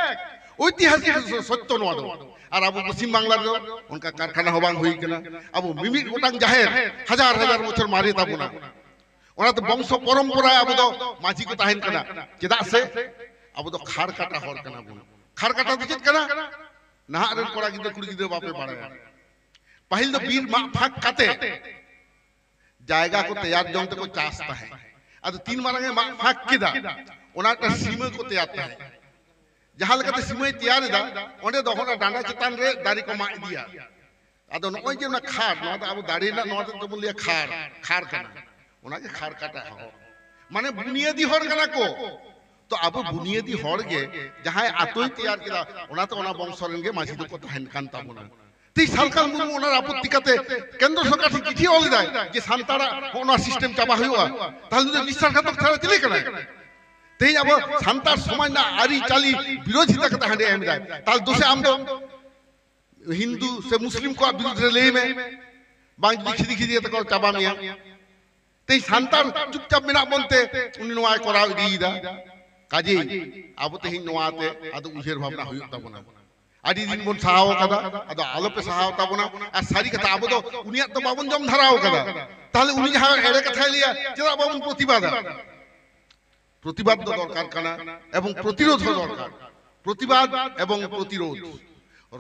ᱳᱭᱛᱤᱦᱟᱥᱤᱠ ᱥᱚ-, ᱥᱚᱛᱭᱚ ᱱᱚᱣᱟ ᱫᱚ᱾ ᱟᱨ ᱟᱵᱚ ᱯᱚᱪᱷᱤᱢ ᱵᱟᱝᱞᱟ ᱨᱮᱫᱚ ᱚᱱᱠᱟ ᱠᱟᱨᱠᱷᱟᱱᱟ ᱦᱚᱸ ᱵᱟᱝ ᱦᱩᱭ ᱠᱟᱱᱟ᱾ ᱟᱵᱚ ᱢᱤᱢᱤᱫ ᱜᱚᱴᱟᱝ ᱡᱟᱦᱮᱨ ᱦᱟᱡᱟᱨ ᱦᱟᱡᱟᱨ ᱵᱚᱪᱷᱚᱨ ᱢᱟᱨᱮ ᱛᱟᱵᱚᱱᱟ᱾ ᱚᱱᱟᱛᱮ ᱵᱚᱝᱥᱚ ᱯᱚᱨᱚᱢᱯᱚᱨᱟ ᱟᱵᱚ ᱫᱚ ᱢᱟᱹᱡᱷᱤ ᱠᱚ ᱛᱟᱦᱮᱱ ᱠᱟᱱᱟ᱾ ᱪᱮᱫᱟᱜ ᱥᱮ ᱟᱵᱚ ᱫᱚ ᱠᱷᱟᱲ ᱠᱟᱴᱟ ᱦᱚᱲ ᱠᱟᱱᱟ ᱵᱚᱱ᱾ ᱠᱷᱟᱲ ᱠᱟᱴᱟ ᱫᱚ ᱪᱮᱫ ᱠᱟᱱᱟ? ᱱᱟᱦᱟᱜ ᱨᱮᱱ ᱠᱚᱲᱟ ᱜᱤᱫᱽᱨᱟᱹ ᱠᱩᱲᱤ ᱜᱤᱫᱽᱨᱟᱹ ᱵᱟᱯᱮ ᱵᱟᱲᱟᱭᱟ᱾ ᱯᱟᱹᱦᱤᱞ ᱫᱚ ᱵᱤᱨ ᱢᱟᱜ ᱯᱷᱟᱸᱠ ᱠᱟᱛᱮ ᱡᱟᱭᱜᱟ ᱠᱚ ᱛᱮᱭᱟᱨ ᱡᱚᱝ ᱛᱮᱠᱚ ᱪᱟᱥ ᱛᱟᱦᱮᱸᱫ᱾ ᱟᱫᱚ ᱛᱤᱱ ᱢᱟᱨᱟᱝ ᱮ ᱢᱟᱜ ᱯᱷᱟᱸᱠ ᱠᱮᱫᱟ, ᱚᱱᱟ ᱢᱤᱫᱴᱟᱝ ᱥᱤᱢᱟᱹ ᱠᱚ ᱛᱮᱭᱟᱨ ᱛᱟᱦᱮᱸᱫ᱾ ᱡᱟᱦᱟᱸ ᱞᱮᱠᱟᱛᱮ ᱥᱤᱢᱟᱹᱭ ᱛᱮᱭᱟᱨ ᱮᱫᱟ, ᱚᱸᱰᱮ ᱫᱚ ᱚᱱᱟ ᱰᱟᱸᱰᱟ ᱪᱮᱛᱟᱱ ᱨᱮ ᱫᱟᱨᱮ ᱠᱚ ᱢᱟᱜ ᱤᱫᱤᱭᱟ᱾ ᱟᱫᱚ ᱱᱚᱜᱼᱚᱭ ᱡᱮ ᱚᱱᱟ ᱠᱷᱟᱲ, ᱱᱚᱣᱟ ᱫᱚ ᱟᱵᱚ ᱫᱟᱨᱮ ᱨᱮᱱᱟᱜ, ᱱᱚᱣᱟ ᱫᱚ ᱵᱚᱱ ᱞᱟᱹᱭᱟ ᱠᱷᱟᱲ, ᱠᱷᱟᱲ ᱠᱟᱱᱟ᱾ ᱚᱱᱟᱜᱮ ᱠᱷᱟᱲ ᱠᱟᱴᱟ ᱦᱚᱲ, ᱢᱟᱱᱮ ᱵᱩᱱᱤᱭᱟᱹᱫᱤ ᱦᱚᱲ ᱠᱟᱱᱟ ᱠᱚ᱾ ᱛᱚ ᱟᱵᱚ ᱵᱩᱱᱤᱭᱟᱹᱫᱤ ᱦᱚᱲ ᱜᱮ ᱡᱟᱦᱟᱸᱭ ᱟᱛᱳᱭ ᱛᱮᱭᱟᱨ ᱠᱮᱫᱟ, ᱚᱱᱟᱛᱮ ᱚᱱᱟ ᱵᱚᱝᱥᱚ ᱨᱮᱱ ᱜᱮ ᱢᱟᱹᱡᱷᱤ ᱫᱚᱠᱚ ᱛᱟᱦᱮᱱ ᱠᱟᱱ ᱛᱟᱵᱚᱱᱟ᱾ ᱛᱤᱥ ᱥᱟᱞᱠᱷᱟᱱ ᱢᱩᱨᱢᱩ ᱚᱱᱟ ᱟᱯᱚᱛᱛᱤ ᱠᱟᱛᱮ ᱠᱮᱱᱫᱨᱚ ᱥᱚᱨᱠᱟᱨ ᱴᱷᱮᱱ ᱪᱤᱴᱷᱤ ᱚᱞ ᱞᱮᱫᱟᱭ ᱡᱮ ᱥᱟᱱᱛᱟᱲᱟᱜ ᱦᱚᱸᱜᱼᱚ ᱱᱚᱣᱟ ᱥᱤᱥᱴᱮᱢ ᱪᱟᱵᱟ ᱦᱩᱭᱩᱜᱼᱟ? ᱛᱟᱦᱞᱮ ᱩᱱᱤ ᱫᱚ ᱵᱤᱥᱥᱟᱥᱜᱷᱟᱛᱚᱠ ᱪᱷᱟᱲᱟ ᱪᱤᱞᱤ ᱠᱟᱱᱟᱭ? ᱛᱮᱦᱮᱧ ᱟᱵᱚ ᱥᱟᱱᱛᱟᱲ ᱥᱚᱢᱟᱡᱽ ᱨᱮᱱᱟᱜ ᱟᱹᱨᱤᱪᱟᱹᱞᱤ ᱵᱤᱨᱳᱫᱷᱤᱛᱟ ᱠᱟᱛᱮ ᱦᱟᱸᱰᱮ ᱮᱢ ᱮᱫᱟᱭ᱾ ᱛᱟᱦᱞᱮ ᱫᱳᱥᱮ ᱟᱢ ᱫᱚ? ᱦᱤᱱᱫᱩ ᱥᱮ ᱢᱩᱥᱞᱤᱢ ᱠᱚᱣᱟᱜ ᱵᱤᱨᱩᱫᱷ ᱨᱮ ᱞᱟᱹᱭ ᱢᱮ, ᱵᱟᱝ ᱡᱩᱫᱤ ᱠᱷᱤᱫᱤ ᱠᱷᱤᱫᱤ ᱠᱟᱛᱮ ᱠᱚ ᱪᱟᱵᱟ ᱢᱮᱭᱟ᱾ ᱛᱮᱦᱮᱧ ᱥᱟᱱᱛᱟᱲ ᱪᱩᱯᱪᱟᱯ ᱢᱮᱱᱟᱜ ᱵᱚᱱ ᱛᱮ ᱩᱱᱤ ᱱᱚᱣᱟᱭ ᱠᱚᱨᱟᱣ ᱤᱫᱤᱭᱮᱫᱟ᱾ ᱠᱟᱡᱮᱭ ᱟᱵᱚ ᱛᱮᱦᱮᱧ ᱱᱚᱣᱟ ᱛᱮ ᱟᱫᱚ ᱩᱭᱦᱟᱹᱨ ᱵᱷᱟᱵᱽᱱᱟ ᱦᱩᱭᱩᱜ ᱛᱟᱵᱚᱱᱟ᱾ ᱟᱹᱰᱤ ᱫᱤᱱ ᱵᱚᱱ ᱥᱟᱦᱟᱣ ᱠᱟᱫᱟ, ᱟᱫᱚ ᱟᱞᱚᱯᱮ ᱥᱟᱦᱟᱣ ᱛᱟᱵᱚᱱᱟ᱾ ᱟᱨ ᱥᱟᱹᱨᱤ ᱠᱟᱛᱷᱟ, ᱟᱵᱚ ᱫᱚ ᱩᱱᱤᱭᱟᱜ ᱫᱚ ᱵᱟᱵᱚᱱ ᱡᱚᱢ ᱫᱷᱟᱨᱟᱣ ᱠᱟᱫᱟ, ᱛᱟᱦᱞᱮ ᱩᱱᱤ ᱡᱟᱦᱟᱸ ᱮᱲᱮ ᱠᱟᱛᱷᱟᱭ ᱞᱟᱹᱭᱟ, ᱪᱮᱫᱟᱜ ᱵᱟᱵᱚᱱ ᱯᱨᱚᱛᱤᱵᱟᱫᱟ? ᱯᱨᱚᱛᱤᱵᱟᱫ ᱫᱚ ᱫᱚᱨᱠᱟᱨ ᱠᱟᱱᱟ ᱮᱵᱚᱝ ᱯᱨᱚᱛᱤᱨᱳᱫᱷ ᱦᱚᱸ ᱫᱚᱨᱠᱟᱨ᱾ ᱯᱨᱚᱛᱤᱵᱟᱫ ᱮᱵᱚᱝ ᱯᱨᱚᱛᱤᱨᱳᱫᱷ,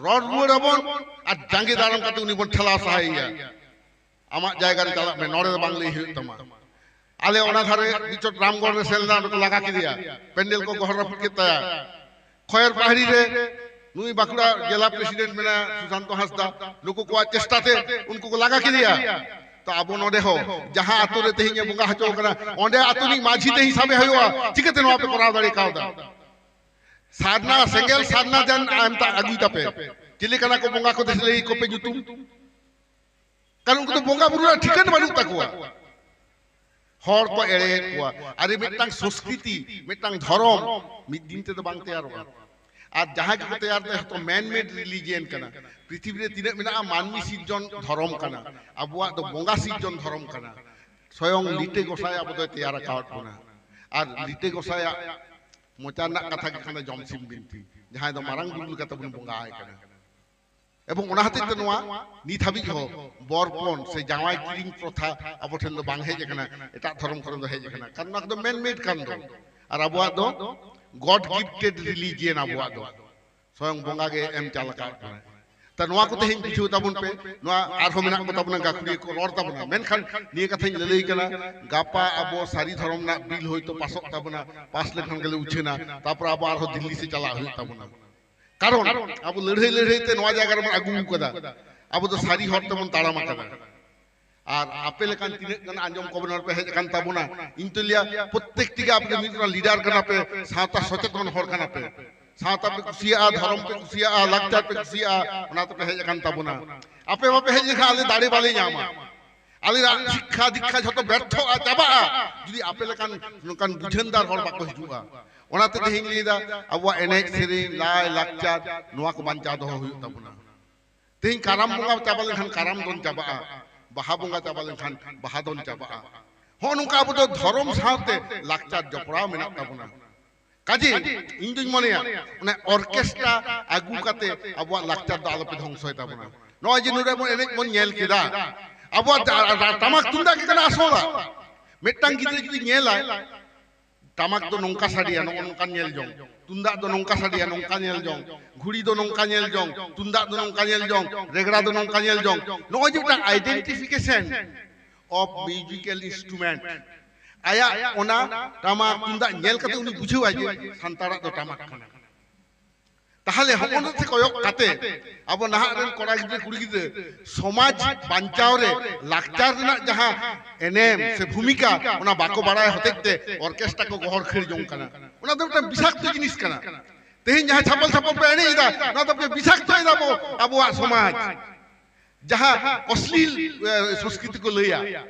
ᱨᱚᱲ ᱨᱩᱣᱟᱹᱲ ᱟᱵᱚᱱ ᱟᱨ ᱡᱟᱸᱜᱮ ᱫᱟᱨᱟᱢ ᱠᱟᱛᱮ ᱩᱱᱤ ᱵᱚᱱ ᱴᱷᱮᱞᱟᱣ ᱥᱟᱦᱟᱭᱮᱭᱟ᱾ ᱟᱢᱟᱜ ᱡᱟᱭᱜᱟ ᱨᱮ ᱪᱟᱞᱟᱜ ᱢᱮ, ᱱᱚᱰᱮ ᱫᱚ ᱵᱟᱝ ᱞᱟᱹᱭ ᱦᱩᱭᱩᱜ ᱛᱟᱢᱟ᱾ ᱟᱞᱮ ᱚᱱᱟ ᱫᱷᱟᱨᱮ ᱢᱤᱫ ᱪᱚᱴ ᱨᱟᱢᱜᱚᱲ ᱨᱮ ᱥᱮᱱ ᱞᱮᱱᱟ, ᱚᱸᱰᱮ ᱠᱚ ᱞᱟᱜᱟ ᱠᱮᱫᱮᱭᱟ, ᱯᱮᱱᱰᱮᱞ ᱠᱚ ᱜᱚᱦᱚᱲ ᱨᱟᱹᱯᱩᱫ ᱠᱮᱫ ᱛᱟᱭᱟ᱾ ᱠᱷᱚᱭᱮᱨ ᱯᱟᱦᱟᱲᱤ ᱨᱮ ᱱᱩᱭ ᱵᱟᱸᱠᱩᱲᱟ ᱡᱮᱞᱟ ᱯᱨᱮᱥᱤᱰᱮᱱᱴ ᱢᱮᱱᱟᱭᱟ ᱥᱩᱥᱟᱱᱛᱚ ᱦᱟᱸᱥᱫᱟ, ᱱᱩᱠᱩ ᱠᱚᱣᱟᱜ ᱪᱮᱥᱴᱟ ᱛᱮ ᱩᱱᱠᱩ ᱠᱚ ᱞᱟᱜᱟ ᱠᱮᱫᱮᱭᱟ᱾ ᱛᱚ ᱟᱵᱚ ᱱᱚᱰᱮ ᱦᱚᱸ ᱡᱟᱦᱟᱸ ᱟᱛᱳ ᱨᱮ ᱛᱮᱦᱮᱧ ᱮ ᱵᱚᱸᱜᱟ ᱦᱚᱪᱚ ᱠᱟᱱᱟ, ᱚᱸᱰᱮ ᱟᱛᱳ ᱨᱤᱱᱤᱡ ᱢᱟᱹᱡᱷᱤ ᱛᱮᱦᱮᱧ ᱥᱟᱵᱮ ᱦᱩᱭᱩᱜᱼᱟ, ᱪᱤᱠᱟᱹᱛᱮ ᱱᱚᱣᱟ ᱯᱮ ᱠᱚᱨᱟᱣ ᱫᱟᱲᱮ ᱠᱟᱣᱫᱟ? ᱥᱟᱨᱱᱟ ᱥᱮᱸᱜᱮᱞ, ᱥᱟᱨᱱᱟ ᱡᱟᱱ ᱮᱢ ᱛᱟ-, ᱟᱹᱜᱩᱭ ᱛᱟᱯᱮ᱾ ᱪᱤᱞᱤ ᱠᱟᱱᱟ ᱠᱚ ᱵᱚᱸᱜᱟ ᱠᱚ, ᱫᱮᱥ ᱞᱟᱹᱭ ᱠᱚᱯᱮ ᱧᱩᱛᱩᱢ᱾ ᱠᱟᱨᱚᱱ ᱩᱱᱠᱩ ᱫᱚ ᱵᱚᱸᱜᱟ ᱵᱩᱨᱩ ᱨᱮᱱᱟᱜ ᱴᱷᱤᱠᱟᱹᱱ ᱵᱟᱹᱱᱩᱜ ᱛᱟᱠᱚᱣᱟ᱾ ᱦᱚᱲ ᱠᱚ ᱮᱲᱮᱭᱮᱫ ᱠᱚᱣᱟ᱾ ᱟᱨᱮ, ᱢᱤᱫᱴᱟᱝ ᱥᱚᱥᱠᱨᱤᱛᱤ, ᱢᱤᱫᱴᱟᱝ ᱫᱷᱚᱨᱚᱢ ᱢᱤᱫ ᱫᱤᱱ ᱛᱮᱫᱚ ᱵᱟᱝ ᱛᱮᱭᱟᱨᱚᱜᱼᱟ᱾ ᱟᱨ ᱡᱟᱦᱟᱸᱭ ᱜᱮᱠᱚ ᱛᱮᱭᱟᱨ ᱫᱟ, ᱡᱷᱚᱛᱚ ᱢᱮᱱ ᱢᱮᱰ ᱨᱤᱞᱤᱡᱤᱭᱟᱱ ᱠᱟᱱᱟ᱾ ᱯᱨᱤᱛᱷᱤᱵᱤ ᱨᱮ ᱛᱤᱱᱟᱹᱜ ᱢᱮᱱᱟᱜᱼᱟ, ᱢᱟᱹᱱᱢᱤ ᱥᱤᱨᱡᱚᱱ ᱫᱷᱚᱨᱚᱢ ᱠᱟᱱᱟ᱾ ᱟᱵᱚᱣᱟᱜ ᱫᱚ ᱵᱚᱸᱜᱟ ᱥᱤᱨᱡᱚᱱ ᱫᱷᱚᱨᱚᱢ ᱠᱟᱱᱟ᱾ ᱥᱚᱭᱚᱝ ᱞᱤᱴᱟᱹ ᱜᱚᱸᱥᱟᱭ ᱟᱵᱚ ᱫᱚᱭ ᱛᱮᱭᱟᱨ ᱟᱠᱟᱣᱟᱫ ᱵᱚᱱᱟ᱾ ᱟᱨ ᱞᱤᱴᱟᱹ ᱜᱚᱸᱥᱟᱭᱟᱜ ᱢᱚᱪᱟ ᱨᱮᱱᱟᱜ ᱠᱟᱛᱷᱟ ᱜᱮ ᱠᱟᱱᱟ ᱡᱚᱢᱥᱤᱢ ᱵᱤᱱᱛᱤ, ᱡᱟᱦᱟᱸᱭ ᱫᱚ ᱢᱟᱨᱟᱝ ᱵᱩᱨᱩ ᱞᱮᱠᱟᱛᱮ ᱵᱚᱱ ᱵᱚᱸᱜᱟ ᱟᱭ ᱠᱟᱱᱟ᱾ ᱮᱵᱚᱝ ᱚᱱᱟ ᱦᱚᱛᱮᱡ ᱛᱮ ᱱᱚᱣᱟ ᱱᱤᱛ ᱦᱟᱹᱵᱤᱡ ᱦᱚᱸ ᱵᱚᱨᱯᱚᱱ ᱥᱮ ᱡᱟᱶᱟᱭ ᱠᱤᱨᱤᱧ ᱯᱨᱚᱛᱷᱟ ᱟᱵᱚ ᱴᱷᱮᱱ ᱫᱚ ᱵᱟᱝ ᱦᱮᱡ ᱟᱠᱟᱱᱟ, ᱮᱴᱟᱜ ᱫᱷᱚᱨᱚᱢ ᱠᱚᱨᱮ ᱫᱚ ᱦᱮᱡ ᱟᱠᱟᱱᱟ᱾ ᱠᱟᱨᱚᱱ ᱚᱱᱟ ᱠᱚᱫᱚ ᱢᱮᱱ ᱢᱮᱰ ᱠᱟᱱ ᱫᱚ᱾ ᱟᱨ ᱟᱵᱚᱣᱟᱜ ᱫᱚ ᱜᱚᱰ ᱜᱤᱯᱴᱮᱰ ᱨᱤᱞᱤᱡᱤᱭᱟᱱ, ᱟᱵᱚᱣᱟᱜ ᱫᱚ ᱥᱚᱭᱚᱝ ᱵᱚᱸᱜᱟ ᱜᱮ ᱮᱢ ᱪᱟᱞ ᱟᱠᱟᱫ ᱵᱚᱱᱟᱭ᱾ ᱛᱟ ᱱᱚᱣᱟ ᱠᱚ ᱛᱮᱦᱮᱧ ᱵᱩᱡᱷᱟᱹᱣ ᱛᱟᱵᱚᱱ ᱯᱮ᱾ ᱱᱚᱣᱟ ᱟᱨᱦᱚᱸ ᱢᱮᱱᱟᱜ ᱠᱚ ᱛᱟᱵᱚᱱᱟ, ᱜᱟᱹᱠᱷᱩᱲᱤᱭᱟᱹ ᱠᱚ ᱨᱚᱲ ᱛᱟᱵᱚᱱᱟ, ᱢᱮᱱᱠᱷᱟᱱ ᱱᱤᱭᱟᱹ ᱠᱟᱛᱷᱟᱧ ᱞᱟᱹᱞᱟᱹᱭ ᱠᱟᱱᱟ, ᱜᱟᱯᱟ ᱟᱵᱚ ᱥᱟᱹᱨᱤ ᱫᱷᱚᱨᱚᱢ ᱨᱮᱱᱟᱜ ᱵᱤᱞ ᱦᱚᱭᱛᱳ ᱯᱟᱥᱚᱜ ᱛᱟᱵᱚᱱᱟ, ᱯᱟᱥ ᱞᱮᱠᱷᱟᱱ ᱜᱮᱞᱮ ᱩᱪᱷᱟᱹᱱᱟ, ᱛᱟᱨᱯᱚᱨ ᱟᱵᱚ ᱟᱨᱦᱚᱸ ᱫᱤᱞᱞᱤ ᱥᱮᱫ ᱪᱟᱞᱟᱜ ᱦᱩᱭᱩᱜ ᱛᱟᱵᱚᱱᱟ᱾ ᱠᱟᱨᱚᱱ ᱟᱵᱚ ᱞᱟᱹᱲᱦᱟᱹᱭ ᱞᱟᱹᱲᱦᱟᱹᱭ ᱛᱮ ᱱᱚᱣᱟ ᱡᱟᱭᱜᱟ ᱨᱮᱵᱚᱱ ᱟᱹᱜᱩ ᱟᱠᱟᱫᱟ, ᱟᱵᱚ ᱫᱚ ᱥᱟᱹᱨᱤ ᱦᱚᱨ ᱛᱮᱵᱚᱱ ᱛᱟᱲᱟᱢ ᱟᱠᱟᱫᱟ᱾ ᱟᱨ ᱟᱯᱮ ᱞᱮᱠᱟᱱ ᱛᱤᱱᱟᱹᱜ ᱜᱟᱱ ᱟᱸᱡᱚᱢ ᱠᱚ ᱵᱮᱱᱟᱣ ᱯᱮ ᱦᱮᱡ ᱟᱠᱟᱱ ᱛᱟᱵᱚᱱᱟ, ᱤᱧ ᱛᱚ ᱞᱟᱹᱭᱟ ᱯᱨᱚᱛᱛᱮᱠ ᱴᱤ ᱜᱮ ᱟᱯᱮ ᱫᱚ ᱢᱤᱫ ᱞᱤᱰᱟᱨ ᱠᱟᱱᱟ ᱯᱮ, ᱥᱟᱶᱛᱟ ᱥᱚᱪᱮᱛᱚᱱ ᱦᱚᱲ ᱠᱟᱱᱟ ᱯᱮ᱾ ᱥᱟᱶᱛᱟ ᱯᱮ ᱠᱩᱥᱤᱭᱟᱜᱼᱟ, ᱫᱷᱚᱨᱚᱢ ᱯᱮ ᱠᱩᱥᱤᱭᱟᱜᱼᱟ, ᱞᱟᱠᱪᱟᱨ ᱯᱮ ᱠᱩᱥᱤᱭᱟᱜᱼᱟ, ᱚᱱᱟ ᱛᱮᱯᱮ ᱦᱮᱡ ᱟᱠᱟᱱ ᱛᱟᱵᱚᱱᱟ᱾ ᱟᱯᱮ ᱵᱟᱯᱮ ᱦᱮᱡ ᱞᱮᱱᱠᱷᱟᱱ ᱟᱞᱮ ᱫᱟᱲᱮ ᱵᱟᱞᱮ ᱧᱟᱢᱟ᱾ ᱟᱞᱮᱭᱟᱜ ᱥᱤᱠᱠᱷᱟ ᱫᱤᱠᱠᱷᱟ ᱡᱷᱚᱛᱚ ᱵᱮᱨᱛᱷᱚᱜᱼᱟ, ᱪᱟᱵᱟᱜᱼᱟ, ᱡᱩᱫᱤ ᱟᱯᱮ ᱞᱮᱠᱟᱱ ᱱᱚᱝᱠᱟᱱ ᱵᱩᱡᱷᱟᱹᱱᱫᱟᱨ ᱦᱚᱲ ᱵᱟᱠᱚ ᱦᱤᱡᱩᱜᱼᱟ᱾ ᱚᱱᱟᱛᱮ ᱛᱮᱦᱮᱧ ᱞᱟᱹᱭᱫᱟ, ᱟᱵᱚᱣᱟᱜ ᱮᱱᱮᱡ ᱥᱮᱨᱮᱧ, ᱞᱟᱭ ᱞᱟᱠᱪᱟᱨ, ᱱᱚᱣᱟ ᱠᱚ ᱵᱟᱧᱪᱟᱣ ᱫᱚᱦᱚ ᱦᱩᱭᱩᱜ ᱛᱟᱵᱚᱱᱟ᱾ ᱛᱮᱦᱮᱧ ᱠᱟᱨᱟᱢ ᱵᱚᱸᱜᱟ ᱪᱟᱵᱟ ᱞᱮᱱᱠᱷᱟᱱ ᱠᱟᱨᱟᱢ ᱫᱚᱱ ᱪᱟᱵᱟᱜᱼᱟ, ᱵᱟᱦᱟ ᱵᱚᱸᱜᱟ ᱪᱟᱵᱟ ᱞᱮᱱᱠᱷᱟᱱ ᱵᱟᱦᱟ ᱫᱚᱱ ᱪᱟᱵᱟᱜᱼᱟ᱾ ᱦᱚᱸᱜᱼᱚ ᱱᱚᱝᱠᱟ ᱟᱵᱚ ᱫᱚ ᱫᱷᱚᱨᱚᱢ ᱥᱟᱶᱛᱮ ᱞᱟᱠᱪᱟᱨ ᱡᱚᱯᱲᱟᱣ ᱢᱮᱱᱟᱜ ᱛᱟᱵᱚᱱᱟ᱾ ᱠᱟᱡᱮ ᱤᱧ ᱫᱩᱧ ᱢᱚᱱᱮᱭᱟ, ᱚᱱᱟ ᱚᱨᱠᱮᱥᱴᱨᱟ ᱟᱹᱜᱩ ᱠᱟᱛᱮ ᱟᱵᱚᱣᱟᱜ ᱞᱟᱠᱪᱟᱨ ᱫᱚ ᱟᱞᱚᱯᱮ ᱫᱷᱚᱝᱥᱚᱭ ᱛᱟᱵᱚᱱᱟ᱾ ᱱᱚᱜᱼᱚᱭ ᱡᱮ ᱱᱚᱰᱮ ᱵᱚᱱ ᱮᱱᱮᱡ ᱵᱚᱱ ᱧᱮᱞ ᱠᱮᱫᱟ, ᱟᱵᱚᱣᱟᱜ ᱴᱟ-, ᱴᱟ-, ᱴᱟᱢᱟᱠ ᱛᱩᱢᱫᱟᱜ ᱜᱮ ᱠᱟᱱᱟ ᱟᱥᱚᱞᱟᱜ᱾ ᱢᱤᱫᱴᱟᱝ ᱜᱤᱫᱽᱨᱟᱹ ᱡᱩᱫᱤ ᱧᱮᱞᱟᱭ, ᱴᱟᱢᱟᱠ ᱫᱚ ᱱᱚᱝᱠᱟ ᱥᱟᱰᱮᱭᱟ, ᱱᱚᱜᱼᱚ ᱱᱚᱝᱠᱟ ᱧᱮᱞ ᱡᱚᱝ, ᱛᱩᱢᱫᱟᱜ ᱫᱚ ᱱᱚᱝᱠᱟ ᱥᱟᱰᱮᱭᱟ, ᱱᱚᱝᱠᱟ ᱧᱮᱞ ᱡᱚᱝ, ᱜᱷᱩᱲᱤ ᱫᱚ ᱱᱚᱝᱠᱟ ᱧᱮᱞ ᱡᱚᱝ, ᱛᱩᱢᱫᱟᱜ ᱫᱚ ᱱᱚᱝᱠᱟ ᱧᱮᱞ ᱡᱚᱝ, ᱨᱮᱜᱽᱲᱟ ᱫᱚ ᱱᱚᱝᱠᱟ ᱧᱮᱞ ᱡᱚᱝ, ᱱᱚᱜᱼᱚᱭ ᱡᱮ ᱢᱤᱫᱴᱟᱝ identification of musical instrument, ᱟᱭᱟᱜ ᱚᱱᱟ ᱴᱟᱢᱟᱠ ᱛᱩᱢᱫᱟᱜ ᱧᱮᱞ ᱠᱟᱛᱮ ᱩᱱᱤ ᱵᱩᱡᱷᱟᱹᱣᱟᱭ ᱡᱮ ᱥᱟᱱᱛᱟᱲᱟᱜ ᱫᱚ ᱴᱟᱢᱟᱠ ᱠᱟᱱᱟ᱾ ᱛᱟᱦᱞᱮ ᱦᱚᱸᱜᱼᱚ ᱱᱚᱛᱮ ᱠᱚᱭᱚᱜ ᱠᱟᱛᱮ ᱟᱵᱚ ᱱᱟᱦᱟᱜ ᱨᱮᱱ ᱠᱚᱲᱟ ᱜᱤᱫᱽᱨᱟᱹ ᱠᱩᱲᱤ ᱜᱤᱫᱽᱨᱟᱹ ᱥᱚᱢᱟᱡᱽ ᱵᱟᱧᱪᱟᱣ ᱨᱮ ᱞᱟᱠᱪᱟᱨ ᱨᱮᱱᱟᱜ ᱡᱟᱦᱟᱸ ᱮᱱᱮᱢ ᱥᱮ ᱵᱷᱩᱢᱤᱠᱟ, ᱚᱱᱟ ᱵᱟᱠᱚ ᱵᱟᱲᱟᱭ ᱦᱚᱛᱮᱡ ᱛᱮ ᱚᱨᱠᱮᱥᱴᱨᱟ ᱠᱚ ᱜᱚᱦᱚᱲ ᱠᱷᱟᱹᱲ ᱡᱚᱝ ᱠᱟᱱᱟ᱾ ᱚᱱᱟ ᱫᱚ ᱢᱤᱫᱴᱟᱝ ᱵᱤᱥᱟᱠᱛᱚ ᱡᱤᱱᱤᱥ ᱠᱟᱱᱟ᱾ ᱛᱮᱦᱮᱧ ᱡᱟᱦᱟᱸ ᱪᱷᱟᱯᱚᱞ ᱪᱷᱟᱯᱚᱞ ᱯᱮ ᱮᱱᱮᱡ ᱮᱫᱟ, ᱱᱚᱣᱟ ᱫᱚ ᱵᱤᱥᱟᱠᱛᱚᱭ ᱫᱟᱵᱚ ᱟᱵᱚᱣᱟᱜ ᱥᱚᱢᱟᱡᱽ᱾ ᱡᱟᱦᱟᱸ ᱚᱥᱞᱤᱞ, ᱮ, ᱥᱚᱝᱥᱠᱨᱤᱛᱤ ᱠᱚ ᱞᱟᱹᱭᱟ,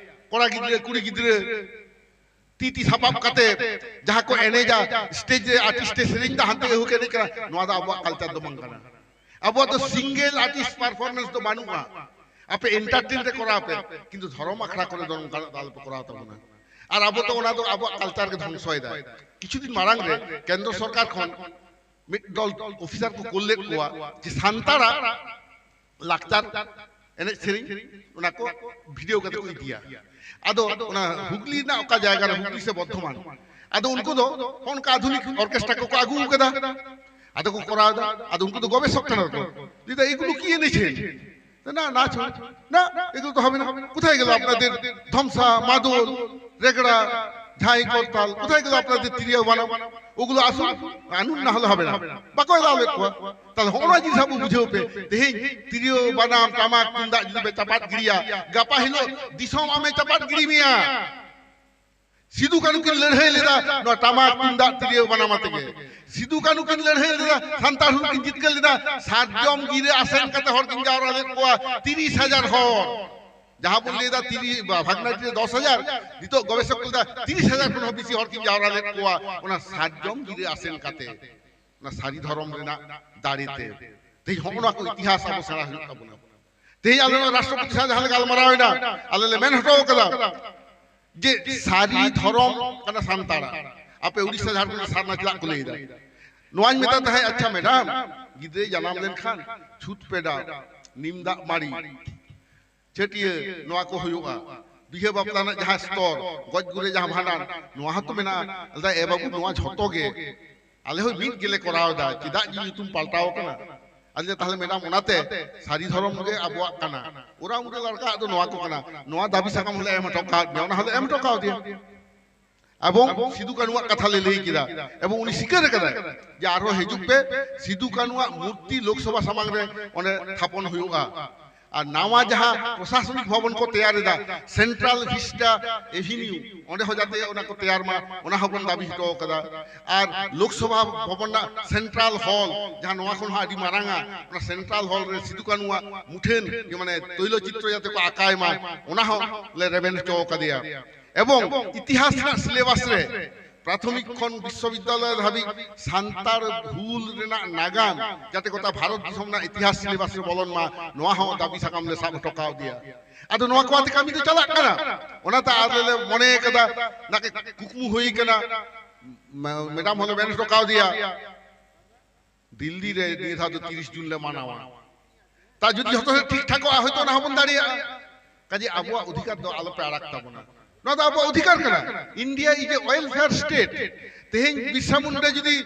ᱠᱚᱲᱟ ᱜᱤᱫᱽᱨᱟᱹ ᱠᱩᱲᱤ ᱜᱤᱫᱽᱨᱟᱹ ᱛᱤ ᱛᱤ ᱥᱟᱯᱟᱵ ᱠᱟᱛᱮ ᱡᱟᱦᱟᱸ ᱠᱚ ᱮᱱᱮᱡᱟ, ᱥᱴᱮᱡ ᱨᱮ ᱟᱨᱴᱤᱥᱴ ᱮ ᱥᱮᱨᱮᱧ ᱫᱟ, ᱦᱟᱱᱛᱮ ᱜᱮ ᱦᱩᱠ ᱮᱱᱮᱡ ᱠᱟᱱᱟ, ᱱᱚᱣᱟ ᱫᱚ ᱟᱵᱚᱣᱟᱜ ᱠᱟᱞᱪᱟᱨ ᱫᱚ ᱵᱟᱝ ᱠᱟᱱᱟ᱾ ᱟᱵᱚᱣᱟᱜ ᱫᱚ ᱥᱤᱝᱜᱮᱞ ᱟᱨᱴᱤᱥᱴ ᱯᱟᱨᱯᱷᱚᱨᱢᱮᱱᱥ ᱫᱚ ᱵᱟᱹᱱᱩᱜᱼᱟ᱾ ᱟᱯᱮ ᱮᱱᱴᱟᱨᱴᱮᱱ ᱨᱮ ᱠᱚᱨᱟᱣ ᱯᱮ, ᱠᱤᱱᱛᱩ ᱫᱷᱚᱨᱚᱢ ᱟᱠᱷᱲᱟ ᱠᱚᱨᱮ ᱫᱚ ᱱᱚᱝᱠᱟᱱᱟᱜ ᱫᱚ ᱟᱞᱚᱯᱮ ᱠᱚᱨᱟᱣ ᱛᱟᱵᱚᱱᱟ᱾ ᱟᱨ ᱟᱵᱚ ᱫᱚ ᱚᱱᱟ ᱫᱚ ᱟᱵᱚᱣᱟᱜ ᱠᱟᱞᱪᱟᱨ ᱜᱮ ᱫᱷᱚᱝᱥᱚᱭᱮᱫᱟ᱾ ᱠᱤᱪᱷᱩ ᱫᱤᱱ ᱢᱟᱲᱟᱝ ᱨᱮ ᱠᱮᱱᱫᱨᱚ ᱥᱚᱨᱠᱟᱨ ᱠᱷᱚᱱ ᱢᱤᱫ ᱫᱚᱞ ᱚᱯᱷᱤᱥᱟᱨ ᱠᱚ ᱠᱳᱞ ᱞᱮᱫ ᱠᱚᱣᱟ ᱡᱮ ᱥᱟᱱᱛᱟᱲᱟᱜ ᱞᱟᱠᱪᱟᱨ ᱮᱱᱮᱡ ᱥᱮᱨᱮᱧ ᱚᱱᱟ ᱠᱚ ᱵᱷᱤᱰᱤᱭᱳ ᱠᱟᱛᱮ ᱠᱚ ᱤᱫᱤᱭᱟ᱾ ᱟᱫᱚ ᱚᱱᱟ ᱦᱩᱜᱽᱞᱤ ᱨᱮᱱᱟᱜ ᱚᱠᱟ ᱡᱟᱭᱜᱟ ᱨᱮ, ᱦᱩᱜᱽᱞᱤ ᱥᱮ ᱵᱚᱨᱫᱷᱚᱢᱟᱱ, ᱟᱫᱚ ᱩᱱᱠᱩ ᱫᱚ ᱚᱱᱠᱟ ᱟᱫᱷᱩᱱᱤᱠ ᱚᱨᱠᱮᱥᱴᱨᱟ ᱠᱚᱠᱚ ᱟᱹᱜᱩ ᱠᱟᱫᱟ, ᱟᱫᱚ ᱠᱚ ᱠᱚᱨᱟᱣ ᱮᱫᱟ᱾ ᱟᱫᱚ ᱩᱱᱠু ᱫᱚ ᱜᱚᱵᱮᱥᱚᱠ ᱠᱟᱱᱟ ᱠᱚ, ᱞᱟᱹᱭ ᱫᱟ, "এগুলো কি এনেছেন?" না, না, ছোড়। না, এগুলো তো হবে না। কোথায় গেল আপনাদের ধমসা, মাদল, রেগড়া, ঝাই, করতাল? কোথায় গেল আপনাদের তিরিয়া বানাম? ওগুলো আসুন, আনুন, না হলে হবে না। ᱵᱟᱠᱚ ᱮᱞᱟᱣ ᱞᱮᱫ ᱠᱚᱣᱟ᱾ ᱛᱟᱦᱞᱮ ᱦᱚᱸᱜᱼᱚ ᱱᱚᱣᱟ ᱡᱤᱱᱤᱥ ᱟᱵᱚ ᱵᱩᱡᱷᱟᱹᱣ ᱯᱮ᱾ ᱛᱮᱦᱮᱧ ᱛᱤᱨᱭᱳ, ᱵᱟᱱᱟᱢ, ᱴᱟᱢᱟᱠ, ᱛᱩᱢᱫᱟᱜ ᱡᱩᱫᱤ ᱯᱮ ᱪᱟᱯᱟᱫ ᱜᱤᱰᱤᱭᱟ, ᱜᱟᱯᱟ ᱦᱤᱞᱳᱜ ᱫᱤᱥᱚᱢ ᱟᱢᱮ ᱪᱟᱯᱟᱫ ᱜᱤᱰᱤ ᱢᱮᱭᱟ᱾ ᱥᱤᱫᱩ ᱠᱟᱹᱱᱩ ᱠᱤᱱ ᱞᱟᱹᱲᱦᱟᱹᱭ ᱞᱮᱫᱟ ᱱᱚᱣᱟ ᱴᱟᱢᱟᱠ, ᱛᱩᱢᱫᱟᱜ, ᱛᱤᱨᱭᱳ, ᱵᱟᱱᱟᱢ ᱟᱛᱮ ᱜᱮ᱾ ᱥᱤᱫᱩ ᱠᱟᱹᱱᱩ ᱠᱤᱱ ᱞᱟᱹᱲᱦᱟᱹᱭ ᱞᱮᱫᱟ, ᱥᱟᱱᱛᱟᱲ ᱦᱩᱞ ᱠᱤᱱ ᱡᱤᱛᱠᱟᱹᱨ ᱞᱮᱫᱟ, ᱥᱟᱨᱡᱚᱢ ᱜᱤᱨᱟᱹ ᱟᱥᱮᱱ ᱠᱟᱛᱮ ᱦᱚᱲ ᱠᱤᱱ ᱡᱟᱣᱨᱟ ᱞᱮᱫ ᱠᱚᱣᱟ, ᱛᱤᱨᱤᱥ ᱦᱟᱡᱟᱨ ᱦᱚᱲ᱾ ᱡᱟᱦᱟᱸ ᱵᱚᱱ ᱞᱟᱹᱭᱫᱟ ᱛᱤᱨᱤᱥ ᱵᱷᱟᱜᱽᱱᱟᱴᱤ ᱨᱮ ᱫᱚᱥ ᱦᱟᱡᱟᱨ, ᱱᱤᱛᱚᱜ ᱜᱚᱵᱮᱥᱚᱠ ᱠᱚ ᱞᱟᱹᱭᱫᱟ ᱛᱤᱨᱤᱥ ᱦᱟᱡᱟᱨ ᱠᱷᱚᱱ ᱦᱚᱸ ᱵᱮᱥᱤ ᱦᱚᱲ ᱠᱤᱱ ᱡᱟᱣᱨᱟ ᱞᱮᱫ ᱠᱚᱣᱟ ᱚᱱᱟ ᱥᱟᱨᱡᱚᱢ ᱜᱤᱨᱟᱹ ᱟᱥᱮᱱ ᱠᱟᱛᱮ, ᱚᱱᱟ ᱥᱟᱹᱨᱤ ᱫᱷᱚᱨᱚᱢ ᱨᱮᱱᱟᱜ ᱫᱟᱲᱮ ᱛᱮ᱾ ᱛᱮᱦᱮᱧ ᱦᱚᱸᱜᱼᱚ ᱱᱚᱣᱟ ᱠᱚ ᱤᱛᱤᱦᱟᱥ ᱟᱵᱚ ᱥᱮᱬᱟ ᱦᱩᱭᱩᱜ ᱛᱟᱵᱚᱱᱟ᱾ ᱛᱮᱦᱮᱧ ᱟᱞᱮ ᱱᱚᱣᱟ ᱨᱟᱥᱴᱨᱚᱯᱚᱛᱤ ᱥᱟᱶ ᱡᱟᱦᱟᱸ ᱞᱮ ᱜᱟᱞᱢᱟᱨᱟᱣ ᱮᱱᱟ, ᱟᱞᱮ ᱞᱮ ᱢᱮᱱ ᱦᱚᱴᱚ ᱠᱟᱫᱟ ᱡᱮ ᱥᱟᱹᱨᱤ ᱫᱷᱚᱨᱚᱢ ᱠᱟᱱᱟ ᱥᱟᱱᱛᱟᱲᱟᱜ᱾ ᱟᱯᱮ ᱩᱲᱤᱥᱥᱟ ᱡᱷᱟᱲᱠᱷᱚᱸᱰ ᱨᱮ ᱥᱟᱨᱱᱟ ᱪᱮᱫᱟᱜ ᱠᱚ ᱞᱟᱹᱭᱫᱟ? ᱱᱚᱣᱟᱧ ᱢᱮᱛᱟ ᱛᱟᱦᱮᱸᱫ, ᱟᱪᱪᱷᱟ ᱢᱮᱰᱟᱢ, ᱜᱤᱫᱽᱨᱟᱹᱭ ᱡᱟᱱᱟᱢ ᱞᱮᱱᱠᱷᱟᱱ ᱪᱷᱩᱛ ᱯᱮᱰᱟ, ᱱᱤᱢ ᱫᱟᱜ ᱢᱟᱹᱲᱤ, ᱪᱷᱟᱹᱴᱭᱟᱹ, ᱱᱚᱣᱟ ᱠᱚ ᱦᱩᱭᱩᱜᱼᱟ᱾ ᱵᱤᱦᱟᱹ ᱵᱟᱯᱞᱟ ᱨᱮᱱᱟᱜ ᱡᱟᱦᱟᱸ ᱥᱛᱚᱨ, ᱜᱚᱡ ᱜᱩᱨᱮ ᱡᱟᱦᱟᱸ ᱵᱷᱟᱸᱰᱟᱱ, ᱱᱚᱣᱟ ᱦᱚᱸᱛᱚ ᱢᱮᱱᱟᱜᱼᱟ᱾ ᱟᱞᱮ ᱫᱚ, ᱮ ᱵᱟᱹᱵᱩ, ᱱᱚᱣᱟ ᱡᱷᱚᱛᱚ ᱜᱮ ᱟᱞᱮ ᱦᱚᱸ ᱢᱤᱫ ᱜᱮᱞᱮ ᱠᱚᱨᱟᱣ ᱮᱫᱟ, ᱪᱮᱫᱟᱜ ᱡᱮ ᱧᱩᱛᱩᱢ ᱯᱟᱞᱴᱟᱣ ᱟᱠᱟᱱᱟ᱾ ᱟᱞᱮ ᱫᱚ, ᱛᱟᱦᱞᱮ ᱢᱮᱰᱟᱢ, ᱚᱱᱟᱛᱮ ᱥᱟᱹᱨᱤ ᱫᱷᱚᱨᱚᱢ ᱜᱮ ᱟᱵᱚᱣᱟᱜ ᱠᱟᱱᱟ, ᱚᱨᱟᱝ ᱩᱨᱟᱹ ᱞᱟᱲᱠᱟᱜ ᱫᱚ ᱱᱚᱣᱟ ᱠᱚ ᱠᱟᱱᱟ, ᱱᱚᱣᱟ ᱫᱟᱹᱵᱤ ᱥᱟᱠᱟᱢ ᱦᱚᱸᱞᱮ ᱮᱢ ᱦᱚᱴᱚ ᱠᱟᱣᱫ ᱢᱮᱭᱟ, ᱚᱱᱟ ᱦᱚᱸᱞᱮ ᱮᱢ ᱦᱚᱴᱚ ᱠᱟᱣᱫᱮᱭᱟ᱾ ᱮᱵᱚᱝ ᱥᱤᱫᱩ ᱠᱟᱹᱱᱩᱣᱟᱜ ᱠᱟᱛᱷᱟ ᱞᱮ ᱞᱟᱹᱭ ᱠᱮᱫᱟ, ᱮᱵᱚᱝ ᱩᱱᱤ ᱥᱤᱠᱟᱹᱨ ᱟᱠᱟᱫᱟᱭ ᱡᱮ ᱟᱨᱦᱚᱸ ᱦᱤᱡᱩᱜ ᱯᱮ, ᱥᱤᱫᱩ ᱠᱟᱹᱱᱩᱣᱟᱜ ᱢᱩᱨᱛᱤ ᱞᱳᱠᱥᱚᱵᱷᱟ ᱥᱟᱢᱟᱝ ᱨᱮ ᱚᱸᱰᱮ ᱛᱷᱟᱯᱚᱱ ᱦᱩᱭᱩᱜᱼᱟ᱾ ᱟᱨ ᱱᱟᱣᱟ ᱡᱟᱦᱟᱸ ᱯᱨᱚᱥᱟᱥᱚᱱᱤᱠ ᱵᱷᱚᱵᱚᱱ ᱠᱚ ᱛᱮᱭᱟᱨ ᱮᱫᱟ, ᱥᱮᱱᱴᱨᱟᱞ ᱵᱷᱤᱥᱴᱟ ᱮᱵᱷᱤᱱᱤᱭᱩ, ᱚᱸᱰᱮ ᱦᱚᱸ ᱡᱟᱛᱮ ᱚᱱᱟ ᱠᱚ ᱛᱮᱭᱟᱨ ᱢᱟ, ᱚᱱᱟ ᱦᱚᱸᱵᱚᱱ ᱫᱟᱹᱵᱤ ᱦᱚᱴᱚ ᱠᱟᱫᱟ᱾ ᱟᱨ ᱞᱳᱠᱥᱚᱵᱷᱟ ᱵᱷᱚᱵᱚᱱ ᱨᱮᱱᱟᱜ ᱥᱮᱱᱴᱨᱟᱞ ᱦᱚᱞ, ᱡᱟᱦᱟᱸ ᱱᱚᱣᱟ ᱠᱷᱚᱱ ᱦᱚᱸ ᱟᱹᱰᱤ ᱢᱟᱨᱟᱝᱟ, ᱚᱱᱟ ᱥᱮᱱᱴᱨᱟᱞ ᱦᱚᱞ ᱨᱮ ᱥᱤᱫᱩ ᱠᱟᱹᱱᱩᱣᱟᱜ ᱢᱩᱴᱷᱟᱹᱱ, ᱢᱟᱱᱮ ᱛᱳᱭᱞᱚ ᱪᱤᱛᱨᱚ ᱡᱟᱛᱮ ᱠᱚ ᱟᱸᱠᱟᱭ ᱢᱟ, ᱚᱱᱟ ᱦᱚᱸ ᱞᱮ ᱨᱮᱵᱮᱱ ᱦᱚᱪᱚ ᱠᱟᱫᱮᱭᱟ᱾ ᱮᱵᱚᱝ ᱤᱛᱤᱦᱟᱥ ᱨᱮᱱᱟᱜ ᱥᱤᱞᱮᱵᱟᱥ ᱨᱮ ᱯᱨᱟᱛᱷᱚᱢᱤᱠ ᱠᱷᱚᱱ ᱵᱤᱥᱥᱚᱵᱤᱫᱽᱫᱟᱞᱚᱭ ᱫᱷᱟᱹᱵᱤᱡ ᱥᱟᱱᱛᱟᱲ ᱦᱩᱞ ᱨᱮᱱᱟᱜ ᱱᱟᱜᱟᱢ ᱡᱟᱛᱮ ᱜᱚᱴᱟ ᱵᱷᱟᱨᱚᱛ ᱫᱤᱥᱚᱢ ᱨᱮᱱᱟᱜ ᱤᱛᱤᱦᱟᱥ ᱥᱤᱞᱮᱵᱟᱥ ᱨᱮ ᱵᱚᱞᱚᱱ ᱢᱟ, ᱱᱚᱣᱟ ᱦᱚᱸ ᱫᱟᱹᱵᱤ ᱥᱟᱠᱟᱢ ᱞᱮ ᱥᱟᱵ ᱦᱚᱴᱚ ᱠᱟᱣᱫᱮᱭᱟ᱾ ᱟᱫᱚ ᱱᱚᱣᱟ ᱠᱚ ᱟᱛᱮ ᱠᱟᱹᱢᱤ ᱫᱚ ᱪᱟᱞᱟᱜ ᱠᱟᱱᱟ᱾ ᱚᱱᱟᱛᱮ ᱟᱞᱮ ᱞᱮ ᱢᱚᱱᱮ ᱠᱟᱫᱟ, ᱱᱟᱠᱮ ᱠᱩᱠᱢᱩ ᱦᱩᱭ ᱠᱟᱱᱟ, ᱢᱮ-, ᱢᱮᱰᱟᱢ ᱦᱚᱸᱞᱮ ᱢᱮᱱ ᱦᱚᱴᱚ ᱠᱟᱣᱫᱮᱭᱟ, ᱫᱤᱞᱞᱤ ᱨᱮ ᱱᱤᱭᱟᱹ ᱫᱷᱟᱣ ᱫᱚ ᱛᱤᱨᱤᱥ ᱡᱩᱱ ᱞᱮ ᱢᱟᱱᱟᱣᱟ᱾ ᱛᱟ ᱡᱩᱫᱤ ᱡᱷᱚᱛᱚ ᱥᱮᱫ ᱴᱷᱤᱠ ᱴᱷᱟᱠᱚᱜᱼᱟ, ᱦᱚᱭᱛᱳ ᱚᱱᱟ ᱦᱚᱸᱵᱚᱱ ᱫᱟᱲᱮᱭᱟᱜᱼᱟ᱾ ᱠᱟᱡᱮ ᱟᱵᱚᱣᱟᱜ ᱚᱫᱷᱤᱠᱟᱨ ᱫᱚ ᱟᱞᱚᱯᱮ ᱟᱲᱟᱜ ᱛᱟᱵᱚᱱᱟ᱾ ᱱᱚᱣᱟ ᱫᱚ ᱟᱵᱚᱣᱟᱜ ᱚᱫᱷᱤᱠᱟᱨ ᱠᱟᱱᱟ᱾ India is a welfare state᱾ ᱛᱮᱦᱮᱧ ᱵᱤᱨᱥᱟ ᱢᱩᱱᱰᱟ ᱡᱩᱫᱤ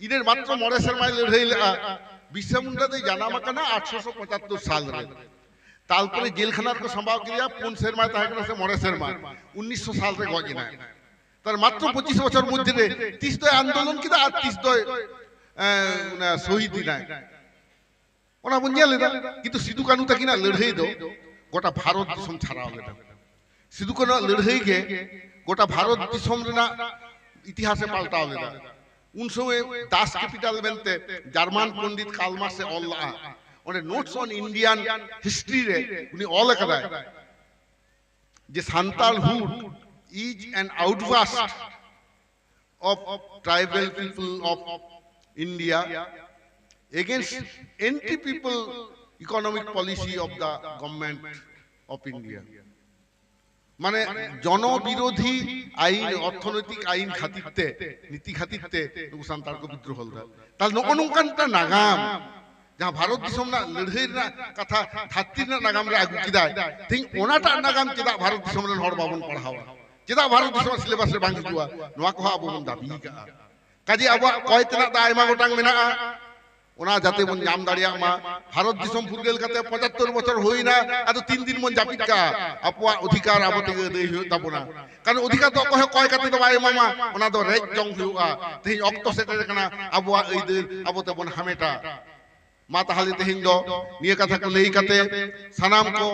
ᱤᱱᱟᱹ ᱢᱟᱛᱨᱚ ᱢᱚᱬᱮ ᱥᱮᱨᱢᱟᱭ ᱞᱟᱹᱲᱦᱟᱹᱭ ᱞᱮᱜᱼᱟ, ᱵᱤᱨᱥᱟ ᱢᱩᱱᱰᱟ ᱫᱚᱭ ᱡᱟᱱᱟᱢ ᱟᱠᱟᱱᱟ ᱟᱴᱷᱨᱚᱥᱚ ᱯᱚᱸᱪᱟᱛᱛᱳᱨ ᱥᱟᱞ ᱨᱮ᱾ ᱛᱟᱨᱯᱚᱨᱮ ᱡᱮᱞ ᱠᱷᱟᱱᱟ ᱨᱮᱠᱚ ᱥᱟᱢᱵᱟᱣ ᱠᱮᱫᱮᱭᱟ, ᱯᱩᱱ ᱥᱮᱨᱢᱟᱭ ᱛᱟᱦᱮᱸ ᱠᱟᱱᱟ ᱥᱮ ᱢᱚᱬᱮ ᱥᱮᱨᱢᱟ, ᱩᱱᱤᱥᱥᱚ ᱥᱟᱞ ᱨᱮ ᱜᱚᱡ ᱮᱱᱟᱭ᱾ ᱛᱟᱨ ᱢᱟᱛᱨᱚ ᱯᱚᱸᱪᱤᱥ ᱵᱚᱪᱷᱚᱨ ᱢᱚᱫᱽᱫᱷᱮ ᱨᱮ ᱛᱤᱥ ᱫᱚᱭ ᱟᱱᱫᱳᱞᱚᱱ ᱠᱮᱫᱟ ᱟᱨ ᱛᱤᱥ ᱫᱚᱭ, ᱮ, ᱚᱱᱟ ᱥᱚᱦᱤᱫ ᱮᱱᱟᱭ᱾ ᱚᱱᱟ ᱵᱚᱱ ᱧᱮᱞ ᱮᱫᱟ᱾ ᱠᱤᱱᱛᱩ ᱥᱤᱫᱩ ᱠᱟᱹᱱᱩ ᱛᱟᱹᱠᱤᱱᱟᱜ ᱞᱟᱹᱲᱦᱟᱹᱭ ᱫᱚ ᱜᱚᱴᱟ ᱵᱷᱟᱨᱚᱛ ᱫᱤᱥᱚᱢ ᱪᱷᱟᱨᱟᱣ ᱞᱮᱫᱟ᱾ ᱥᱤᱫᱩ ᱠᱟᱹᱱᱩᱣᱟᱜ ᱞᱟᱹᱲᱦᱟᱹᱭ ᱜᱮ ᱜᱚᱴᱟ ᱵᱷᱟᱨᱚᱛ ᱫᱤᱥᱚᱢ ᱨᱮᱱᱟᱜ ᱤᱛᱤᱦᱟᱥᱮ ᱯᱟᱞᱴᱟᱣ ᱞᱮᱫᱟ᱾ ᱩᱱ ᱥᱚᱢᱚᱭ Das Kapital ᱢᱮᱱᱛᱮ ᱡᱟᱨᱢᱟᱱ ᱯᱚᱱᱰᱤᱛ ᱠᱟᱨᱞ ᱢᱟᱨᱠᱥ ᱮ ᱚᱞ ᱞᱟᱜᱼᱟ᱾ ᱚᱸᱰᱮ Notes on Indian History ᱨᱮ ᱩᱱᱤ ᱚᱞ ᱟᱠᱟᱫᱟᱭ, যে Santalhood is an outburst of tribal people of India against anti-people economic policy of the government of India. মানে জনবিরোধী আইন, অর্থনৈতিক আইন খাতির তে, নীতি খাতির তে ᱱᱩᱠᱩ ᱥᱟᱱᱛᱟᱲ ᱠᱚ ᱵᱤᱫᱽᱨᱳᱦᱚ ᱞᱮᱫᱟ᱾ ᱛᱟᱦᱞᱮ ᱱᱚᱜᱼᱚ ᱱᱚᱝᱠᱟᱱ ᱢᱤᱫᱴᱟᱝ ᱱᱟᱜᱟᱢ, ᱡᱟᱦᱟᱸ ᱵᱷᱟᱨᱚᱛ ᱫᱤᱥᱚᱢ ᱨᱮᱱᱟᱜ ᱞᱟᱹᱲᱦᱟᱹᱭ ᱨᱮᱱᱟᱜ ᱠᱟᱛᱷᱟ ᱫᱷᱟᱹᱨᱛᱤ ᱨᱮᱱᱟᱜ ᱱᱟᱜᱟᱢ ᱨᱮ ᱟᱹᱜᱩ ᱠᱮᱫᱟᱭ, ᱛᱮᱦᱮᱧ ᱚᱱᱟᱴᱟᱜ ᱱᱟᱜᱟᱢ ᱪᱮᱫᱟᱜ ᱵᱷᱟᱨᱚᱛ ᱫᱤᱥᱚᱢ ᱨᱮᱱ ᱦᱚᱲ ᱵᱟᱵᱚᱱ ᱯᱟᱲᱦᱟᱣᱟ? ᱪᱮᱫᱟᱜ ᱵᱷᱟᱨᱚᱛ ᱫᱤᱥᱚᱢ ᱨᱮᱱᱟᱜ ᱥᱤᱞᱮᱵᱟᱥ ᱨᱮ ᱵᱟᱝ ᱦᱤᱡᱩᱜᱼᱟ? ᱱᱚᱣᱟ ᱠᱚᱦᱚᱸ ᱟᱵᱚ ᱵᱚᱱ ᱫᱟᱹᱵᱤ ᱟᱠᱟᱫᱼᱟ᱾ ᱠᱟᱡᱮ ᱟᱵᱚᱣᱟᱜ ᱠᱚᱭ ᱛᱮᱱᱟᱜ ᱫᱚ ᱟᱭᱢᱟ ᱜᱚᱴᱟᱝ ᱢᱮᱱᱟᱜᱼᱟ, ᱚᱱᱟ ᱡᱟᱛᱮ ᱵᱚᱱ ᱧᱟᱢ ᱫᱟᱲᱮᱭᱟᱜ ᱢᱟ᱾ ᱵᱷᱟᱨᱚᱛ ᱫᱤᱥᱚᱢ ᱯᱷᱩᱨᱜᱟᱹᱞ ᱠᱟᱛᱮ ᱯᱚᱸᱪᱟᱛᱛᱳᱨ ᱵᱚᱪᱷᱚᱨ ᱦᱩᱭᱱᱟ, ᱟᱫᱚ ᱛᱤᱱ ᱫᱤᱱ ᱵᱚᱱ ᱡᱟᱹᱯᱤᱫ ᱠᱟᱜᱼᱟ? ᱟᱵᱚᱣᱟᱜ ᱚᱫᱷᱤᱠᱟᱨ ᱟᱵᱚ ᱛᱮᱜᱮ ᱟᱹᱫᱟᱹᱭ ᱦᱩᱭᱩᱜ ᱛᱟᱵᱚᱱᱟ᱾ ᱠᱟᱨᱚᱱ ᱚᱫᱷᱤᱠᱟᱨ ᱫᱚ ᱚᱠᱚᱭ ᱦᱚᱸ ᱠᱚᱭ ᱠᱟᱛᱮ ᱫᱚ ᱵᱟᱭ ᱮᱢᱟᱢᱟ, ᱚᱱᱟ ᱫᱚ ᱨᱮᱡ ᱡᱚᱝ ᱦᱩᱭᱩᱜᱼᱟ᱾ ᱛᱮᱦᱮᱧ ᱚᱠᱛᱚ ᱥᱮᱴᱮᱨ ᱟᱠᱟᱱᱟ, ᱟᱵᱚᱣᱟᱜ ᱟᱹᱭᱫᱟᱹᱨ ᱟᱵᱚ ᱛᱮᱵᱚᱱ ᱦᱟᱢᱮᱴᱟ᱾ ᱢᱟ ᱛᱟᱦᱞᱮ ᱛᱮᱦᱮᱧ ᱫᱚ ᱱᱤᱭᱟᱹ ᱠᱟᱛᱷᱟ ᱠᱚ ᱞᱟᱹᱭ ᱠᱟᱛᱮ ᱥᱟᱱᱟᱢ ᱠᱚ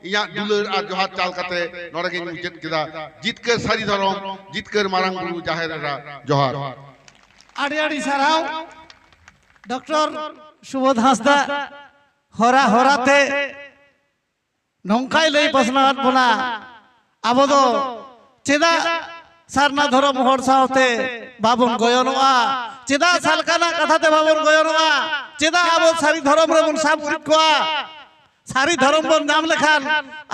ᱤᱧᱟᱹᱜ ᱫᱩᱞᱟᱹᱲ ᱟᱨ ᱡᱚᱦᱟᱨ ᱪᱟᱞ ᱠᱟᱛᱮ ᱱᱚᱰᱮ ᱜᱤᱧ ᱢᱩᱪᱟᱹᱫ ᱠᱮᱫᱟ᱾ ᱡᱤᱛᱠᱟᱹᱨ ᱥᱟᱹᱨᱤ ᱫᱷᱚᱨᱚᱢ, ᱡᱤᱛᱠᱟᱹᱨ ᱢᱟᱨᱟᱝ ᱵᱩᱨᱩ ᱡᱟᱦᱮᱨ ᱮᱨᱟ, ᱡᱚᱦᱟᱨ᱾ ᱟᱹᱰᱤ ᱟᱹᱰᱤ ᱥᱟᱨᱦᱟᱣ ᱰᱚᱠᱴᱚᱨ ᱥᱩᱵᱳᱫᱷ ᱦᱟᱸᱥᱫᱟ, ᱦᱚᱨᱟ ᱦᱚᱨᱟ ᱛᱮ ᱱᱚᱝᱠᱟᱭ ᱞᱟᱹᱭ ᱯᱟᱥᱱᱟᱣᱟᱫ ᱵᱚᱱᱟ, ᱟᱵᱚ ᱫᱚ ᱪᱮᱫᱟᱜ ᱥᱟᱨᱱᱟ ᱫᱷᱚᱨᱚᱢ ᱦᱚᱲ ᱥᱟᱶᱛᱮ ᱵᱟᱵᱚᱱ ᱜᱚᱭᱚᱱᱚᱜᱼᱟ? ᱪᱮᱫᱟᱜ ᱥᱟᱞᱠᱷᱟᱱᱟᱜ ᱠᱟᱛᱷᱟ ᱛᱮ ᱵᱟᱵᱚᱱ ᱜᱚᱭᱚᱱᱚᱜᱼᱟ? ᱪᱮᱫᱟᱜ ᱟᱵᱚ ᱥᱟᱹᱨᱤ ᱫᱷᱚᱨᱚᱢ ᱨᱮᱵᱚᱱ ᱥᱟᱵ ᱩᱨᱤᱡ ᱠᱚᱣᱟ? ᱥᱟᱹᱨᱤ ᱫᱷᱚᱨᱚᱢ ᱵᱚᱱ ᱧᱟᱢ ᱞᱮᱠᱷᱟᱱ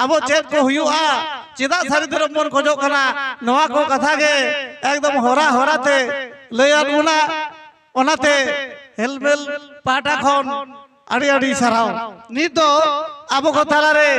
ᱟᱵᱚ ᱪᱮᱫ ᱠᱚ ᱦᱩᱭᱩᱜᱼᱟ? ᱪᱮᱫᱟᱜ ᱥᱟᱹᱨᱤ ᱫᱷᱚᱨᱚᱢ ᱵᱚᱱ ᱠᱷᱚᱡᱚᱜ ᱠᱟᱱᱟ? ᱱᱚᱣᱟ ᱠᱚ ᱠᱟᱛᱷᱟ ᱜᱮ ᱮᱠᱫᱚᱢ ᱦᱚᱨᱟ ᱦᱚᱨᱟ ᱛᱮ ᱞᱟᱹᱭᱟᱫ ᱵᱚᱱᱟ᱾ ᱚᱱᱟᱛᱮ ᱦᱮᱞᱢᱮᱞ ᱯᱟᱦᱴᱟ ᱠᱷᱚᱱ ᱟᱹᱰᱤ ᱟᱹᱰᱤ ᱥᱟᱨᱦᱟᱣ᱾ ᱱᱤᱛ ᱫᱚ ᱟᱵᱚ ᱠᱚ ᱛᱟᱞᱟᱨᱮ